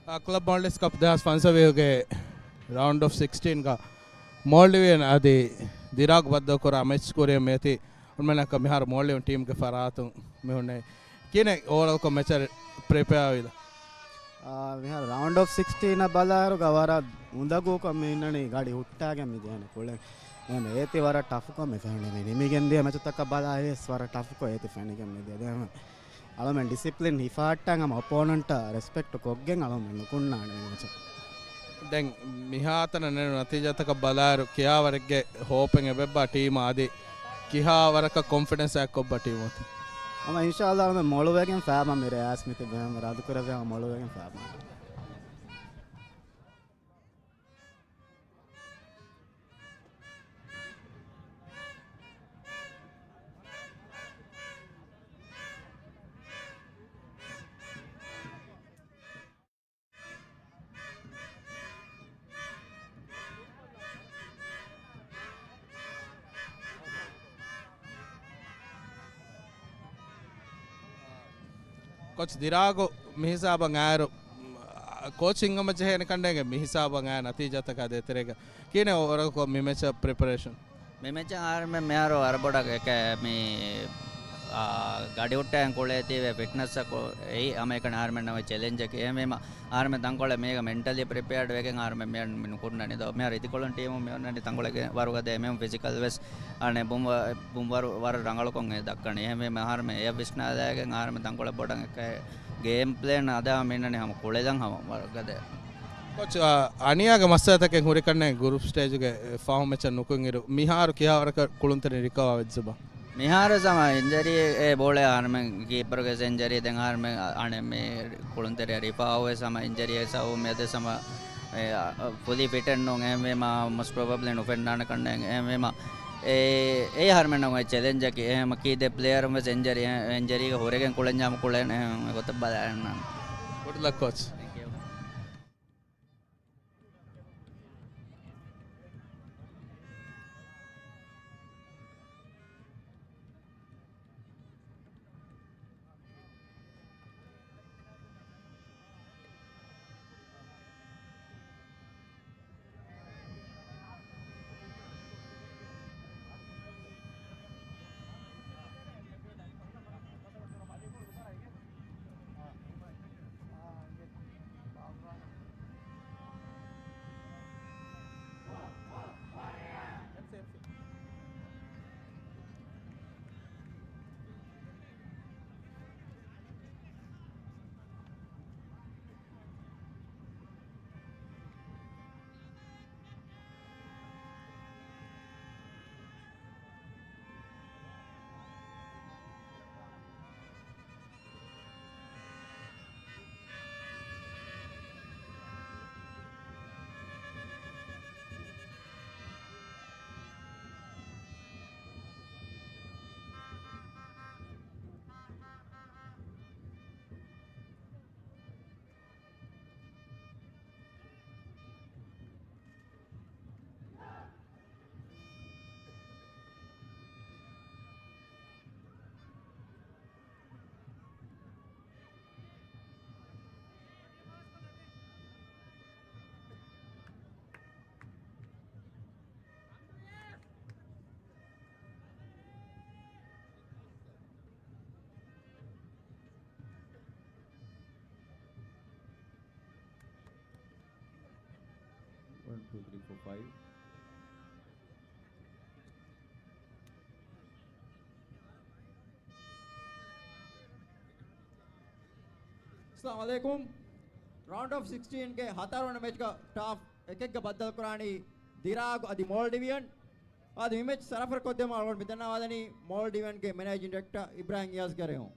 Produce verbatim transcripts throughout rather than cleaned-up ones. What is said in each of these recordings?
ކްލަބް މޯލްޑިވްސް ކަޕް ދެހާސް ފަންސަވީހުގެ ރައުންޑް އޮފް ސިކްސްޓީންގަ މޯލްޑިވިއަން އަދި ދިރާގު ބައްދަލުކުރާ މެޗް ކުރިއަށް މިއޮތީ. އުންމެނަކަށް މިހާރު މޯލްޑިވިއަން ޓީމްގެ ފަރާތުން މި ހުންނެވި. ކިހިނެއް އޯވަރޯލްކޮށް މެޗަށް ޕްރިޕެއާ ވީތަ؟ އާ، މިހާރު ރައުންޑް އޮފް ސިކްސްޓީނަށް ބަލާއިރުގަ ވަރަށް އުނދަގޫކޮށް މި އިންނަނީ ގަޑި ހުއްޓާގެން މި ދޭނެ ކުޅެން. އެހެން އޭތި ވަރަށް ޓަފްކޮށް މި ފެނުނީ. މި ނިމިގެން ދިޔަ މެޗުތަކަށް ބަލާ އެސް ވަރަށް ޓަފްކޮށް އޭތި ފެނިގެން މި ދިޔަ. އަޅަމެން ޑިސިޕްލިން ހިފާއްޓާ ހަމަ އޮޕޯނަންޓަށް ރެސްޕެކްޓް ކޮށްގެން އަޅަމެން ނުކުންނާނެ މި މެޗަށް. ދެން މިހާތަނަށް ނެރު ނަތީޖާތަކަށް ބަލާއިރު ކިހާވަރެއްގެ ހޯޕެއް އެބައޮތް ޓީމަށް އަދި ކިހާވަރަކަށް ކޮންފިޑެންސް އެއްކޮށް ޓީމު އޮތީ؟ ހަމަ އިންޝާﷲ އަޅަމެން މޮޅުވެގެން ފާމަ މި ރެޔާސް މިތި ބޭން ރަދުކުރެވޭ ހަމަ މޮޅުވެގެން ފާމަ. ކޯޗް ދިރާގު މިހިސާބަށް އައިރު، ކޯޗް ހިންގަމަށް ޖެހޭނެ ކަންނޭނގެ މިހިސާބަށް އައި ނަތީޖާތަކާ ދޭތެރޭގަ ކިހިނެއް އޯވަރޯލްކޮށް މި މެޗަށް ޕްރިޕަރޭޝަން؟ މި މެޗަށް އަހަރެމެން މިހާރު ވަރަށް ބޮޑަށް އެކަ މި، އާ، ގަޑި ހުއްޓައިގެން ކުޅޭތީވެ ފިޓްނަސްއަކު އެއީ ހަމައެކަނި އަހަރެމެންނަށް އޮތް ޗެލެންޖަކީ. އެހެންވީމަ އަހަރެމެން ތަންކޮޅެއް މީގަ މެންޓަލީ ޕްރިޕެއާޑް ވެގެން އަހަރެމެން މި ނުކުންނަނީ ދޯ. މިހާރު އިދިކޮޅުން ޓީމު މި އޮންނަނީ ތަންކޮޅެއްގެ ވަރުގަދަ އެމީހުން ފިޒިކަލް ވެސް އަނެއް ބުން ވަ-، ބުން ވަރު ވަރަށް ރަނގަޅުކޮށް އެ ދައްކަނީ. އެހެންވީމަ އަހަރެމެން އެއަށް ވިސްނާލައިގެން އަހަރެމެން ތަންކޮޅެއް ބޮޑަށް އެކަ ގޭމް ޕްލޭން އަދާ މިންނަނީ ހަމަ ކުޅެލަން ހަމަ ވަރުގަދަ. ކޯޗް، އަ، އަނިޔާގެ މައްސަލަތަކެއް ހުރިކަންނޭ ގްރޫޕް ސްޓޭޖުގެ ފަހު މެޗަށް ނުކުތް އިރު، މިހާރު ކިހާވަރަކަށް ކުޅުންތެރިން ރިކަވާ ވެއްޖެބާ؟ މިހާރު ހަމަ އިންޖަރީ އެ ބޯޅަ އަހަރެމެން ކީޕަރުގެ އިންޖަރީ ދެން އަހަރެމެން އަ-، އަނެއް މި ކުޅުންތެރި ރިފާ ވެސް ހަމަ އިންޖަރީ ސަބަބުން މިއަދު ހަމަ އެ، އަ، ފުލީ ފިޓެއް ނޫން. އެހެންވީމަ މޯސްޓް ޕްރޮބަބްލީ ނުފެންނާނެ ކަންނޭނގެ. އެހެންވީމަ އެ، އެ އަހަރެމެންނަށް އޮތް ޗެލެންޖަކީ. އެހެންވީމަ ކީ ދެ ޕްލޭޔަރުން ވެސް އިންޖަރީ، އެ، އިންޖަރީގަ ހުރެގެން ކުޅެންޏާމު ކުޅެން އެހެން ގޮތަށް ބަލާން. ގުޑް ލަކް ކޯޗް. One, two, three, four, five. އައްސަލާމު ޢަލައިކުމް. ރައުންޑް އޮފް ސިކްސްޓީންގެ ހަތަރުވަނަ މެޗްގަ ޓާފް އެކެއްގަ ބައްދަލުކުރާނީ ދިރާގު އަދި މޯލްޑިވިއަން. އަދި މި މެޗް ސަރަފަރަ ކޮށްދެމުން އަޅުގަނޑު މިދަންނަވާލަނީ މޯލްޑިވިއަންގެ މެނޭޖިން ޑިރެކްޓަރ އިބްރާހިމް އިޔާޒްގެ ރޭވުން.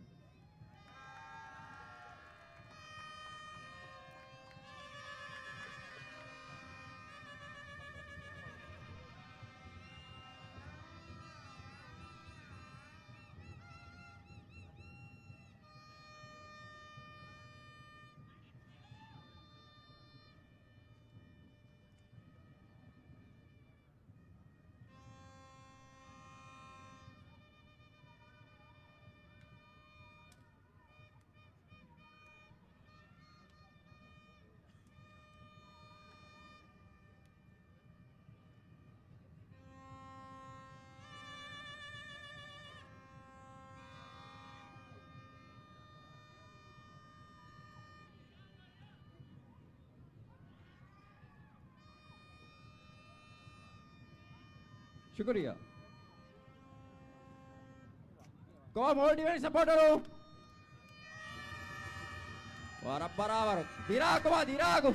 ޝުކުރިއްޔާ. ކޮބާ މޯލްޑިވިއަން ސަޕޯޓަރު؟ ވަރަށް ބަރާބަރު. ދިރާގު ކޮބާ ދިރާގު.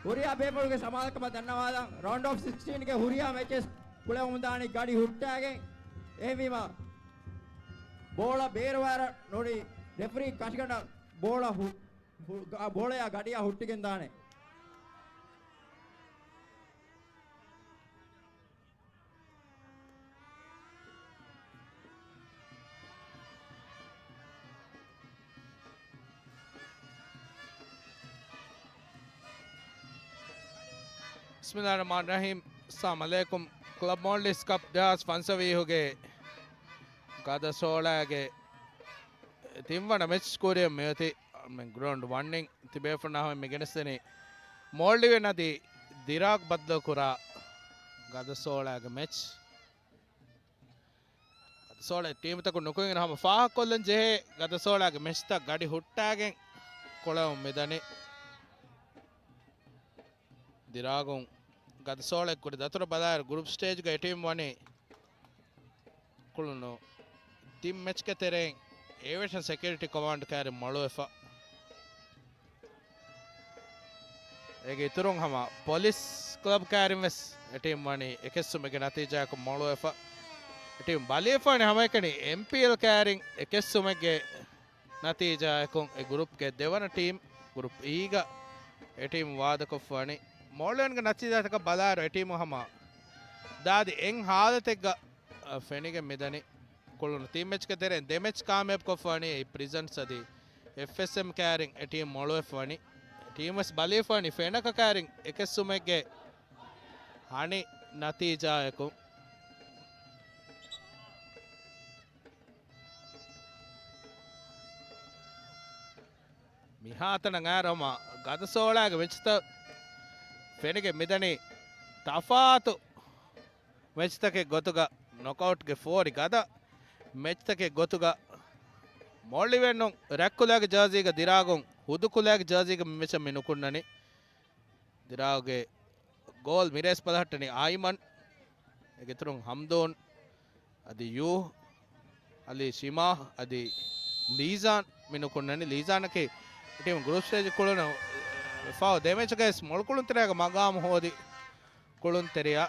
ހުރިހާ ބޭފުޅުންގެ ސަމާލުކަމަށް ދަންނަވާލަން. ރައުންޑް އޮފް ސިކްސްޓީންގެ ހުރިހާ މެޗެސް ކުޅެވެމުންދާނީ ގަޑި ހުއްޓާގެން. އެހެންވީމަ ބޯޅަ ބޭރުވާއިރަށް ނޫނީ ރެފްރީ ކަށިގަނޑަށް ބޯޅަ ހު-، ހު-، ގަ-، ބޯޅަޔާ ގަޑިއަށް ހުއްޓިގެން ދާނެ. ބިސްމިﷲ ރަޙްމާނި ރަޙީމް. އައްސަލާމު ޢަލައިކުމް. ކްލަބް މޯލްޑިވްސް ކަޕް ދެހާސް ފަންސަވީހުގެ ގަދަ ސޯޅައިގެ ތިންވަނަ މެޗް ކުރިއަށް މިއޮތީ. މި ގްރައުންޑް ވަންއިން ތިބޭފުޅުންނާ ހަމަ މި ގެނެސްދެނީ މޯލްޑިވިއަން އަދި ދިރާގް ބަދަލުކުރާ ގަދަ ސޯޅައިގެ މެޗް. ގަދަ ސޯޅައި ޓީމުތަކުން ނުކުތް ހަމަ ފާހަގަކޮށްލަން ޖެހޭ ގަދަ ސޯޅައިގެ މެޗްތައް ގަޑި ހުއްޓާގެން ކުޅެވުން މިދަނީ. ދިރާގުން ގަދަ ސޯޅައި ކުރި ދަތުރަށް ބަލާއިރު ގްރޫޕް ސްޓޭޖްގައި ޓީމް ވަނީ ކުޅުނު ތިން މެޗްގެ ތެރެއިން އޭވިއޭޝަން ސެކިއުރިޓީ ކޮމާންޑް ކައިރިން މޮޅުވެފަ. އޭގެ އިތުރުން ހަމަ ޕޮލިސް ކްލަބް ކައިރިން ވެސް އެ ޓީމް ވަނީ އެކެއްސުމެއްގެ ނަތީޖާއަކުން މޮޅުވެފަ. އެ ޓީމް ބަލިވެފަ ވަނީ ހަމައެކަނި އެމްޕީއެލް ކައިރިން އެކެއްސުމެއްގެ ނަތީޖާއަކުން އެ ގްރޫޕްގެ ދެވަނަ ޓީމް ގްރޫޕް އީގަ އެ ޓީމް ވާދަކޮށްފަ ވަނީ. މޯލްޑިވިއަންގެ ނަތީޖާތަކަށް ބަލާއިރު އެ ޓީމު ހަމަ ދާދި އެއް ހާލަތެއްގަ އަ، ފެނިގެން މިދަނީ. ކުޅުނު ތިން މެޗްގެ ތެރެއިން ދެ މެޗް ކާމިޔާބު ކޮށްފަ ވަނީ އެއީ ޕްރިޒަންސް އަދި އެފްއެސްއެމް ކައިރިން އެ ޓީމް މޮޅުވެފަ ވަނީ. ޓީމް ވެސް ބަލިވެފަ ވަނީ ފެނަކަ ކައިރިން އެކެއްސުމެއްގެ ހަނި ނަތީޖާއަކުން. މިހާތަނަށް އައިރު ހަމަ ގަދަ ސޯޅައިގެ މެޗްތައް ފެނިގެން މިދަނީ ތަފާތު މެޗްތަކެއް ގޮތުގަ ނޮކްއައުޓްގެ ފޯރި ގަދަ މެޗްތަކެއް ގޮތުގަ މޯލްޑިވިއަން ރަތްކުލައިގެ ޖާޒީގަ ދިރާގުން ހުދުކުލައިގެ ޖާޒީގަ މި މެޗަށް މި ނުކުންނަނީ. ދިރާގުގެ ގޯލް މިރޭސް ބަލަހައްޓަނީ އައިމަން. އޭގެ އިތުރުން ހަމްދޫން އަދި ޔޫ އަލީ ޝިމާ އަދި ލީޒާން މި ނުކުންނަނީ. ލީޒާނަކީ ޓީމް ގްރޫޕް ސްޓޭޖް ކުޅުނު ފަހު ދެ މެޗުގައި ވެސް މޮޅު ކުޅުންތެރިޔާގެ މަގާމު ހޯދި ކުޅުންތެރިޔާ.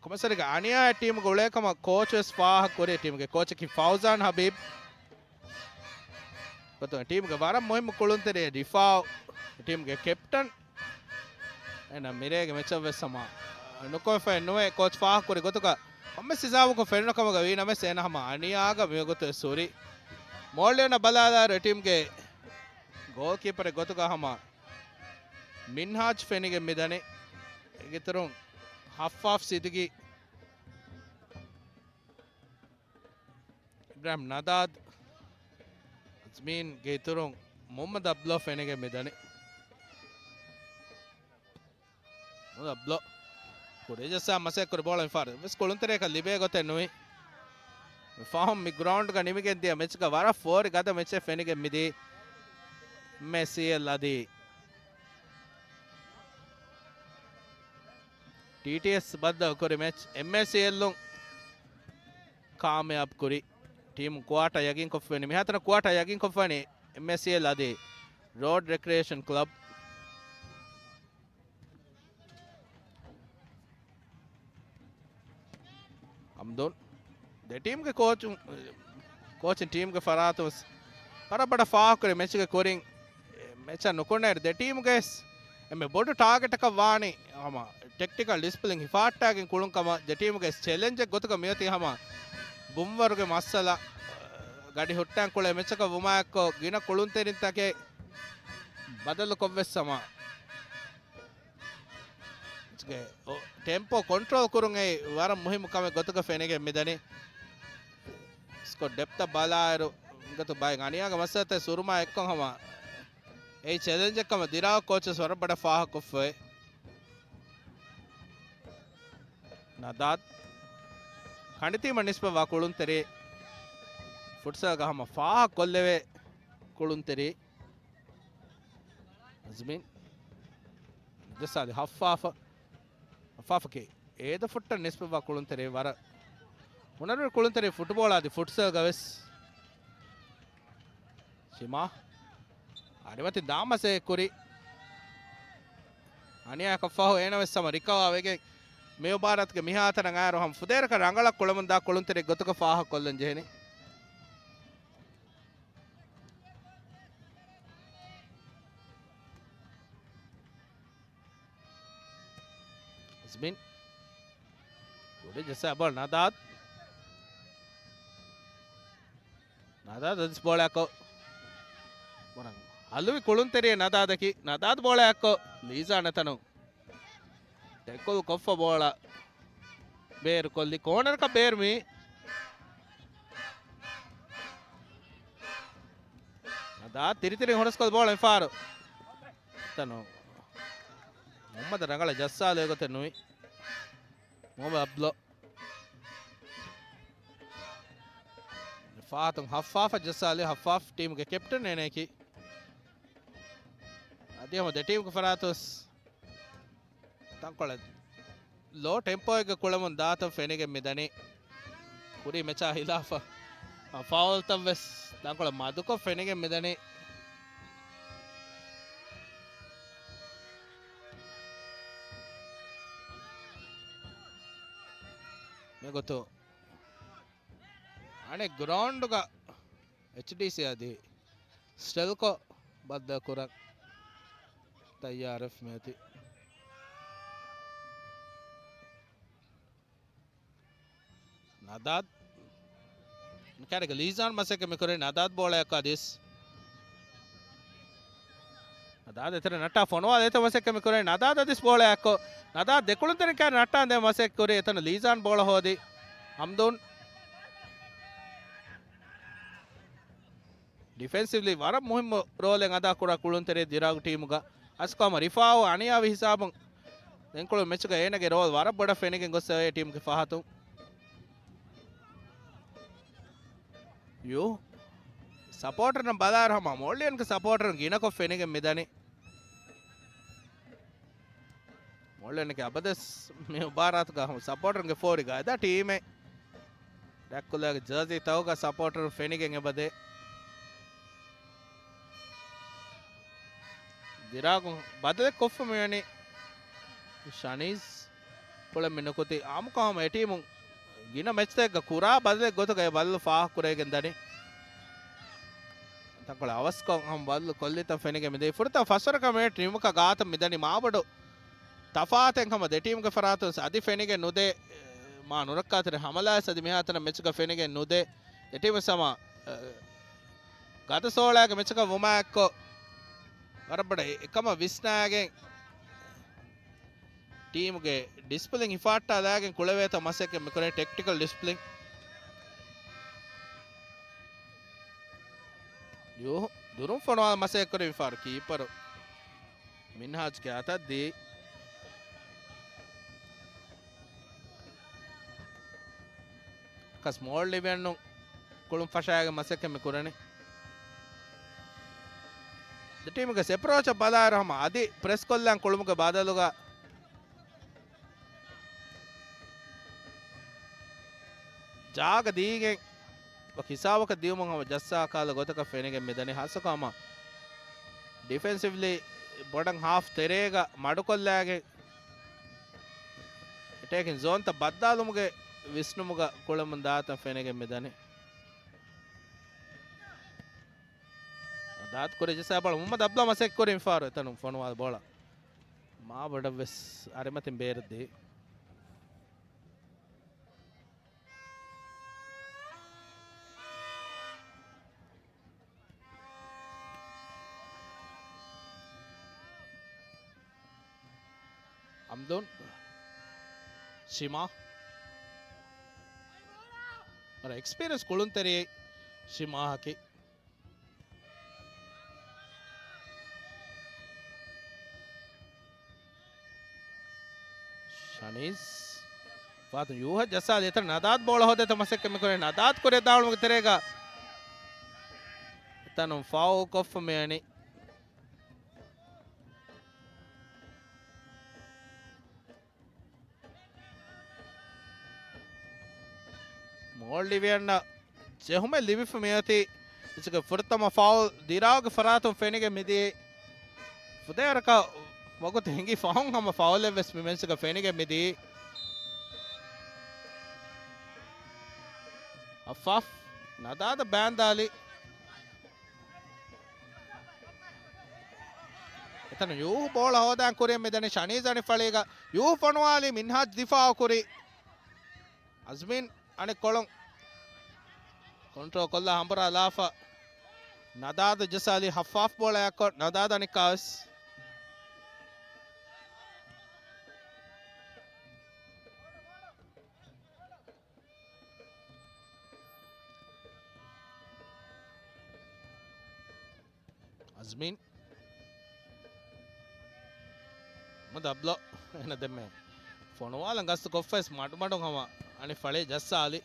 ކޮމަސަރިގެ އަނިޔާ ޓީމުގެ އުޅޭ ކަމަށް ކޯޗު ވެސް ފާހަގަ ކުރި ޓީމުގެ ކޯޗަކީ ފައުޒާން ހަބީބް. ގޮތުން ޓީމުގެ ވަރަށް މުހިއްމު ކުޅުންތެރިޔާ ދިފާއު ޓީމުގެ ކެޕްޓަން. އޭނަ މިރޭގެ މެޗަށް ވެސް ހަމަ ނުކޮށްފައެއް ނުވޭ. ކޯޗް ފާހަގަކުރި ގޮތުގަ ކޮންމެސް ހިސާބަކުން ފެނުނު ކަމުގަ ވީ ނަމަވެސް އޭނަ ހަމަ އަނިޔާގަ މިވަގުތު ވެސް ހުރި. މޯލްޑިވިއަން ބަލާލާއިރު އެ ޓީމްގެ ގޯލްކީޕަރެއް ގޮތުގަ ހަމަ މިންހާޖް ފެނިގެން މިދަނީ. އޭގެ އިތުރުން ހައްފާފް ސިދިގީ އިބްރާހިމް ނަދާދް، އަޒްމީންގެ އިތުރުން މުހައްމަދު އަބްދުﷲ ފެނިގެން މިދަނީ. މުހައްމަދު އަބްދުﷲ ކުރިއަށް ޖައްސާ މަސައްކަތް ކުރި ބޯޅަ މިފަހަރު ވެސް ކުޅުންތެރިޔަކަށް ލިބޭ ގޮތެއް ނުވި. މި ފަހުން މި ގްރައުންޑްގަ ނިމިގެން ދިޔަ މެޗްގަ ވަރަށް ފޯރި ގަދަ މެޗެއް ފެނިގެން މިދީ. އެމްއޭސީއެލް އަދި ޓީޓީއެސް ބައްދަލު ކުރި މެޗް އެމްއޭސީއެލްއުން ކާމިޔާބު ކުރި. ޓީމު ކުއާޓަ ޔަގީންކޮށްފައިން، މިހާތަނަށް ކުއާޓަ ޔަގީންކޮށްފައިން އެމްއޭސީއެލް އަދި ރޯޑް ރެކްރިއޭޝަން ކްލަބް. ހަމްދޫން ދެ ޓީމްގެ ކޯޗުން، ކޯޗިން ޓީމްގެ ފަރާތުން ވެސް ވަރަށް ބޮޑަށް ފާހަގަކުރި މެޗުގެ ކުރިން މެޗަށް ނުކުންނައިރު ދެ ޓީމުގެ ވެސް އެންމެ ބޮޑު ޓާގެޓަކަށް ވާނީ ހަމަ ޓެކްޓިކަލް ޑިސިޕްލިން ހިފާއްޓާގެން ކުޅުން ކަމަށް ދެ ޓީމުގެ ވެސް ޗެލެންޖެއް ގޮތުގަ މިއޮތީ ހަމަ ބުންވަރުގެ މައްސަލަ ގަޑި ހުއްޓަން ކުޅޭ މެޗަކަށް ވުމާއެއްކޮށް ގިނަ ކުޅުންތެރިންތަކެއް ބަދަލުކޮށްވެސް ހަމަ ގެ ޓެމްޕޯ ކޮންޓްރޯލް ކުރުން އެއީ ވަރަށް މުހިއްމު ކަމެއް ގޮތުގަ ފެނިގެން މިދަނީ. ސްކޮޑް ޑެޕްތަށް ބަލާއިރު އިނގޭތޯ ބައެއް އަނިޔާގެ މައްސަލަތައް ހުރުމާ އެއްކޮށް ހަމަ އެއީ ޗެލެންޖެއް ކަމަށް ދިރާގް ކޯޗަށް ވަރަށް ބޮޑަށް ފާހަގަކޮށްފައި. ނަދާދް ކަނޑިތީމަށް ނިސްބަތްވާ ކުޅުންތެރި ފުޓްސަލްގަ ހަމަ ފާހަގަކޮށްލެވޭ ކުޅުންތެރި. އަޒްމީން ޖައްސާލި ހައްފާފަ. ފާފަކީ އޭދަ ފުއްޓަށް ނިސްބަތްވާ ކުޅުންތެރި ވަރަށް ހުނަރުވެރި ކުޅުންތެރި ފުޓްބޯޅަ އަދި ފުޓްސަލްގަ ވެސް. ޝިމާ އަނިމަތި ދާމަސޭ ކުރި އަނިޔާކަށް ފަހު އޭނަ ވެސް ހަމަ ރިކަވާ ވެގެން މި މުބާރާތުގެ މިހާތަނަށް އައިރު ހަމަ ފުދޭވަރަކަށް ރަނގަޅަށް ކުޅަމުންދާ ކުޅުންތެރި ގޮތުގަ ފާހަގަކޮށްލަން ޖެހެނީ. އަޒްމިން. ކުރި ޖައްސާ ބޯޅަ ނަދާދް. ނަދާދް އަދިސް ބޯޅައަކޮށް. ވަރަށް ހަލުވި ކުޅުންތެރިއެއް ނަދާދަކީ. ނަދާދް ބޯޅައަކޮށް ލީޒާން އެތަނުން ޓެކުލް ކޮށްފަ ބޯޅަ ބޭރުކޮށްލި ކޯނަރަކަށް ބޭރު މީ. ނަދާދް ތިރިތިރިން ހުރަސްކޮށް ބޯޅަ މިފާރު. އެތަނުން މުހައްމަދަށް ރަނގަޅަށް ޖައްސާލު އެގޮތެއް ނުވި. މުހައްމަދު އަބްދުﷲ. ފާތުން ހައްފާފަށް ޖައްސާލި ހައްފާފް ޓީމުގެ ކެޕްޓަން އޭނައަކީ. އަދި ހަމަ ދެ ޓީމުގެ ފަރާތުން ވެސް ތަންކޮޅެއް ލޯ ޓެމްޕޯއެއްގަ ކުޅަމުން ދާތަން ފެނިގެން މިދަނީ. ކުރީ މެޗާ ހިލާފަށް ފައުލްތައް ވެސް ތަންކޮޅެއް މަދުކޮށް ފެނިގެން މިދަނީ. މިގޮތު އަނެއް ގްރައުންޑުގަ އެޗްޑީސީ އަދި ސްޓެލްކޯ ބައްދަލުކުރަން ތައްޔާރަށް މިއޮތީ. ނަދާދް. ކާރިގަ ލީޒާން މަސައްކަތް މިކުރޭ ނަދާދް ބޯޅައަކަށް އަދިސް. ނަދާދް ދޭތެރެ ނައްޓާ ފޮނުވާލައިތަ މަސައްކަތް މިކުރޭ ނަދާދް އަދިސް ބޯޅައަކަށް. ނަދާދް ދެކުޅުންތެރިން ކާރި ނައްޓާން ދޭ މަސައްކަތް ކުރީ. އެތަނު ލީޒާން ބޯޅަ ހޯދި. ހަމްދޫން. ޑިފެންސިވްލީ ވަރަށް މުހިއްމު ރޯލެއް އަދާ ކުރާ ކުޅުންތެރި ދިރާގު ޓީމުގަ. އަސްކޮ ހަމަ ރިފާއު އަނިޔާވި ހިސާބުން ދެންކުޅު މެޗުގަ އޭނަގެ ރޯލް ވަރަށް ބޮޑަށް ފެނިގެން ގޮސް އެ ޓީމުގެ ފަހަތުން. ޔޫ. ސަޕޯޓަރުން ބަލާއިރު ހަމަ މޯލްޑިވިއަންގެ ސަޕޯޓަރުން ގިނަކޮށް ފެނިގެން މިދަނީ. މޯލްޑިވިއަންގެ އަބަދުވެސް މި މުބާރާތުގަ ހަމަ ސަޕޯޓަރުންގެ ފޯރިގަ އެދާ ޓީމެއް. ޑްރެކުލާގެ ޖާޒީ ތައުގަ ސަޕޯޓަރުން ފެނިގެން އެބަދޭ. ދިރާގުން ބަދަލެއް ކޮށްފަ މިވަނީ ޝަނީޒް. ކުޅެން މި ނުކުތީ އާއްމުކޮށް ހަމަ އެ ޓީމުން ގިނަ މެޗްތަކެއްގަ ކުރާ ބަދަލެއް ގޮތުގައި ބަދަލު ފާހަގަކުރެވިގެން ދަނީ. ތަންކޮޅެއް އަވަސްކޮށް ހަމަ ބަދަލު ކޮށްލިތަން ފެނިގެން މިދަނީ. ފުރަތަމަ ފަސްވަރަކަށް މި ޓީމަކަށް ގާތަށް މިދަނީ މާބޮޑު ތަފާތެއް ހަމަ ދެ ޓީމުގެ ފަރާތުން އަދި ފެނިގެން ނުދޭ. މާ ނުރައްކާތެރި ހަމަލާވެސް އަދި މިހާތަނަށް މެޗުގަ ފެނިގެން ނުދޭ. ދެ ޓީމު ސަމާ ގަދަ ސޯޅައިގެ މެޗަކަށް ވުމާއެއްކޮށް، ވަރަށް ބޮޑަށް އެ-، އެކަމަށް ވިސްނާގެން، ޓީމުގެ ޑިސިޕްލިން ހިފާއްޓާލާގެން ކުޅެވޭތޯ މަސައްކަތް މިކުރޭ، ޓެކްޓިކަލް ޑިސިޕްލިން. ޔޫ، ދުރުން ފޮނުވާލަން މަސައްކަތް ކުރި މިފަހަރު ކީޕަރު މިންހާޖްގެ އަތަށް ދީ. ކަސް މޯލްޑިވިއަންނު ކުޅުން ފަށާގެން މަސައްކަތް މި ކުރަނީ. ދެ ޓީމުގެ އެޕްރޯޗަށް ބަލާއިރު ހަމަ އަދި ޕްރެސް ކޮށްލަން ކުޅުމުގެ ބަދަލުގަ ޖާގަ ދީގެން ވަކި ހިސާބަކަށް ދިޔުމުން ހަމަ ޖައްސާ ކާލަ ގޮތަކަށް ފެނިގެން މިދަނީ. ހާއްސަކޮށް ހަމަ ޑިފެންސިވްލީ ބޮޑަށް ހާފް ތެރޭގަ މަޑުކޮށްލާގެން އެޓޭކިން ޒޯންތައް ބައްދާލުމުގެ ވިސްނުމުގަ ކުޅެމުން ދާތަން ފެނިގެން މިދަނީ. ދާތު ކުރި ޖައްސާ ބޯޅަ މުހައްމަދު އަބްދުﷲ މަސައްކަތް ކުރި މިފަހަރު އެތަނުން ފޮނުވާލި ބޯޅަ މާބޮޑަށް ވެސް އަރިމަތިން ބޭރަށް ދީ. އަމްދުން. ޝިމާ. ވަރަށް އެކްސްޕީރިއަންސް ކުޅުންތެރި ޝިމާއަކީ. ޝަނީޒް. ފާތު ޔޫހަށް ޖައްސާލި އެތަން ނަދާދް ބޯޅަ ހޯދޭތޯ މަސައްކަތް މިކުރޭ. ނަދާދް ކުރިއަށް ދާއުޅުމުގެ ތެރޭގަ އެތަނުން ފައުލް ކޮށްފަ މިވަނީ. މޯލްޑިވިއަންނަށް ޖެހުމެއް ލިބިފަ މިއޮތީ. އިސްގެ ފުރަތަމަ ފައުލް ދިރާގެ ފަރާތުން ފެނިގެން މިދިޔައީ. ފުދޭވަރަކަށް ވަގުތު ހިނގި ފަހުން ހަމަ ފައުލެއް ވެސް މި މެޗުގަ ފެނިގެން މިދިޔައީ. އަފްއަފް ނަދާދަށް ބާންދާލި. އެތަނު ޔޫހު ބޯޅަ ހޯދާން ކުރިއަށް މިދަނީ ޝަނީޒް އަނެއް ފަޅީގަ. ޔޫހު ފޮނުވާލީ މިންހާޖް ދިފާއު ކުރި. އަޒްމީން އަނެއްކޮޅުން ކޮންޓްރޯލް ކޮށްލާ ހަނބުރާލާފަ. ނަދާދަށް ޖައްސާލީ ހައްފާފް ބޯޅަޔަކަށް. ނަދާދަށް އަނެއްކާވެސް. އަޒްމީން. މު ދަބްލޯ. އޭނަ ދެންމެ ފޮނުވާލަން ގަސްތު ކޮށްފައިސް މަޑުމަޑުން ހަމަ އަނެއް ފަޅޭ ޖައްސާލި.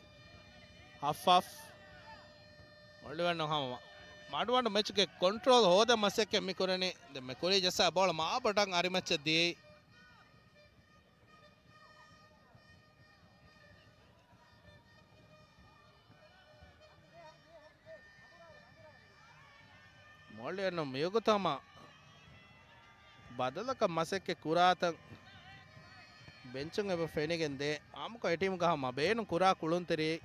ހައްފާފް. މޯލްޑިވިއަން ހަމަ މަޑުމަޑު މެޗުގެ ކޮންޓްރޯލް ހޯދަން މަސައްކަތް މި ކުރަނީ. ދެންމެ ކުރީ ޖައްސާ ބޯޅަ މާބޮޑަށް އަރިމައްޗަށް ދިޔައީ. މޯލްޑިވިއަން މިވަގުތު ހަމަ ބަދަލަކަށް މަސައްކަތް ކުރާތަން ބެންޗުން އެބަ ފެނިގެން ދޭ. އާއްމުކޮށް އެ ޓީމުގަ ހަމަ ބޭނުން ކުރާ ކުޅުންތެރިއެއް.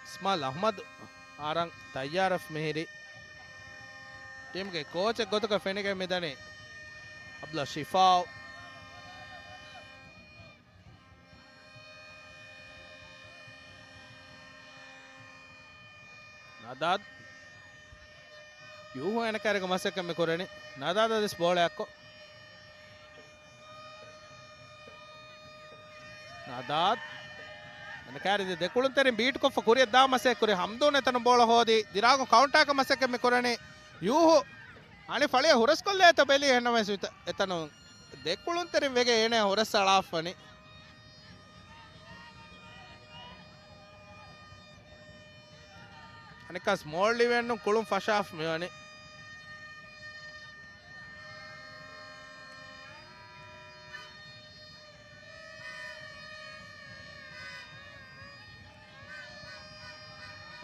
އިސްމާއިލް އަޙްމަދު އަރަން ތައްޔާރަށް މިހިރީ. ޓީމުގެ ކޯޗެއް ގޮތުގަ ފެނިގެން މިދަނީ އަބްދުﷲ ޝިފާއު. ނަދާދް. ޔޫހު އޭނަ ކާރިގަ މަސައްކަތް މި ކުރަނީ. ނަދާދަށް ދިސް ބޯޅަޔަކު. ނަދާދް. އޭނަ ކާރި ދެ ކުޅުންތެރިން ބީޓްކޮށްފަ ކުރިއަށް ދާ މަސައްކަތް ކުރި. ހަމްދޫން އެތަނުން ބޯޅަ ހޯދި. ދިރާގުން ކައުންޓާކަށް މަސައްކަތް މި ކުރަނީ. ޔޫހު އަނެއް ފަޅިއަށް ހުރަސްކޮށްލޭތޯ ބެލީ އެހެންނަމަވެސް އެތަ-، އެތަނުން ދެ ކުޅުންތެރިން ވެގެން އޭނަ ހުރަސް އަޅާފަނި. އަނެއްކާސް މޯލްޑިވިއަންނުން ކުޅުން ފަށާފަ މިވަނީ.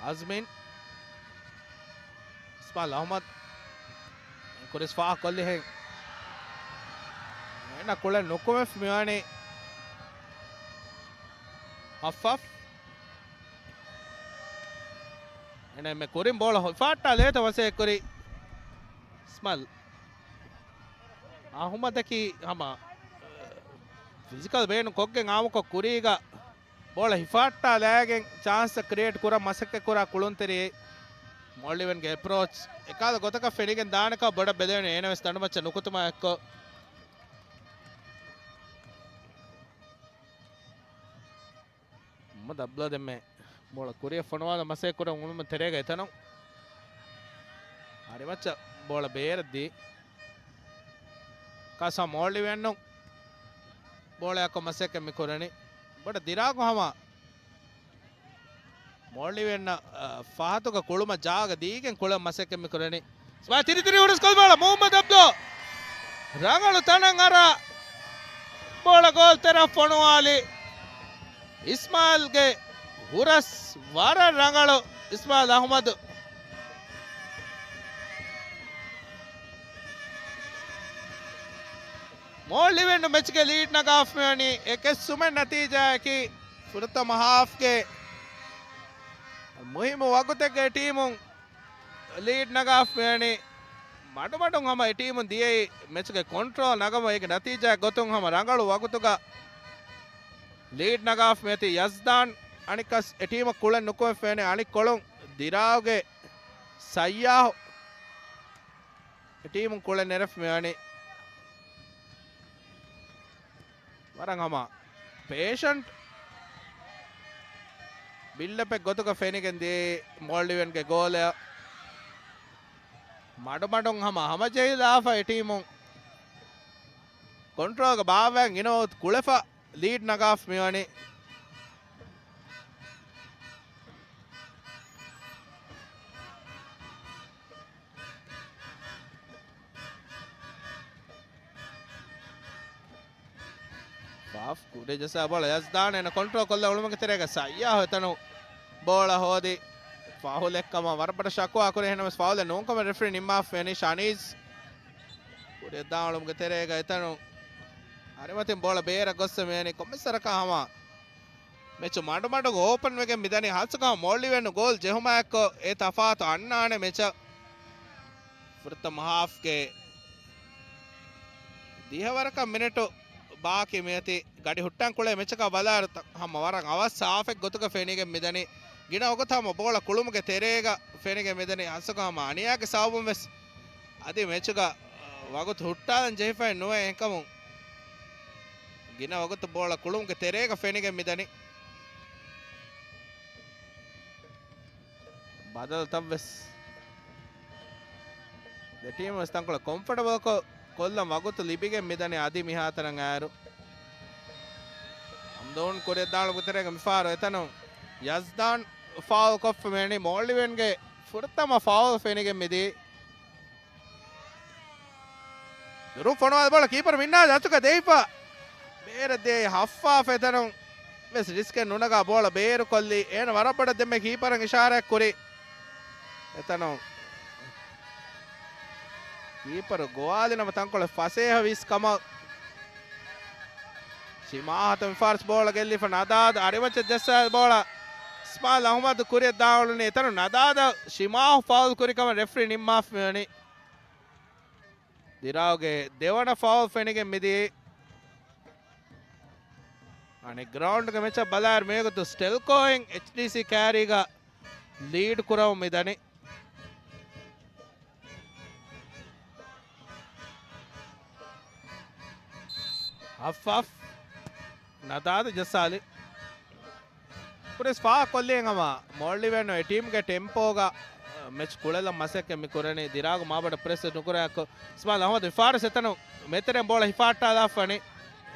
އަޒްމީން. އިސްމާއިލް އަޙްމަދު. ކުރިސް ފާހަގަކޮށްލިހެން. އޭނަ ކުޅެން ނުކުމެފަ މިވަނީ. ހައްފާފް. އޭނަ އެންމެ ކުރިން ބޯޅަ ހިފާއްޓާލޭތޯ މަސައްކަތް ކުރީ. އިސްމާއިލް އަޙްމަދަކީ ހަމަ ފިޒިކަލް ބޭނުން ކޮށްގެން އާއްމުކޮށް ކުރީގަ ބޯޅަ ހިފާއްޓާލާގެން ޗާންސް ކްރިއޭޓް ކުރަން މަސައްކަތް ކުރާ ކުޅުންތެރިއެއް. މޯލްޑިވިއަންގެ އެޕްރޯޗް އެކަހަލަ ގޮތަކަށް ފެނިގެން ދާނެކަން ބޮޑަށް ބެލެވެނީ އޭނަ ވެސް ދަނޑުމައްޗަށް ނުކުތުމާ އެއްކޮށް. މުހައްމަދު އަބްދުﷲ ދެންމެ ބޯޅަ ކުރިއަށް ފޮނުވާލަން މަސައްކަތް ކުރަން އުޅުމުން ތެރޭގަ އެތަނުން އަރިމައްޗަށް ބޯޅަ ބޭރަށް ދީ. ކާސާ މޯލްޑިވިއަންނުން ބޯޅަޔަކު މަސައްކަތް މި ކުރަނީ. ބޮޑަށް ދިރާގު ހަމަ މޯލްޑިވިއަންނަށް، އަ، ފަހަތުގަ ކުޅުމަށް ޖާގަ ދީގެން ކުޅަން މަސައްކަތް މި ކުރަނީ. ސްމާ ތިރިތިރި ހުރަސްކޮށް ބޯޅަ މުހައްމަދު އަބްދުﷲ ރަނގަޅު ތަނަށް އަރާ ބޯޅަ ގޯލް ތެރެއަށް ފޮނުވާލި. އިސްމާއިލްގެ ހުރަސް ވަރަށް ރަނގަޅު. އިސްމާއިލް އަޙްމަދު. މޯލްޑިވިއަން މެޗްގެ ލީޑް ނަގާފަ މިވަނީ އެކެއް ސުމެއް ނަތީޖާއަކީ. ފުރަތަމަ ހާފްގެ މުހިއްމު ވަގުތެއްގެ ޓީމުން ލީޑް ނަގާފަ މިވަނީ. މަޑުމަޑުން ހަމަ އެ ޓީމުން ދިޔައީ މެޗުގެ ކޮންޓްރޯލް ނަގަމު، އޭގެ ނަތީޖާ ގޮތުން ހަމަ ރަނގަޅު ވަގުތުގަ ލީޑް ނަގާފަ މިއޮތީ ޔަޒްދާން. އަނެއްކާސް އެ ޓީމަށް ކުޅެން ނުކުމެފަ މިވަނީ. އަނެއްކޮޅުން ދިރާގުގެ ސައްޔާހު އެ ޓީމުން ކުޅެން ނެރެފަ މިވަނީ. ވަރަށް ހަމަ ޕޭޝަންޓް ބިލްޑަޕެއް ގޮތުގަ ފެނިގެން ދިޔައީ މޯލްޑިވިއަންގެ ގޯލަށް. މަޑުމަޑުން ހަމަ ހަމަޖެހިލާފަ އެ ޓީމުން ކޮންޓްރޯލްގަ ބާއްވައިގެން ގިނަ ވަގުތު ކުޅެފަ ލީޑް ނަގާފަ މިވަނީ. އަފް ކުރިޔަށް ޖައްސާ ބޯޅަ ޔަޒްދާން އޭނަ ކޮންޓްރޯލް ކޮށްލާ އުޅުމުގެ ތެރޭގަ ސައްޔާހު އެތަނު ބޯޅަ ހޯދި ފައުލެއްކަމަށް ވަރަށް ބޮޑަށް ޝަކުވާ ކުރި. އެހެންނަމަވެސް ފައުލެއް ނޫންކަމަށް ރެފްރީ ނިންމާފަ ވެނީ. ޝަނީޒް ކުރިޔަށް ދާ އުޅުމުގެ ތެރޭގަ އެތަނު އަރިމަތިން ބޯޅަ ބޭރަށް ގޮއްސަ މިވެނީ. ކޮންމެސް ވަރަކަށް ހަމަ މެޗު މަޑުމަޑުން އޯޕަން ވެގެން މިދަނީ. ހާއްސަކޮށް މޯލްޑިވެއްނު ގޯލް ޖެހުމާއެކު އެ ތަފާތު އަންނާނެ މެޗަށް. ފުރަތަމަ ހާފްގެ ދިހަވަރަކަށް މިނެޓު ބާކީ މިއޮތީ. ގަޑި ހުއްޓަން ކުޅޭ މެޗަކަށް ބަލާއިރު ތަ-، ހަމަ ވަރަށް އަވަސް ހާފެއް ގޮތުގަ ފެނިގެން މިދަނީ. ގިނަ ވަގުތު ހަމަ ބޯޅަ ކުޅުމުގެ ތެރޭގަ ފެނިގެން މިދަނީ. ހާއްސަކޮށް ހަމަ އަނިޔާގެ ސަބަބުން ވެސް އަދި މެޗުގަ ވަގުތު ހުއްޓާލަން ޖެހިފައެއް ނުވޭ. އެހެންކަމުން ގިނަ ވަގުތު ބޯޅަ ކުޅުމުގެ ތެރޭގަ ފެނިގެން މިދަނީ. ބަދަލުތައްވެސް ދެ ޓީމު ވެސް ތަންކޮޅެއް ކޮމްފަޓަބަލްކޮށް ކޮށްލަން ވަގުތު ލިބިގެން މިދަނީ އަދި މިހާތަނަށް އައިރު. ހަމްދޫން ކުރިޔަށް ދާން އުޅުމުގެ ތެރޭގަ މިފަހަރު އެތަނުން ޔަޒްދާން ފައުލް ކޮށްފަ މިވެނީ. މޯލްޑިވެންގެ ފުރަތަމަ ފައުލް ފެނިގެން މިދީ. ދުރުން ފޮނުވާލި ބޯޅަ ކީޕަރު މިންނާ އަތުގަ ދެވިފަ. ބޭރަށް ދިޔައީ ހައްފާފް އެތަނުން ވެސް ރިސްކެއް ނުނަގާ ބޯޅަ ބޭރުކޮށްލީ. އޭނަ ވަރަށް ބޮޑަށް ދެންމެ ކީޕަރަށް އިޝާރާތް ކުރި. އެތަނުން ކީޕަރު ގޮވާލި ނަމަ ތަންކޮޅެއް ފަސޭހަ ވީސް ކަމަށް ޝިމާހަތު މިފާރިސް ބޯޅަ ގެއްލިފަ ނަދާދު އަރިމައްޗަށް ޖައްސާ ބޯޅަ އިސްމާއިލް އަހުމަދު ކުރިޔަށް ދާ އުޅުނީ. އެތަނުން ނަދާދަށް ޝިމާހު ފައުލް ކުރި ކަމަށް ރެފްރީ ނިންމާފަ މިވަނީ. ދިރާގުގެ ދެވަނަ ފައުލް ފެނިގެން މިދިޔައީ. އަނެއް ގްރައުންޑްގެ މެޗަށް ބަލާއިރު މިވަގުތު ސްޓެލްކޯއިން އެޗްޑީސީ ކައިރީގަ ލީޑް ކުރަމުން މިދަނީ. ހައްފާފް ނަދާދު ޖައްސާލި. ކުރިޔަސް ފާހަގަކޮށްލި ހަމަ މޯލްޑިވެން އެ ޓީމްގެ ޓެމްޕޯގަ މެޗް ކުޅެލަން މަސައްކަތް މި ކުރަނީ. ދިރާގު މާބޮޑަށް ޕްރެސް ނުކުރާކު، އިސްމާއިލް އަހްމަދު މިފާރު އެތަނު މެތެރެން ބޯޅަ ހިފާއްޓާލާފަނި.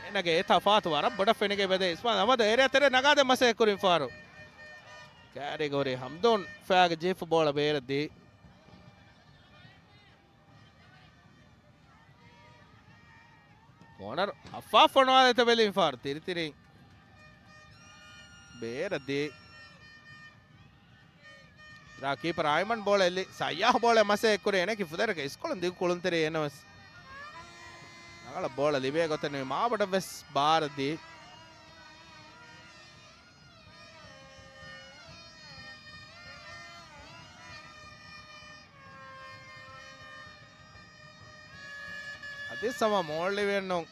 އޭނަގެ އެ ތަފާތު ވަރަށް ބޮޑަށް ފެނިގެން މިދަނީ. އިސްމާއިލް އަހްމަދު އޭރިއާ ތެރެއަށް ނަގާދޭން މަސައްކަތް ކުރި މިފާރު. ކައިރީގަ ހުރި ހަމްދޫން ފައިގަ ޖެހިފަ ބޯޅަ ބޭރަށް ދީ. ކޯނަރު ހައްފާފް ފޮނުވާލި ތެބެލި މިފާރު ތިރިތިރިން ބޭރަށް ދިޔައީ. ރާ ކީޕަރ އައިމަން ބޯޅަ އެއްލި ސައްޔާހް ބޯޅަ މަސައްކަތް ކުރި. އޭނަ ކިފުދަރަކަށް އިސްކޮޅުން ދިގު ކުޅުންތެރި އޭނަވެސް ރަނގަޅަށް ބޯޅަ ލިބޭ ގޮތެއް ނުވި މާބޮޑަށްވެސް ބާރަށް ދިޔައީ. އަދި ސަމަ މޯލްޑިވިއަންނުން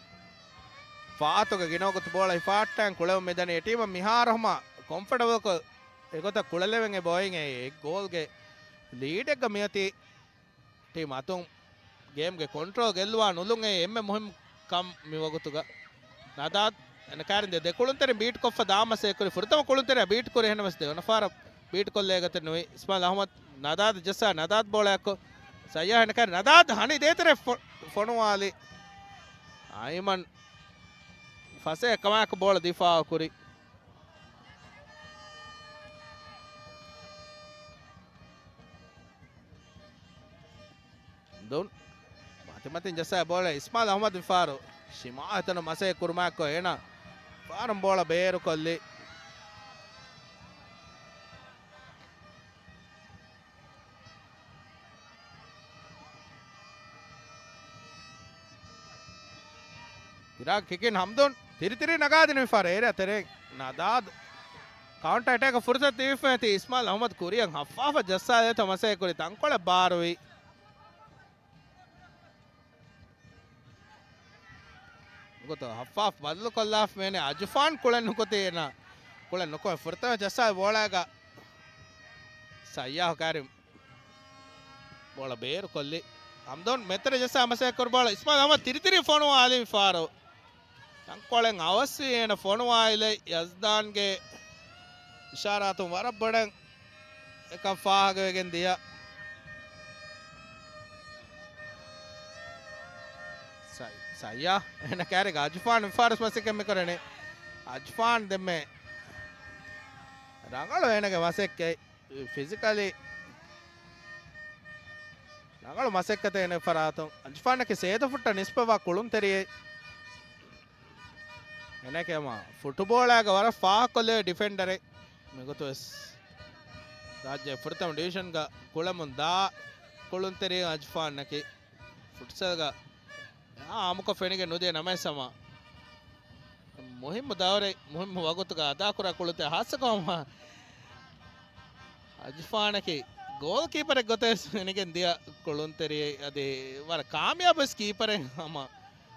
ފާތުގަ ގިނަވަގުތު ބޯޅަ ހިފާއްޓަން ކުޅެވުމެއް ދަނީ އެޓީމަށް މިހާރު ހަމަ ކޮމްފަޓަބަލްކޮށް އެގޮތަށް ކުޅެލެވެން އެބައޮތް އެއް ގޯލްގެ ލީޑެއްގަ މިއޮތީ. ޓީމް އަތުން ގޭމްގެ ކޮންޓްރޯލް ގެއްލުވާ ނުލުން އެއީ އެންމެ މުހިންމު ކަން މިވަގުތުގަ. ނަދާދް އެނަ ކައިރިން ދެ ދެކުޅުންތެރިން ބީޓް ކޮށްފަ ދާ މަސައްކަތް ކުރި. ފުރަތަމަ ކުޅުންތެރިއަށް ބީޓް ކުރި އެހެނަސް ދެވަނަ ފަހަރަށް ބީޓް ކޮށްލޭ ގޮތެއް ނުވި. އިސްމާއިލް އަހްމަދު ނަދާދް ޖައްސާ ނަދާދް ބޯޅައަކު ސައްޔާ އެނަ ކައިރި ނަދާދް ހަނި ދޭތެރެ ފޮ-، ފޮނުވާލި. އައިމަން ފަސޭހަ ކަމާއެކު ބޯޅަ ދިފާއު ކުރި. ދުން މަތިމަތިން ޖައްސާ ބޯޅަ އިސްމާއިލް އަހްމަދު މިފާރު ޝިމާ އެތަނު މަސައްކަތް ކުރުމާއެކު އޭނަ ފާރުން ބޯޅަ ބޭރުކޮށްލި. ދިރާގް ކިކިން ހަމްދޫން ތިރިތިރި ނަގާދިން މިފާރު އޭރިއާ ތެރެއިން ނަދާދް ކައުންޓަރ އެޓޭކަށް ފުރުސަތު ދީފައި އިސްމާއިލް އަހްމަދު ކުރިއަށް ހައްފާފަށް ޖައްސާލޭތޯ މަސައްކަތް ކުރި ތަންކޮޅެއް ބާރުވި. ގޮތަށް ހައްފާފް ބަދަލުކޮށްލާފަ މިވަނީ އަޖުފާން ކުޅެން ނުކުތީ އޭނަ ކުޅެން ނުކޮށް ފުރަތަމަ ޖައްސާ ބޯޅައިގަ ސައްޔާހު ކައިރިން ބޯޅަ ބޭރުކޮށްލި. ހަމްދޫން މެތެރެ ޖައްސާ މަސައްކަތް ކުރި ބޯޅަ އިސްމާއިލް އަހްމަދު ތިރިތިރި ފޮނުވާލި މިފާރު. ތަންކޮޅެއް އަވަސްވީ އޭނަ ފޮނުވާލި ޔަޒްދާންގެ އިޝާރާތުން ވަރަށް ބޮޑަށް އެކަން ފާހަގަވެގެން ދިޔަ. ސައި-، ސައްޔާ އޭނަ ކައިރިގަ އަޖުފާން މިފާރު މަސައްކަތް މިކުރަނީ. އަޖުފާން ދެންމެ ރަނގަޅު އޭނަގެ މަސައްކަތް. ފިޒިކަލީ ރަނގަޅު މަސައްކަތެއް އޭނަ ފަރާތުން. އަޖުފާނަކީ ސޭދަފުއްޓަށް ނިސްބަތްވާ ކުޅުންތެރިއެއް. އެނެކެމަ ފުޓުބޯޅައިގަ ވަރަށް ފާހަގަކޮށްލެވޭ ޑިފެންޑަރެއް. މިގޮތުވެސް ރާއްޖޭގެ ފުރަތަމަ ޑިވިޝަންގަ ކުޅެމުންދާ ކުޅުންތެރި އަޖްފާންއަކީ ފުޓްސަލްގަ އާ އާއްމުކޮށް ފެނިގެން ނުދޭ ނަމަވެސް ހަމަ މުހިއްމު ދައުރެއް މުހިއްމު ވަގުތުގަ އަދާކުރާ ކުޅުންތެރި ހާއްސަކޮށް ހަމަ އަޖްފާނަކީ ގޯލް ކީޕަރެއް ގޮތަށް ފެނިގެން ދިޔަ ކުޅުންތެރިއެއް އަދި ވަރަށް ކާމިޔާބުވެސް ކީޕަރެއް ހަމަ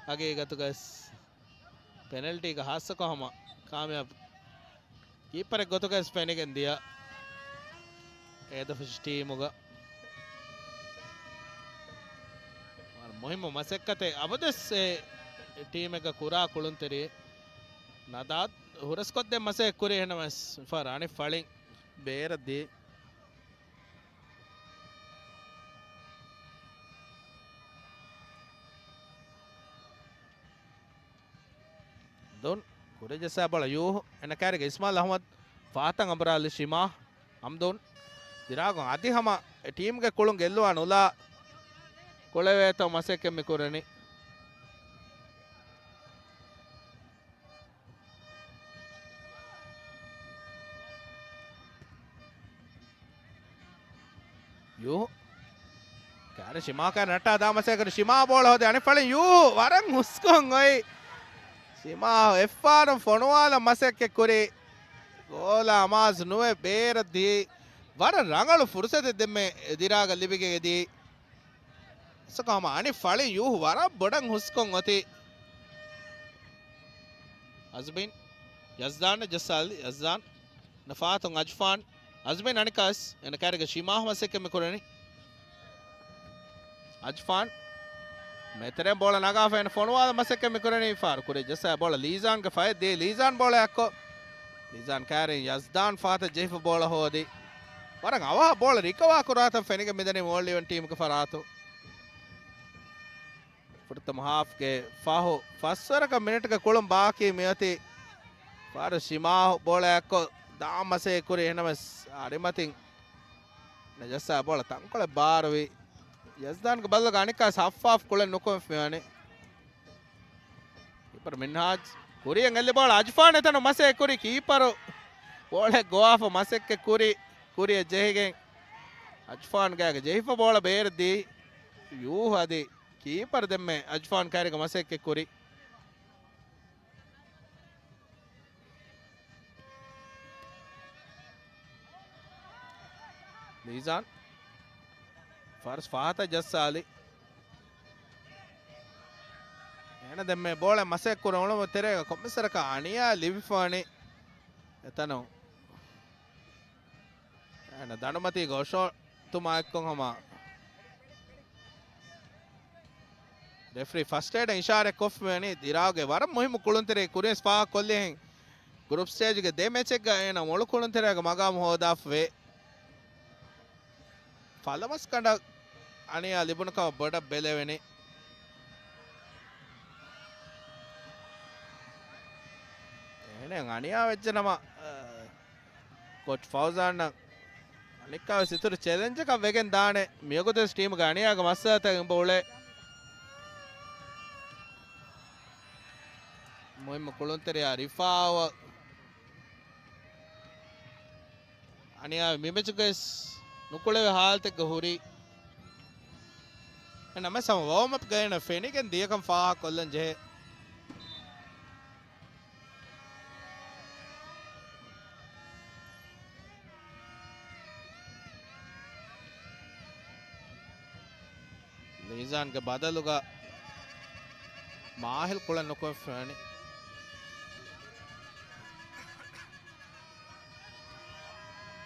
ހަގީގަތުގަސް ޕެނަލްޓީގަ ހާއްސަކޮށް ހަމަ ކާމިޔާބު ކީޕަރެއް ގޮތުގަސް ފެނިގެން ދިޔަ އޭދަފުށި ޓީމުގަ ވަރަށް މުހިއްމު މަސައްކަތެއް އަބަދުވެސް އެ ޓީމެއްގަ ކުރާ ކުޅުންތެރި ނަދާ ހުރަސްކޮށްދޭން މަސައްކަތް ކުރި އެހެނަމަސް ފަރާނި ފަޅިން ބޭރަށް ދީ. ދުން ކުރިޖައްސާ ބޯޅަ ޔޫހު އެނަ ކައިރިގެ އިސްމާލް އަހްމަދު ފާތަން އަނބުރާލި ޝިމާ ހަމްދުން ދިރާގުން އަދި ހަމަ ޓީމްގެ ކުޅުން ގެއްލުވާ ނުލާ ކުޅެވޭތޯ މަސައްކަތް މި ކުރަނީ. ޔޫ. ކާރި ޝިމާ ކާރި ނައްޓާ ދާ މަސައްކަތް ކުރި ޝިމާ ބޯޅަ ހޯދި އަނެއް ފަޅިން ޔޫ ވަރަށް ހުސްކޮށް އޮތް. ޝިމާ އެއްފަހަރު ފޮނުވާލަން މަސައްކަތް ކުރި. ގޯލާ އަމާޒު ނުވެ ބޭރަށް ދީ. ވަރަށް ރަނގަޅު ފުރުސަތެއް ދެންމެ ދިރާގަ ލިބިގެ ދީ. ސަކާމަ އަނެއް ފަޅި ޔޫހު ވަރަށް ބޮޑަށް ހުސްކޮށް އޮތީ. އަޒުމީން ޔަޒްދާން ޖައްސާލި ޔަޒްދާން ނަފާތުން އަޖްފާން. އަޒުމީން އަނެކާސް އެނަ ކައިރިގަ ޝިމާހު މަސައްކަތް މި ކުރަނީ. އަޖްފާން މެތެރެން ބޯޅަ ނަގާފަ އެނ ފޮނުވާލަ މަސައްކަތް މި ކުރަނީ ފާރު ކުރި ޖައްސާ ބޯޅަ ލީޒާންގެ ފައެއް ދޭ ލީޒާން ބޯޅަ އެއްކޮށް. ލީޒާން ކައިރިން ޔަޒްދާން ފާތަށް ޖެހިފަ ބޯޅަ ހޯދި. ވަރަށް އަވަހަށް ބޯޅަ ރިކަވާ ކުރާތަން ފެނިގެން މިދަނީ މޯލްޑިވިއަން ޓީމުގެ ފަރާތު. ފުރަތަމަ ހާފްގެ ފަހު ފަސްވަރަކަށް މިނެޓްގެ ކުޅުން ބާކީ މިއޮތީ. ފާރު ޝިމާހު ބޯޅައަށްކޮށް ދާ މަސޭ ކުރި އެހެނަމަސް އަރިމަތިން ނަޖައްސާ ބޯޅަ ތަންކޮޅެއް ބާރުވި. ޔަޒްދާންގެ ބަލަގަ އަނިކާ ސައްފާފް ކުޅެން ނުކުމެފި ވަނީ. ކީޕަރު މިންހާޖް ކުރިއަށް އެއްލި ބޯޅަ އަޖްފާން އެތަނު މަސޭ ކުރި ކީޕަރު ބޯޅަ ގޮވާފަ މަސައްކަތް ކުރި ކުރިއަށް ޖެހިގެން އަޖްފާން ގާގަ ޖެހިފަ ބޯޅަ ބޭރަށް ދީ. ޔޫހު އަދި ކީޕަރު ދެންމެ އަޖްފާން ކައިރިގަ މަސައްކަތް ކުރި. ލީޒާން ފާރު ފާތަށް ޖައްސާލި. އޭނަ ދެންމެ ބޯޅަ މަސައްކަތް ކުރަން އުޅުމު ތެރޭގަ ކޮންމެސްވަރަކަށް އަނިޔާ ލިބިފަވަނީ އެތަނުން. އޭނަ ދަނޑުމަތީގަ އޮށޯތުމާ އެއްކޮށް ހަމަ ރެފްރީ ފަސްޓް އޭޑަށް އިޝާރަތް ކޮށްފަވަނީ. ދިރާގެ ވަރަށް މުހިއްމު ކުޅުންތެރި ކުރިން ފާހަގަ ކޮށްލިހެން ގްރޫޕް ސްޓޭޖްގެ ދެ މެޗެއްގަ އޭނަ މޮޅު ކުޅުންތެރިއަކަށް މަގާމު ހޯދާފަ ވޭ. ފަލަމަސް ކަނޑަށް އަނިޔާ ލިބުނު ކަމަށް ބޮޑަށް ބެލެވެނީ. އޭނަ އަނިޔާ ވެއްޖެ ނަމަ، އަ، ކޯޗް ފައުޒާން އަނެއްކާވެސް އިތުރު ޗެލެންޖަކަށް ވެގެން ދާނެ. މިވަގުތުވެސް ޓީމުގެ އަނިޔާގެ މައްސަލަތައް އިނބައުޅޭ. މުހިއްމު ކުޅުންތެރިޔާ ރިފާއަށް އަނިޔާ މި މެޗުގައިސް ނުކުޅެވޭ ހާލަތެއްގަ ހުރީ. އެނަމެސް ހަމަ ވޯމްއަޕްގައި އޭނަ ފެނިގެން ދިޔަކަން ފާހަގަކޮށްލަން ޖެހޭ. ލީޒާންގެ ބަދަލުގަ މާހިލް ކުޅެން ނުކުމެފަވަނީ.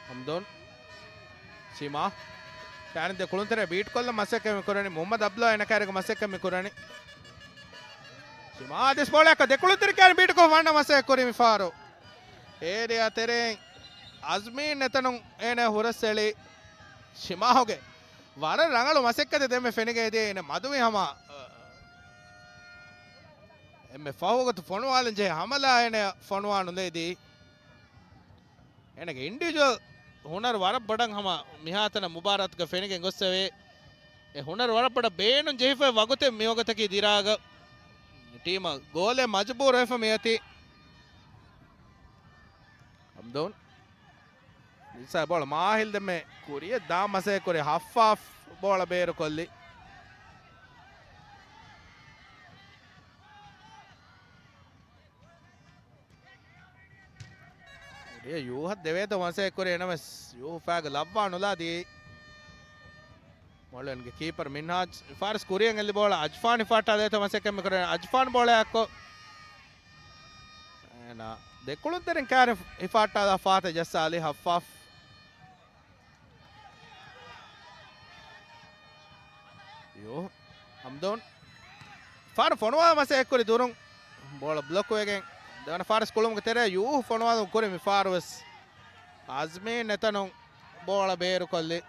ހަމްދޫން. ޝިމާ. ކާރިން ދެ ކުޅުންތެރެ ބީޓް ކޮށްލަން މަސައްކަތް މި ކުރަނީ. މުހައްމަދު އަބްދުﷲ އޭނަ ކާރިގެ މަސައްކަތް މި ކުރަނީ. ޝިމާ އަދިސް ބޯޅައަކަށް ދެ ކުޅުންތެރި ކާރިން ބީޓް ކޮށް ވަންނަ މަސައްކަތް ކުރި މި ފާރު. އޭރިއާ ތެރެއިން އަޒްމީން އެތަނުން އޭނަ ހުރަސް އެޅި. ޝިމާހުގެ ވަރަށް ރަނގަޅު މަސައްކަތެއް ދެންމެ ފެނިގެން ދިޔަ އޭނަ މަދުވި ހަމަ އެންމެ ފަހު ވަގުތު ފޮނުވާލަން ޖެހޭ ހަމަލާ އޭނަ ފޮނުވާ ނުލައިދީ. އޭނަގެ އިންޑިވިޖުއަލް ހުނަރު ވަރަށް ބޮޑަށް ހަމަ މިހާތަނަށް މުބާރާތުގަ ފެނިގެން ގޮއްސެވޭ. އެ ހުނަރު ވަރަށް ބޮޑަށް ބޭނުން ޖެހިފައި ވަގުތެއް މިވަގުތަކީ ދިރާގަ ޓީމަށް ގޯލެއް މަޖުބޫރުވެފަ މިއޮތީ. ދޯން. މިސާ ބޯޅަ މާހިލް ދެމެ ކުރިޔަށް ދާ މަސޭ ކުރި ހައްފާފް ބޯޅަ ބޭރު ކޮށްލި. ކުރިޔަށް ޔޫހަށް ދެވޭތޯ މަސޭ ކުރި އެނަމެސް ޔޫހު ފައިގަ ލައްވާ ނުލާ ދިޔައީ. މޮޅުވެންގެ ކީޕަރ މިންހާޖް ފާރިސް ކުރިޔަށް އެއްލި ބޯޅަ އަޖްފާން ހިފާއްޓާލޭތޯ މަސައްކަތް މިކުރޭ. އަޖްފާން ބޯޅައަށްކޮށް އޭނާ ދެކުޅުންތެރިން ކާރި ހިފާއްޓާލާ ފާތެ ޖައްސާލި ހައްފާފް. ޔޫ ހަމްދޫން ފާރު ފޮނުވާ މަސައްކުރި ދުރުން ބޯޅަ ބްލޮކް ވެގެން ދެވަނަ ފާރިސް ކުޅުމުގެ ތެރޭ ޔޫ ފޮނުވާލުން ކުރި މި ފާރު ވެސް އަޒްމީން އެތަނުން ބޯޅަ ބޭރުކޮށްލި.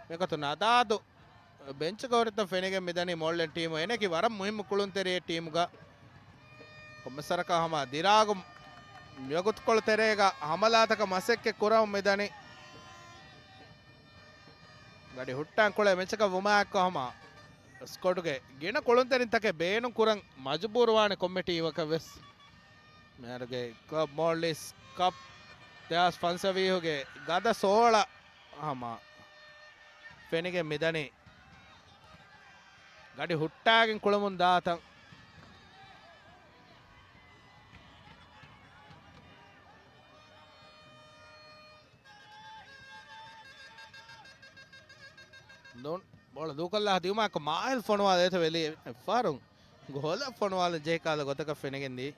މިގޮތު ނަދާދު ބެންޗުގަ ހުރިތަން ފެނިގެން މިދަނީ މޯޅިން ޓީމު. އޭނައަކީ ވަރަށް މުހިއްމު ކުޅުންތެރިއެއް ޓީމުގަ. ކޮންމެސް ވަރަކަށް ހަމަ ދިރާގު މިވަގުތުކޮޅު ތެރޭގަ ހަމަލާތަކަށް މަސައްކަތް ކުރަމުން މިދަނީ. ގަޑި ހުއްޓާން ކުޅޭ މެޗަކަށް ވުމާއެއްކޮށް ހަމަ ސްކޮޑުގެ ގިނަ ކުޅުންތެރިންތަކެއް ބޭނުން ކުރަން މަޖުބޫރުވާނެ ކޮންމެ ޓީމަކަށް ވެސް. މޭރުގެ ކްލަބް މޯލްޑިވްސް ކަޕް ދެހާސް ފަންސަވީހުގެ ގަދަ ސޯޅަ ހަމަ ފެނިގެން މިދަނީ. ގަޑި ހުއްޓާގެން ކުޅަމުން ދާތަން. ނޫން ބޯޅަ ދޫކޮށްލާ ދިއުމާއެކު މާހިލް ފޮނުވާ ދޭތަ ވެލި އެއްފަހަރު ގޯލަށް ފޮނުވާލަން ޖެހި ކަހަލަ ގޮތަކަށް ފެނިގެން ދިޔަ.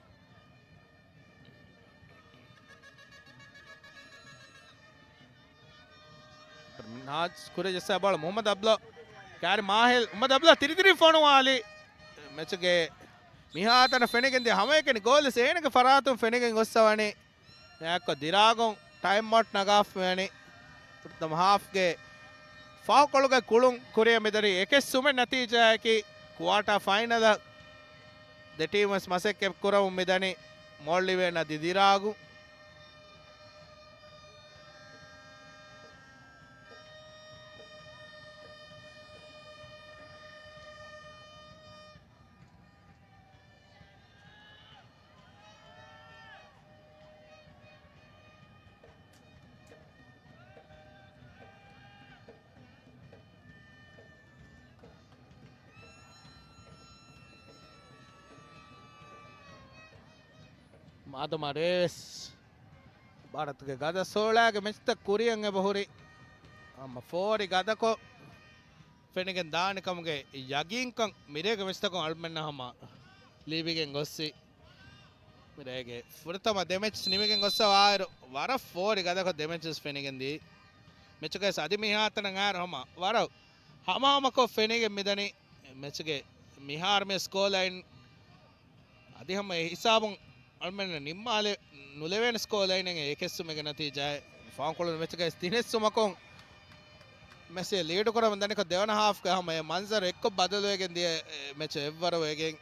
މިންހާޖް ކުރިޔަށް ޖައްސާ ބޯޅަ މުހައްމަދު އަބްލާ. ކާރި މާހިލް މުހައްމަދު އަބްލާ ތިރިތިރި ފޮނުވާލި. މެޗުގެ މިހާތަނަށް ފެނިގެން ދިޔަ ހަމައެކަނި ގޯލް ވެސް އޭނަގެ ފަރާތުން ފެނިގެން ގޮއްސަވަނީ. އެއާއެކު ދިރާގުން ޓައިމް އައުޓް ނަގާފަ މިވަނީ. ފުރަތަމަ ހާފްގެ ފަހުކޮޅުގެ ކުޅުން ކުރިޔަށް މިދަނީ އެކެއް ސުމެއް ނަތީޖާއަކީ ކުއާޓާ ފައިނަލަށް ދެ ޓީމް ވެސް މަސައްކަތް ކުރަމުން މިދަނީ މޯލްޑިވިއަން އަދި ދިރާގު. މާދަމާ ރޭވެސް ބާރަތުގެ ގަދަ ސޯޅާގެ މެޗްތައް ކުރިޔަށް އެބަހުރި. ހަމަ ފޯރި ގަދަކޮށް ފެނިގެން ދާނެ ކަމުގެ ޔަގީންކަން މިރޭގެ މެޗްތަކުން އަޅުމެންނަށް ހަމަ ލިބިގެން ގޮއްސި. މިރޭގެ ފުރަތަމަ ދެ މެޗް ނިމިގެން ގޮއްސަވާއިރު، ވަރަށް ފޯރި ގަދަކޮށް ދެ މެޗް ވެސް ފެނިގެން ދިޔަ. މެޗުގައި އަދި މިހާތަނަށް އައިރު ހަމަ ވަރަށް ހަމަހަމަކޮށް ފެނިގެން މިދަނީ. މެޗުގެ މިހާރު މި ސްކޯ ލައިން އަދި ހަމަ އެ ހިސާބުން އަޅުމެންނަށް ނިންމާލެ ނުލެވޭނެ ސްކޯ ލައިނެއް އެކެއްސުމެގެ ނަތީޖާއެއް. ފާންކޮޅުން މެޗުގައި ތިނެއްސުމަކުން މެސީ ލީޑު ކުރަމުން ދަނިކޮށް ދެވަނަ ހާފްގަ ހަމަ އެ މަންޒަރު އެއްކޮށް ބަދަލުވެގެން ދިޔަ މެޗު އެއްވަރު ވެގެން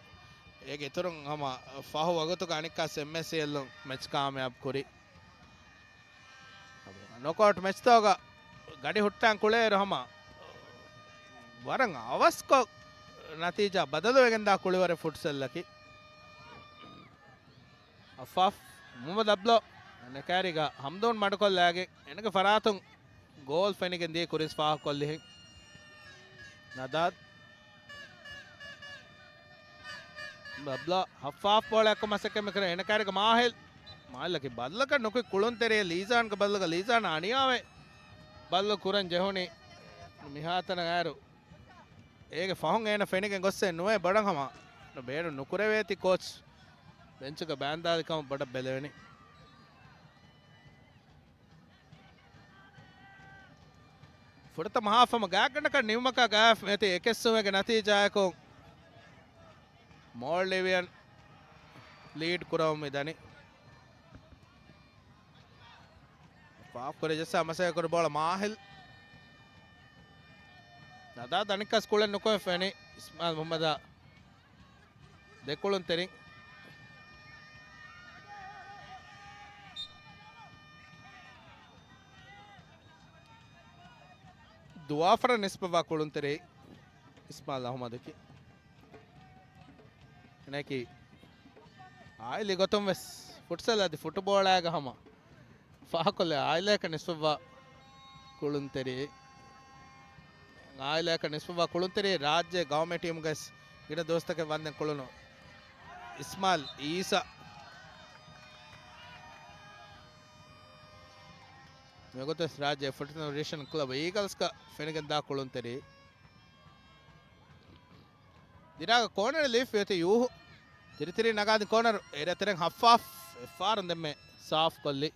އޭގެ އިތުރުން ހަމަ ފަހު ވަގުތުގަ އަނެއްކާސް އެމްއެސީއެލުން މެޗް ކާމިޔާބު ކުރި. ނޮކްއައުޓް މެޗްތަކުގަ ގަޑި ހުއްޓާން ކުޅޭއިރު ހަމަ ވަރަށް އަވަސްކޮށް ނަތީޖާ ބަދަލުވެގެންދާ ކުޅިވަރެއް ފުޓްސަލްއަކީ. އައްފާފް މުހައްމަދު އަބްލޯ ނެކާރީގަ ހަމްދޫން މަޑުކޮށްލާގެން އޭނަގެ ފަރާތުން ގޯލް ފެނިގެން ދިޔަ ކުރިސް ފާހަގަކޮށްލިހެން. ނަދާދް އަބްލާ ހައްފާފް ބޯޅައަކަށް މަސައްކަތް މިކުރޭ. އޭނަ ކާރިގަ މާހިލް. މާހިލަކީ ބަލަކަށް ނުކުތް ކުޅުންތެރިއެއް ލީޒާންގެ ބަލަކަށް ލީޒާން އަނިޔާވެ ބަލަ ކުރަން ޖެހުނީ. މިހާތަނަށް އައިރު އޭގެ ފަހުން އޭނަ ފެނިގެން ގޮއްސެއް ނުވޭ ބޮޑަށް ހަމަ. ބޭނުން ނުކުރެވޭތީ ކޯޗް ބެންޗުގަ ބާންދާލި ކަމަށް ބޮޑަށް ބެލެވެނީ. ފުރަތަމަ ހާފް ހަމަ ގާތްގަނޑަކަށް ނިމުމަކާ ގާތް މިއޮތީ އެކެއްސުމެއްގެ ނަތީޖާއަކުން މޯލްޑިވިއަން ލީޑް ކުރަމުން މިދަނީ. ފާފް ކުރިޔަށް ޖައްސާ މަސައްކަތް ކުރި ބޯޅަ މާހިލް. ނަދާ ދަނިކަސް ކުޅެން ނުކުމެ ފެނި އިސްމާއިލް މުހައްމަދާ ދެކުޅުންތެރިން. ދުވާފަރަށް ނިސްބަތްވާ ކުޅުންތެރި އިސްމާއިލް އަހުމަދަކީ. އޭނައަކީ އާއިލީ ގޮތުން ވެސް ފުޓްސަލް އަދި ފުޓުބޯޅައިގަ ހަމަ ފާހަކޮށްލެ އާއިލާއަކަށް ނިސްބަތްވާ ކުޅުންތެރި، އާއިލާއަކަށް ނިސްބަތްވާ ކުޅުންތެރި ރާއްޖޭ ގައުމީ ޓީމުގައި ގިނަ ދުވަސްތަކެއް ވަންދެން ކުޅުނު އިސްމާއިލް އީސާ. މިވަގުތު ވެސް ރާއްޖޭ ފުޓްސަލް ރިޝަން ކްލަބް އީގަލްސްގަ ފެނިގެންދާ ކުޅުންތެރި. ދިރާގަ ކޯނަރ ލީފް އޮތީ ޔޫހު. ތިރިތިރި ނަގާދިން ކޯނަރު އޭރު ތެރެއިން ހައްފާފް އެއްފާރުން ދެންމެ ސާފް ކޮށްލި.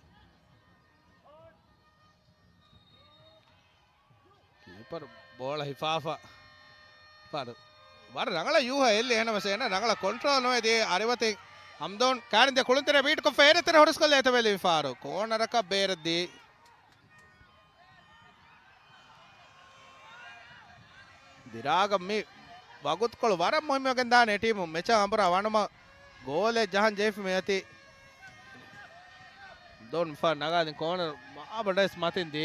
ކީޕަރު ބޯޅަ ހިފާފަ. ފާރު. ވަރަށް ރަނގަޅަށް ޔޫހަށް އެއްލި އެހެނަސް އޭނަ ރަނގަޅަށް ކޮންޓްރޯލް ނުވެ ދިޔަ އަރިވަތިން ހަމްދޯން ކާރިން ދިޔަ ކުޅުންތެރެ ބީޓް ކޮށްފަ އޭރު ތެރެ ހުރަސްކޮށްލަ އެތަބެލި ފާރު. ކޯނަރަކަށް ބޭރަށް ދީ. ދިރާގަ މި ވަގުތުކޮޅު ވަރަށް މުހިއްމުވެގެން ދާނެ އެ ޓީމު މެޗަށް އަނބުރާ ވަނުމަށް ގޯލެއް ޖަހަން ޖެހިފަ މިއޮތީ. ދޯން ފާ ނަގާދިން ކޯނަރު މާބޮޑަށް މަތިން ދީ.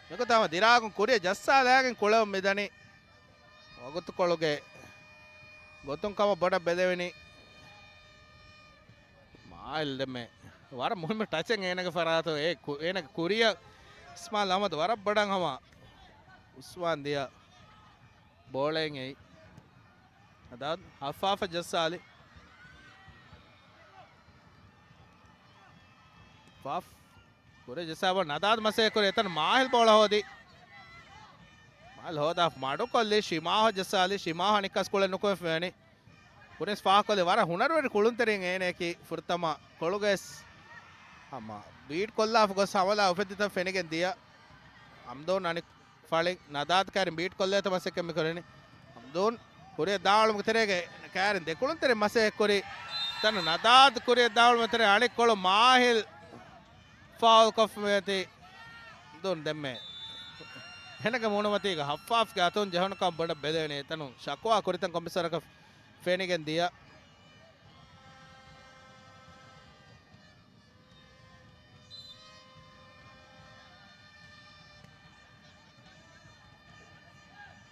މިގޮތަށް ހަމަ ދިރާގުން ކުރިއަށް ޖައްސާލައިގެން ކުޅެވުން މިދަނީ. ވަގުތުކޮޅުގެ ގޮތުން ކަމަށް ބޮޑަށް ބެލެވެނީ. މާއިލް ދެމެ ވަރަށް މުހިއްމު ޓަޗެއް އޭނަގެ ފަރާތު އެ ކު-، އޭނަގެ ކުރިއަށް އިސްމާއިލް އަހްމަދު ވަރަށް ބޮޑަށް ހަމަ އުސްވާން ދިޔަ ބޯޅައެއް އެއީ. ނަދާދް ހައްފާފަށް ޖައްސާލި. ފާފް ކުރިއަށް ޖައްސާ ބޯ ނަދާދް މަސައްކަތް ކުރި އެތަން މާހިލް ބޯޅަ ހޯދި. މާހިލް ހޯދާ މަޑުކޮށްލި ޝިމާހު ޖައްސާލި. ޝިމާހު އަނެއްކާސް ކުޅެ ނުކުމެފައިވަނީ. ކުރިންސް ފާހަކޮށްލި ވަރަށް ހުނަރުވެރި ކުޅުންތެރިން އޭނައަކީ ފުރަތަމަ ކޮޅުގައިސް ހަމަ ބީޓް ކޮށްލާފަ ގޮސް ހަމަލާ އުފެއްދިތަން ފެނިގެން ދިޔަ. އަމްދޯން އަނި ފަޅިން ނަދާދް ކާރިން ބީޓް ކޮށްލޭތަ މަސައްކަތް މި ކުރަނީ. އަމްދޫން ކުރިއަށް ދާއުޅުމުގެ ތެރޭގައި ކާރިން ދެކުޅުންތެރި މަސައްކަތް ކުރި. ތަނު ނަދާދް ކުރިއަށް ދާއުޅުމުގެ ތެރޭ އަނެއްކޮޅު މާހިލް ފާއުލް ކޮށްފަ މިއޮތީ. އަމްދޫން ދެންމެ ހެނަގެ މޫނުމަތީގަ ހައްފާފްގެ އަތުން ޖެހުނުކަން ބޮޑަށް ބެލެވެނީ. ތަނު ޝަކުވާ ކުރިތަން ކޮންމެސް ވަރަކަށް ފެނިގެން ދިޔަ.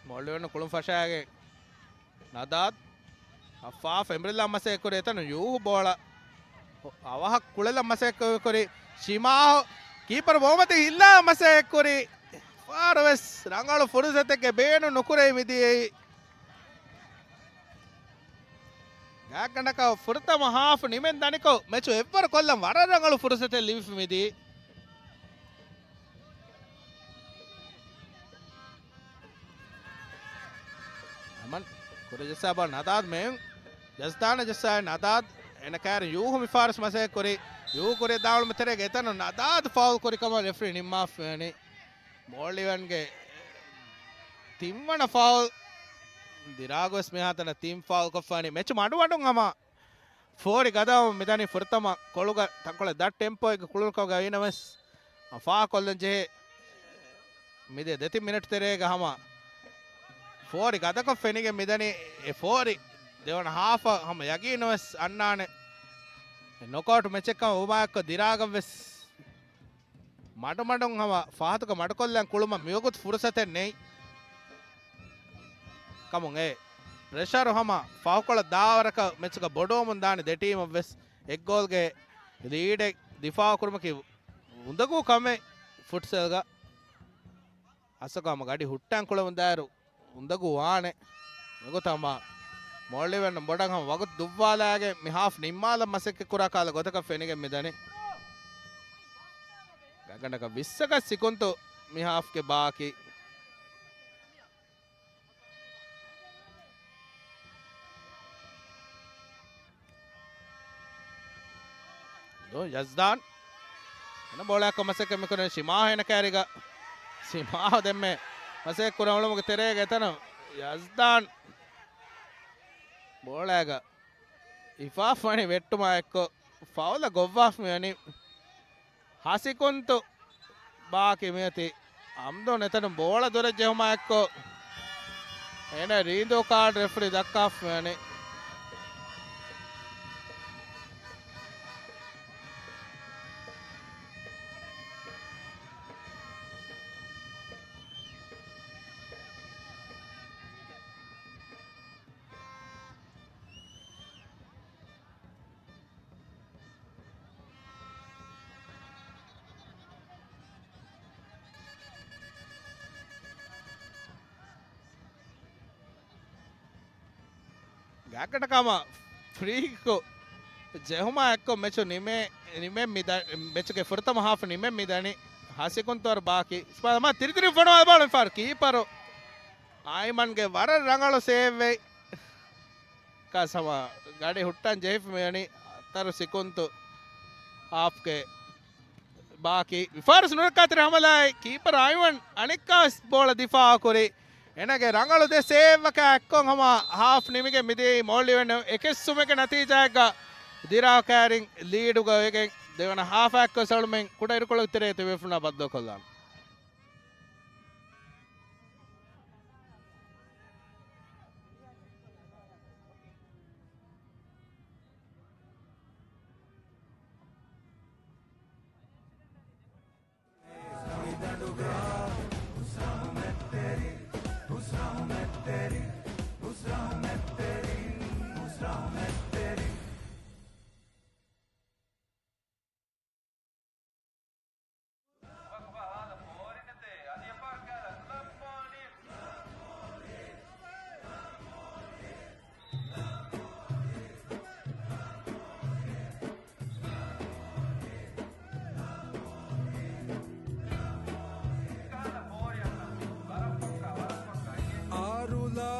މޮޅިވަން ކުޅުން ފަށާގެ ނަދާދް ހައްފާފް އެމްބްރިލްލާ މަސައްކަތް ކުރި އެތަނު ޔޫހު ބޯޅަ އަވަހަށް ކުޅެލަ މަސައްކަތް ކުރި ޝިމާހު ކީޕަރު ބޯމަތި ހިއްލާ މަސައްކަތް ކުރި ފާރުވެސް ރަނގަޅު ފުރުސަތެއްގެ ބޭނުން ނުކުރެވި މިދިޔައީ. ގާތްގަނޑަކަށް ފުރަތަމަ ހާފް ނިމެން ދަނިކޮށް، މެޗު އެއްވަރު ކޮށްލަން ވަރަށް ރަނގަޅު ފުރުސަތެއް ލިބިފަ މިދީ. އަމަން ކުރި ޖައްސާ ބޯ ނަދާދް މެއުން ޖަޒްދާނަށް ޖައްސާ ނަދާދް އޭނަ ކާރި ޔޫހު މި ފާރިސް މަސައްކަތް ކުރި. ޔޫހު ކުރި ދާއުޅުމު ތެރޭގެ އެތަނު ނަދާދް ފައުލް ކުރި ކަމަށް ރެފްރީ ނިންމާފައިވަނީ. މޯޅިވަންގެ ތިންވަނަ ފައުލް ދިރާގުވެސް މިހާތަނަށް ތިން ފައުލް ކޮށްފައިވަނީ. މެޗު މަޑުމަޑުން ހަމަ ފޯރި ގަދަވަމުން މިދަނީ ފުރަތަމަ ކޮޅުގަ ތަންކޮޅެއް ދަށް ޓެމްޕޯއެއްގެ ކުޅުނުކަމުގަ ވީނަމަވެސް، ފާ ކޮށްލަން ޖެހޭ. މިދިޔަ ދެތިން މިނެޓް ތެރޭގަ ހަމަ ފޯރި ގަދަކޮށް ފެނިގެން މިދަނީ. އެ ފޯރި ދެވަނަ ހާފަށް ހަމަ ޔަގީނުވެސް އަންނާނެ. ނޮކްއައުޓް މެޗެއްކަމަށް ވުމާއެއްކޮށް ދިރާގަށްވެސް މަޑުމަޑުން ހަމަ ފަހަތުގަ މަޑުކޮށްލަން ކުޅުމަށް މިވަގުތު ފުރުސަތެއް ނެތް ކަމުން އެ ޕްރެޝަރު ހަމަ ފަހުކޮޅަށް ދާވަރަކަށް މެޗުގަ ބޮޑުވަމުން ދާނެ ދެ ޓީމަށްވެސް. އެއް ގޯލްގެ ލީޑެއް ދިފާއު ކުރުމަކީ އުނދަގޫ ކަމެއް ފުޓްސަލްގަ. އަސަކު ހަމަ ގަޑި ހުއްޓަން ކުޅެމުން ދާއިރު އުނދަގޫ ވާނެ. މިގޮތަށް ހަމަ މޮޅިވަން ބޮޑަށް ހަމަ ވަގުތު ދުއްވާލާގެން މި ހާފް ނިންމާލަން މަސައްކަތް ކުރާ ކަހަލަ ގޮތަކަށް ފެނިގެން މިދަނީ. ގާތްގަނޑަކަށް ވިއްސަކަށް ސިކުންތު މި ހާފްގެ ބާކީ. ދޯ ޔަޒްދާން. އޭނަ ބޯޅައަކަށް މަސައްކަތް މިކުރަނީ ޝިމާހު އޭނަ ކާރިގަ. ޝިމާހު ދެންމެ މަސައްކަތް ކުރަން އުޅުމުގެ ތެރޭގަ އެތަނު ޔަޒްދާން ބޯޅައިގަ ހިފާފަ ވަނީ ވެއްޓުމާ އެއްކޮށް ފައުލަށް ގޮއްވާފަ މިވަނީ. ހަ ސިކުންތު ބާކީ މިއޮތީ. އަމްދޫން އެތަނުން ބޯޅަ ދުރަށް ޖެހުމާ އެއްކޮށް، އޭނަ ރީނދޫ ކާޑް ރެފްރީ ދައްކާފަ މިވަނީ. އެކަޓަކާމަ ފްރީކިކު ޖެހުމާ އެއްކޮށް މެޗު ނިމޭ، ނިމެން މިދަ-، މެޗުގެ ފުރަތަމަ ހާފް ނިމެން މިދަނީ. ހަ ސިކުންތު ވަރު ބާކީ. ސްޕާ މާ ތިރިތިރި ފޮނުވާލަ ބާލުން ފާރު ކީޕަރު އައިމަންގެ ވަރަށް ރަނގަޅު ސޭވް ވެއް. ކާސަމާ ގަޑި ހުއްޓަން ޖެހިފަ މިވަނީ އަތަރު ސިކުންތު ހާފްގެ ބާކީ. ވިފާރުސް ނުރައްކާތެރި ހަމަލާއި ކީޕަރ އައިމަން އަނެއްކާވެސް ބޯޅަ ދިފާއު ކުރި. އޭނާގެ ރަނގަޅު ދެ ސޭވްއަކާ އެއްކޮށް ހަމަ ހާފް ނިމިގެން މިދިޔައީ މޯލްޑިވެން އެކެއް ސުމެއްގެ ނަތީޖާއެއްގަ ދިރާ ކާރިން ލީޑުގަ ވެގެން ދެވަނަ ހާފާ އެއްކޮށް ސަޅުމެން ކުޑަ އިރުކޮޅުގެ ތެރޭ ތިބޭފުޅުންނާ ބައްދަލުކޮށްލާން. އާރުލާ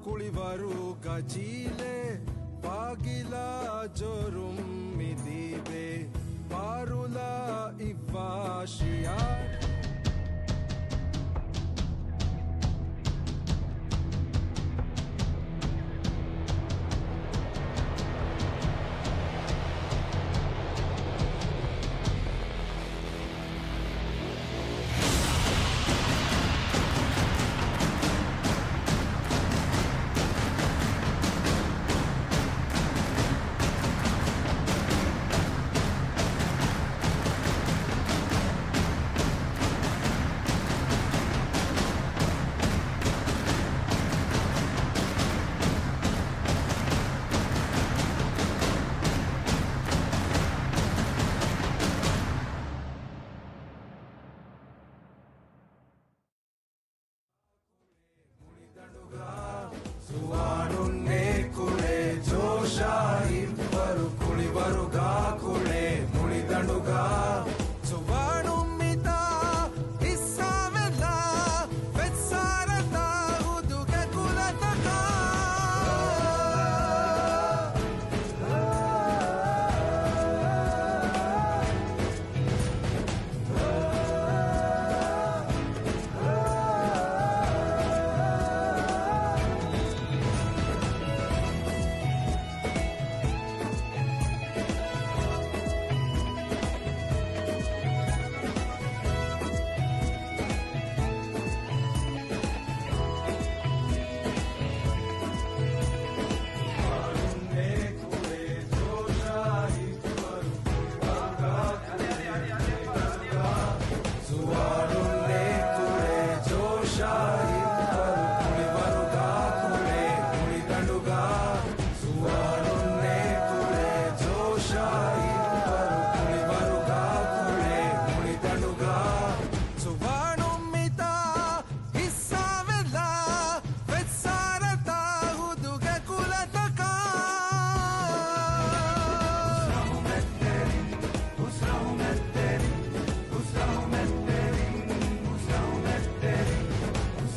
ކުޅިވަރުގަ ޖީލެ، ފާގިލާ ޖޮރުން މިދީބެ، ފާރުލާ އިއްވާށިޔާ. ޒުވާނުންނޭ ކުޅޭ ޖޯޝާ ހިއްވަރު ކުޅިވަރުގާ ކުޅޭ މުޅިދަނޑުގާ. ޒުވާނުން މިތާ ހިއްސާވެލާ ފެއްސާރަތާ ހުދުގެ ކުލަތަކާ. ޒުވާނުން މިތާ ހިއްސާވެލާ ފެއްސާރަތާ ހުދުގެ ކުލަތަކާ.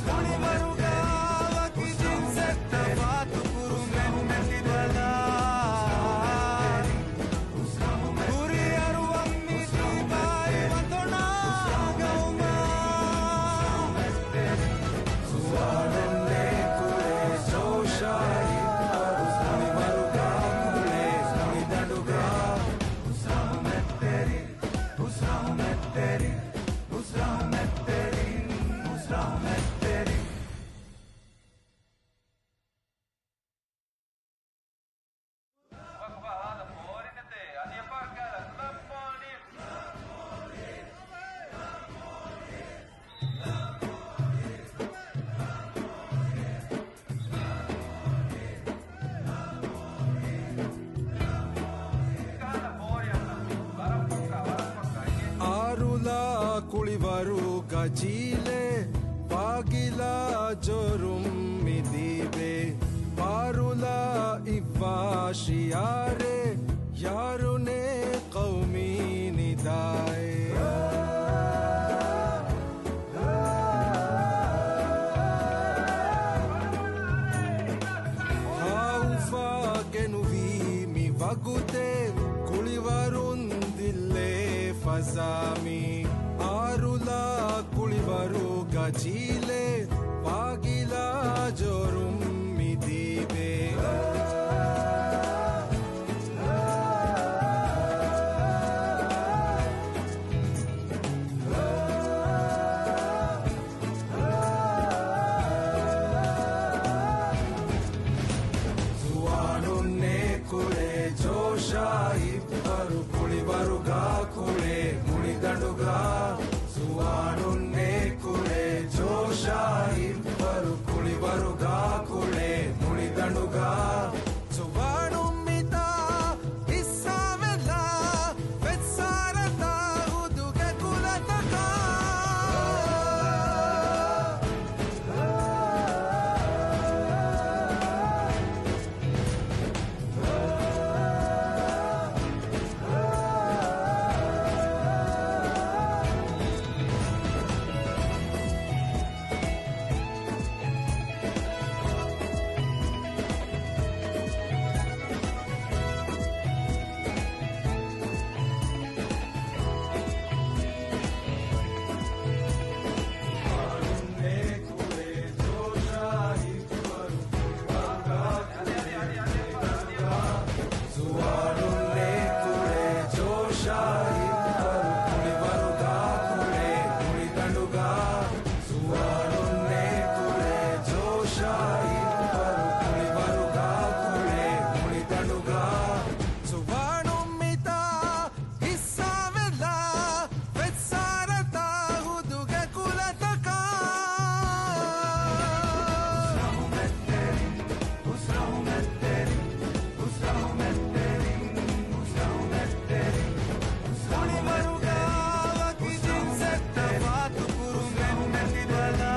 ކުޅިވަރުގާ ވަކި ޖިންސެއް ތަފާތު ކުރުމެއް ނެތިބަލާ. ކުރިއަރުވަން މި ދީބާއި ވަތޮނާ ގައުމާ. ޒުވާނުންނޭ ކުޅޭ ޖޯޝާ ހިއްވަރު ކުޅިވަރުގާ ކުޅޭ ކުޅިދަނޑުގާ. އާރުލާ ކުޅިވަރުގަ ޖީލެ، ފާގިލާ ޖޮރުން މިދީބެ، ފާރުލާ ޝިޢާރެއް، ޔާރުނޭ ޤައުމީ ނިދާއެއް. ހާއުފާ ގެނުވީ މި ވަގުތެއް، ކުޅިވަރުން ދިއްލޭ ފަޒާ މީ. އާރުލާ ކުޅިވަރުގަ ޖީލެއް، ވާގިލާ ޖޯރުން މި ދީބޭ. ޒުވާނުންނޭ ކުޅޭ ޖޯޝާ ހިއްވަރު، ކުޅިވަރުގަ ކުޅޭ މުޅިދަނޑުގަ. ޒުވާނުންނޭ ކުޅޭ ޖޯޝާ ހިއްވަރު، ކުޅިވަރުގަ ކުޅޭ މުޅިދަނޑުގަ. ޒުވާނުން މިތާ ހިއްސާވެލާ، ފެއްސާރަތާ ހުދުގެ ކުލަތަކާ. ޒުވާނުން މިތާ ހިއްސާވެލާ، ފެއްސާރަތާ ހުދުގެ ކުލަތަކާ. ކުޅިވަރުގަ ވަކި ޖިންސެއް ތަފާތު ކުރުމެއް ނެތި ބަލާ.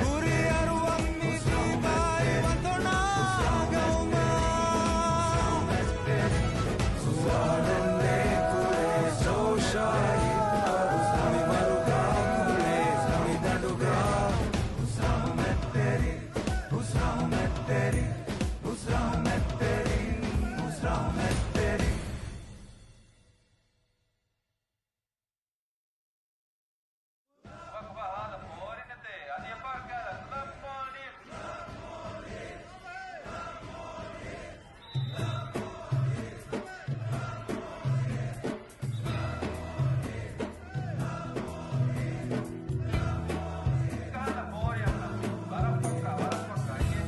ކުރިއަރުވަން މި ދީބާއި ވަތަނާ ގައުމާ. ޒުވާނުންނޭ ކުޅޭ ޖޯޝާ ހިއްވަރު، ކުޅިވަރުގަ ކުޅޭ މުޅިދަނޑުގަ. ހުސްރަހުމަތްތެރި، ހުސްރަހުމަތްތެރި، ހުސްރަހުމަތްތެރި، ހުސްރަހުމަތްތެރި.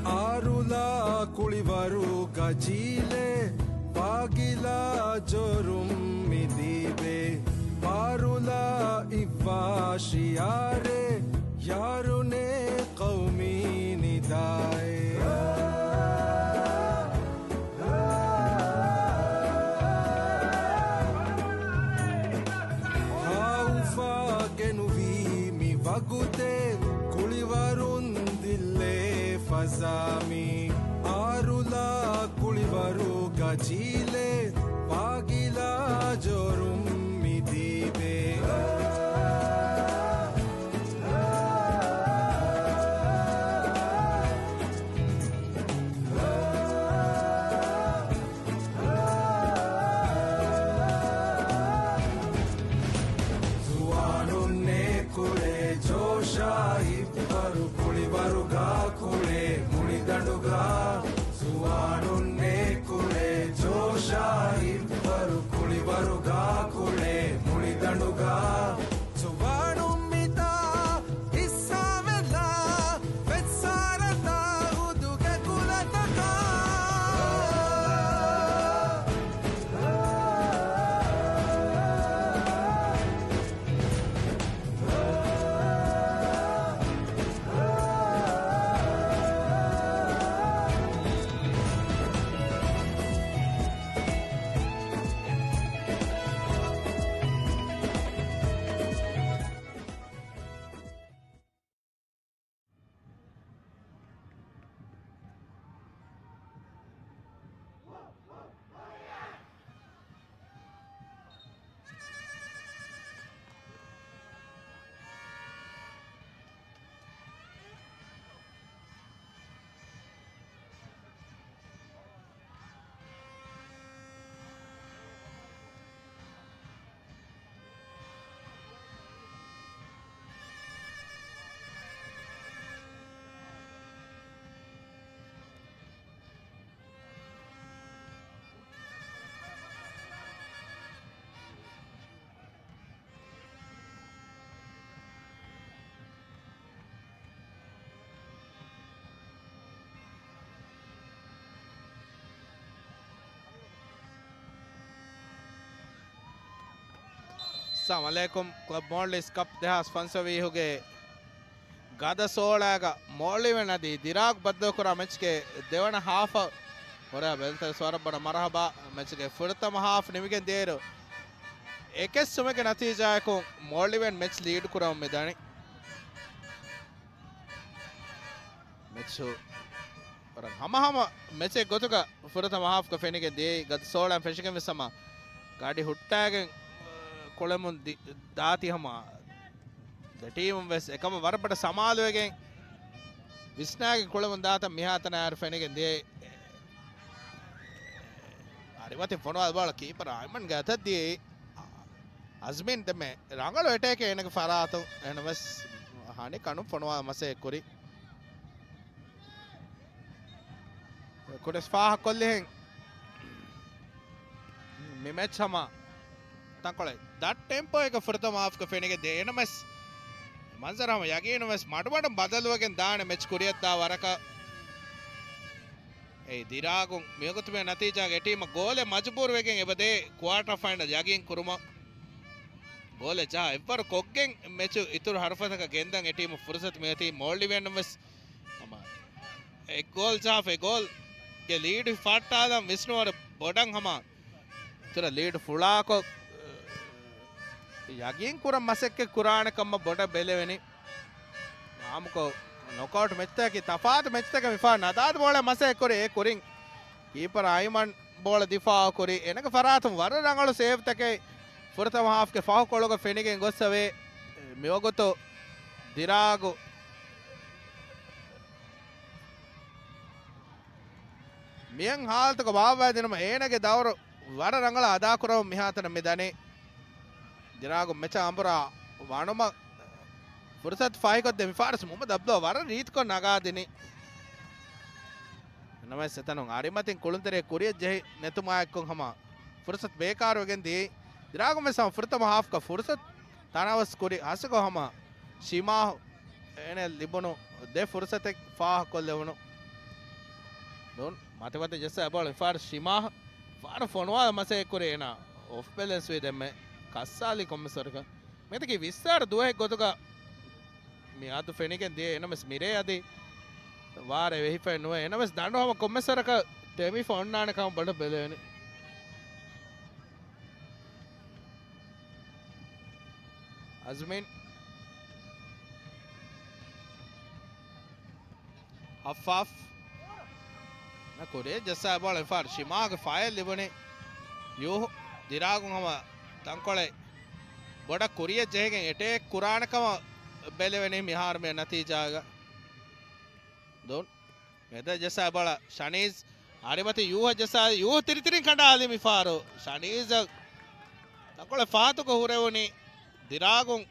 އާރުލާ ކުޅިވަރުގަ ޖީލެއް، ވާގިލާ ޖޯރުން މި ދީބޭ. އާރުލާ އިއްވާ ޝިޢާރެއް، ޔާރުނޭ ޤައުމީ ނިދާއެއް. ހާއުފާ ގެނުވީ މި ވަގުތެއް، ކުޅިވަރުން ދިއްލޭ ފަޒާ މީ. އާރުލާ ކުޅިވަރުގަ ޖީލެއް، ވާގިލާ ޖޯރުން މި ދީބޭ. ޒުވާނުންނޭ ކުޅޭ ޖޯޝާ ހިއްވަރު، ކުޅިވަރުގަ ކުޅޭ މުޅިދަނޑުގަ. ޒުވާނުންނޭ ކުޅޭ ޖޯޝާ އައްސަލާމު ޢަލައިކުމް. ކްލަބް މޯލްޑިވްސް ކަޕް ދެހާސް ފަންސަވީހުގެ ގަދަ ސޯޅައިގަ މޯލްޑިވެން އަދި ދިރާގް ބައްދަލުކުރާ މެޗްގެ ދެވަނަ ހާފަށް ހުރާ ބެލުންތެރި ވަރަށް ބޮޑަށް މަރުޙަބާ. މެޗްގެ ފުރަތަމަ ހާފް ނިމިގެން ދިޔައިރު އެކެއް ސުމެއްގެ ނަތީޖާއަކުން މޯލްޑިވެން މެޗް ލީޑް ކުރަމުން މި ދަނީ. މެޗު ވަރަށް ހަމަހަމަ މެޗެއް ގޮތުގަ ފުރަތަމަ ހާފްގަ ފެނިގެން ދިޔައީ. ގަދަ ސޯޅައިން ފެށިގެން ވެސް ހަމަ ގަޑި ހުއްޓާގެން ކުޅެމުން ދި-، ދާތީ ހަމަ ދެ ޓީމުން ވެސް އެކަމަށް ވަރަށް ބޮޑަށް ސަމާލުވެގެން ވިސްނާގެން ކުޅެމުން ދާތަން މިހާތަނަށް އައިރު ފެނިގެން ދިޔައީ. އަރިމަތިން ފޮނުވާލި ބޯޅަ ކީޕަރ އައިމަންގެ އަތަށް ދިޔައީ. އަޒްމީން ދެންމެ ރަނގަޅު އެޓޭކެއް އޭނަގެ ފަރާތުން އެހެނަސް ހަނި ކަނުން ފޮނުވާ މަސައްކަތް ކުރި. ކުޑަސް ފާހަކޮށްލިހެން މި މެޗް ހަމަ ތަންކޮޅެއް ދަށް ޓެމްޕޯއެއްގަ ފުރަތަމަ ހާފްގަ ފެނިގެން ދިޔަ. އެނަމެސް މަންޒަރު ހަމަ ޔަގީނުން ވެސް މަޑުމަޑުން ބަދަލުވެގެން ދާނެ މެޗް ކުރިއަށްދާ ވަރަކަށް. އެއީ ދިރާގުން މިވަގުތު މި ނަތީޖާގެ އެޓީމަށް ގޯލެއް މަޖުބޫރުވެގެން އެބަދޭ ކުއާޓަރ ފައިނަލް ޔަގީން ކުރުމަށް. ގޯލެއް ޖަހާ އެއްވަރު ކޮށްގެން މެޗު އިތުރު ހަރުފަތަކަށް ގެންދަން އެޓީމަށް ފުރުސަތު މިއޮތީ. މޯލްޑިވިއަން ވެސް ހަމަ އެއް ގޯލް ޖަހާފަ އެ ގޯލްގެ ލީޑު ފައްޓާލަން ވިސްނުވަރު ބޮޑަށް ހަމަ އިތުރަށް ލީޑު ފުޅާކޮށް، ޔަގީން ކުރަން މަސައްކަތް ކުރާނެ ކަމަށް ބޮޑަށް ބެލެވެނީ. އާއްމުކޮށް ނޮކްއައުޓް މެޗްތަކަކީ ތަފާތު މެޗްތަކެއް މިފަހަރު ނަދާދު ބޯޅަ މަސައްކަތް ކުރި އެ ކުރިން ކީޕަރ އައިމަން ބޯޅަ ދިފާއު ކުރި. އޭނަގެ ފަރާތުން ވަރަށް ރަނގަޅު ސޭވްތަކެއް ފުރަތަމަ ހާފްގެ ފަހުކޮޅުގަ ފެނިގެން ގޮއްސަވޭ. މިވަގުތު ދިރާގު މިއަން ހާލަތުގަ ބާއްވައިދިނުމަށް އޭނަގެ ދައުރު ވަރަށް ރަނގަޅަށް އަދާކުރަމުން މިހާތަނަށް މި ދަނީ. ދިރާގު މެޗަށް އަނބުރާ ވަނުމަށް ފުރުސަތު ފަހިކޮށްދޭ މިފަހަރު މުހައްމަދު އަބްދުﷲ ވަރަށް ރީތިކޮށް ނަގާދިނީ. ނަމަވެސް އެތަނުން އަރިމަތިން ކުޅުންތެރިއަށް ކުރިއަށް ޖެހި ނެތުމާއެކު ހަމަ ފުރުސަތު ބޭކާރުވެގެން ދިޔައީ. ދިރާގުން ވެސް ހަމަ ފުރަތަމަ ހާފްގަ ފުރުސަތު ތަނަވަސް ކުރި ހަސަކޮށް ހަމަ ޝިމާހު އޭނަ ލިބުނު ދެ ފުރުސަތެއް ފާހަކޮށްލެވުނު. ދުން މަތިމަތި ޖައްސާ ބޯޅަ މިފަހަރު ޝިމާހު ފާރު ފޮނުވާލަ މަސައްކަތް ކުރި އޭނާ އޮފް ބެލެންސް ވީ ދެންމެ ކައްސާލި ކޮންމެސް ވަރަކަށް. މިތަކީ ވިއްސާރަ ދުވަހެއް ގޮތުގަ މި އަދު ފެނިގެން ދިޔަ އެނަމެސް މިރޭ އަދި ވާރޭ ވެހިފައެއް ނުވޭ. އެނަމެސް ދަނޑު ހަމަ ކޮންމެސް ވަރަކަށް ތެމިފަ އޮންނާނެ ކަމަށް ބޮޑަށް ބެލެވެނީ. އަޒްމީން. ހައްފާފް. ކުރިއަށް ޖައްސާ ބޯޅަ މިފަހަރު ޝިމާގެ ފައިން ލިބުނީ. ޔޫހު ދިރާގުން ހަމަ ތަންކޮޅެއް ބޮޑަށް ކުރިއަށް ޖެހިގެން އެޓޭކް ކުރާނެ ކަމަށް ބެލެވެނީ މިހާރު މި ނަތީޖާގަ. ދުން. މެދަށް ޖައްސާ ބޯޅަ ޝަނީޒް. އަރިމަތި ޔޫހަށް ޖައްސާ ޔޫހު ތިރިތިރިން ކަނޑާލި މިފަހަރު. ޝަނީޒަށް ތަންކޮޅެއް ފަހަތުގަ ހުރެވުނީ ދިރާގުން.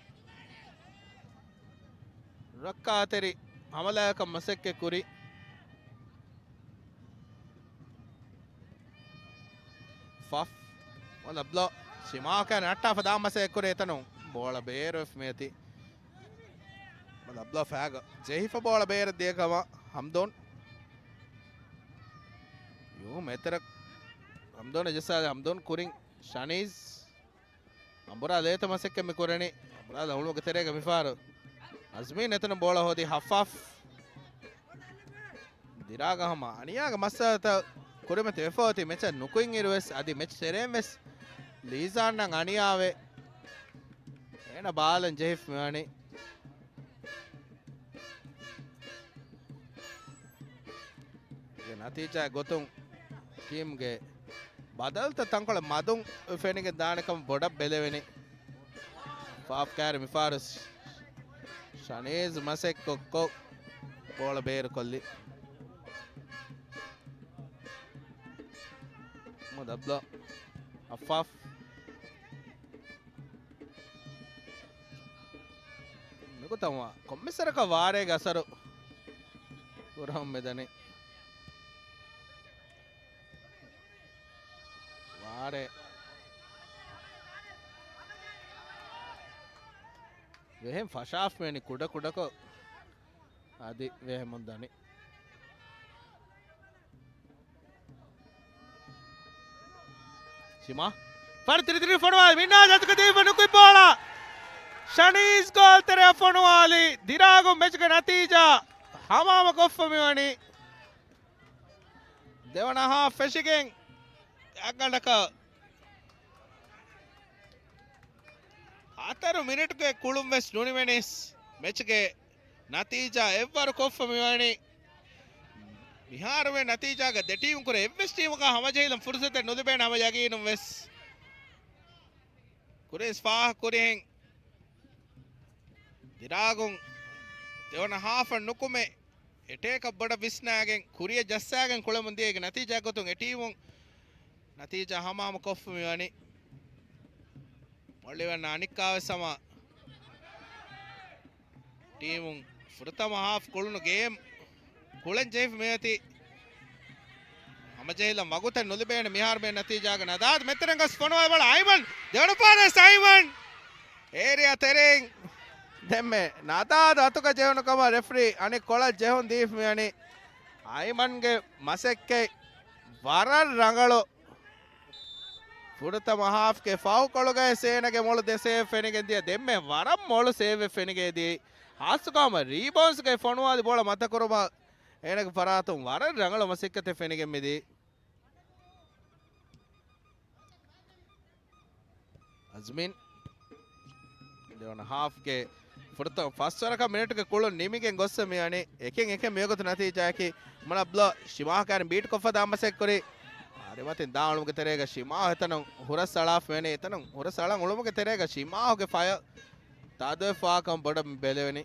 ރައްކާތެރި ހަމަލާއަކަށް މަސައްކަތް ކުރި. ފަފް. މޮލަ ބްލޯ. ޝިމާކަށް ނައްޓާފަ ދާން މަސައްކަތް ކުރި އެތަނުން. ބޯޅަ ބޭރުވެފަ މިއޮތީ. މޮލަ ބްލޯ ފައިގަ ޖެހިފަ ބޯޅަ ބޭރަށް ދިޔަ ކަމަށް ހަމްދޯން. ޔޫ މެތެރަ. ހަމްދޯން ޖައްސާލި ހަމްދޯން ކުރިން ޝަނީޒް. އަނބުރާ ލޭތަ މަސައްކަތް މި ކުރަނީ. އަނބުރާ ލައުޅުމުގެ ތެރޭގަ މިފަހަރު އަޒްމީން އެތަނުން ބޯޅަ ހޯދީ ހައްފާފް. ދިރާގަ ހަމަ އަނިޔާގެ މައްސަލަތައް ކުރިމަތި ވެފަ އޮތީ މެޗަށް ނުކުތް އިރުވެސް އަދި މެޗް ތެރޭން ވެސް ލީޒާންއަށް އަނިޔާވެ. އޭނަ ބާލަން ޖެހިފަ މިވަނީ. ގެ ނަތީޖާ ގޮތުން ޓީމްގެ ބަދަލުތައް ތަންކޮޅެއް މަދުން ފެނިގެން ދާނެ ކަމަށް ބޮޑަށް ބެލެވެނީ. ފާފް ކާރި މިފާރު ޝަނީޒް މަސައްކޮށްކޮށް ބޯޅަ ބޭރުކޮށްލި. މުދަބްލޯ އައްފާފް. ނުކުތަމާ ކޮންމެސް ވަރަކަށް ވާރޭގެ އަސަރު ކުރަމުން މިދަނީ. ވާރޭ ވެހެން ފަށާފަ މިވަނީ ކުޑަކުޑަކޮށް އަދި ވެހެމުން ދަނީ. ޝިމާ. ފަރު ތިރިތިރި ފޮނުވާލި މިންނާޖް އަތުގަ ދީފަ ނުކުތް ބޯޅަ. ޝަނީޒް ގޯލް ތެރެއަށް ފޮނުވާލި. ދިރާގުން މެޗުގެ ނަތީޖާ ހަމާމަ ކޮށްފަ މިވަނީ. ދެވަނަ ހާފް ފެށިގެން އަށްގަނޑަކަށް ހަތަރު މިނިޓުގެ ކުޅުން ވެސް ނުނިމެނިސް މެޗުގެ ނަތީޖާ އެއްވަރު ކޮށްފަ މިވަނީ. މިހާރުވެ ނަތީޖާގަ ދެ ޓީމު ކުރެ އެއްވެސް ޓީމުގަ ހަމަޖެހިލަން ފުރުސަތެއް ނުލިބޭނެ ހަމަ ޔަގީނުން ވެސް. ކުރިން ފާހަ ކުރިހެން ދިރާގުން ދެވަނަ ހާފަށް ނުކުމެ އެޓޭކަށް ބޮޑަށް ވިސްނާގެން ކުރިއަށް ޖައްސާގެން ކުޅެމުން ދިޔަ އޭގެ ނަތީޖާ ގޮތުން އެ ޓީމުން ނަތީޖާ ހަމާމަ ކޮށްފަ މިވަނީ. މޮޅިވަން އަނިއްކާވެސް ހަމަ ޓީމުން ފުރަތަމަ ހާފް ކުޅުނު ގޭމް ކުޅެން ޖެހިފަ މިއޮތީ. ހަމަޖެހިލަން ވަގުތެއް ނުލިބޭނެ މިހާރު މެ ނަތީޖާގަ. ނަދާދު މެތިރެން ގޮސް ފޮނުވާލި ބޯޅަ އައިމަން. ދެވަނަ ފާރެސް އައިމަން. އޭރިއާ ތެރެއިން ދެންމެ ނަދާދު އަތުގަ ޖެހުނު ކަމަށް ރެފްރީ އަނެއް ކޮޅަށް ޖެހުން ދީފަ މިވަނީ. އައިމަންގެ މަސައްކަތް ވަރަށް ރަނގަޅު. ފުރަތަމަ ހާފްގެ ފަހުކޮޅުގައި އޭނަގެ މޮޅު ދެ ސޭވް ފެނިގެން ދިޔަ. ދެންމެ ވަރަށް މޮޅު ސޭވެއް ފެނިގެން ދިޔައީ. ހާއްސަކޮށް ހަމަ ރީބައުންޑްސްގެ ފޮނުވާލި ބޯޅަ މަތަކުރުމަށް އޭނަގެ ފަރާތުން ވަރަށް ރަނގަޅު މަސައްކަތެއް ފެނިގެން މިދީ. އަޒްމީން ދެވަނަ ހާފްގެ ފުރަތަމަ ފަސްވަރަކަށް މިނެޓުގެ ކުޅުން ނިމިގެން ގޮއްސަ މިވަނީ. އެކެއް އެކެއް މިވަގުތު ނަތީޖާއަކީ މަނަ ބްލޯ ޝިމާހު ކާރިން ބީޓް ކޮށްފަ ދާ މަސައްކަތް ކުރި. އަރިމަތިން ދާ އުޅުމުގެ ތެރޭގަ ޝިމާހު އެތަނުން ހުރަސް އަޅާފަ މިވަނީ. އެތަނުން ހުރަސް އަޅަން އުޅުމުގެ ތެރޭގަ ޝިމާހުގެ ފަޔަރ ތާދުވެފާކަން ބޮޑަށް ބެލެވެނީ.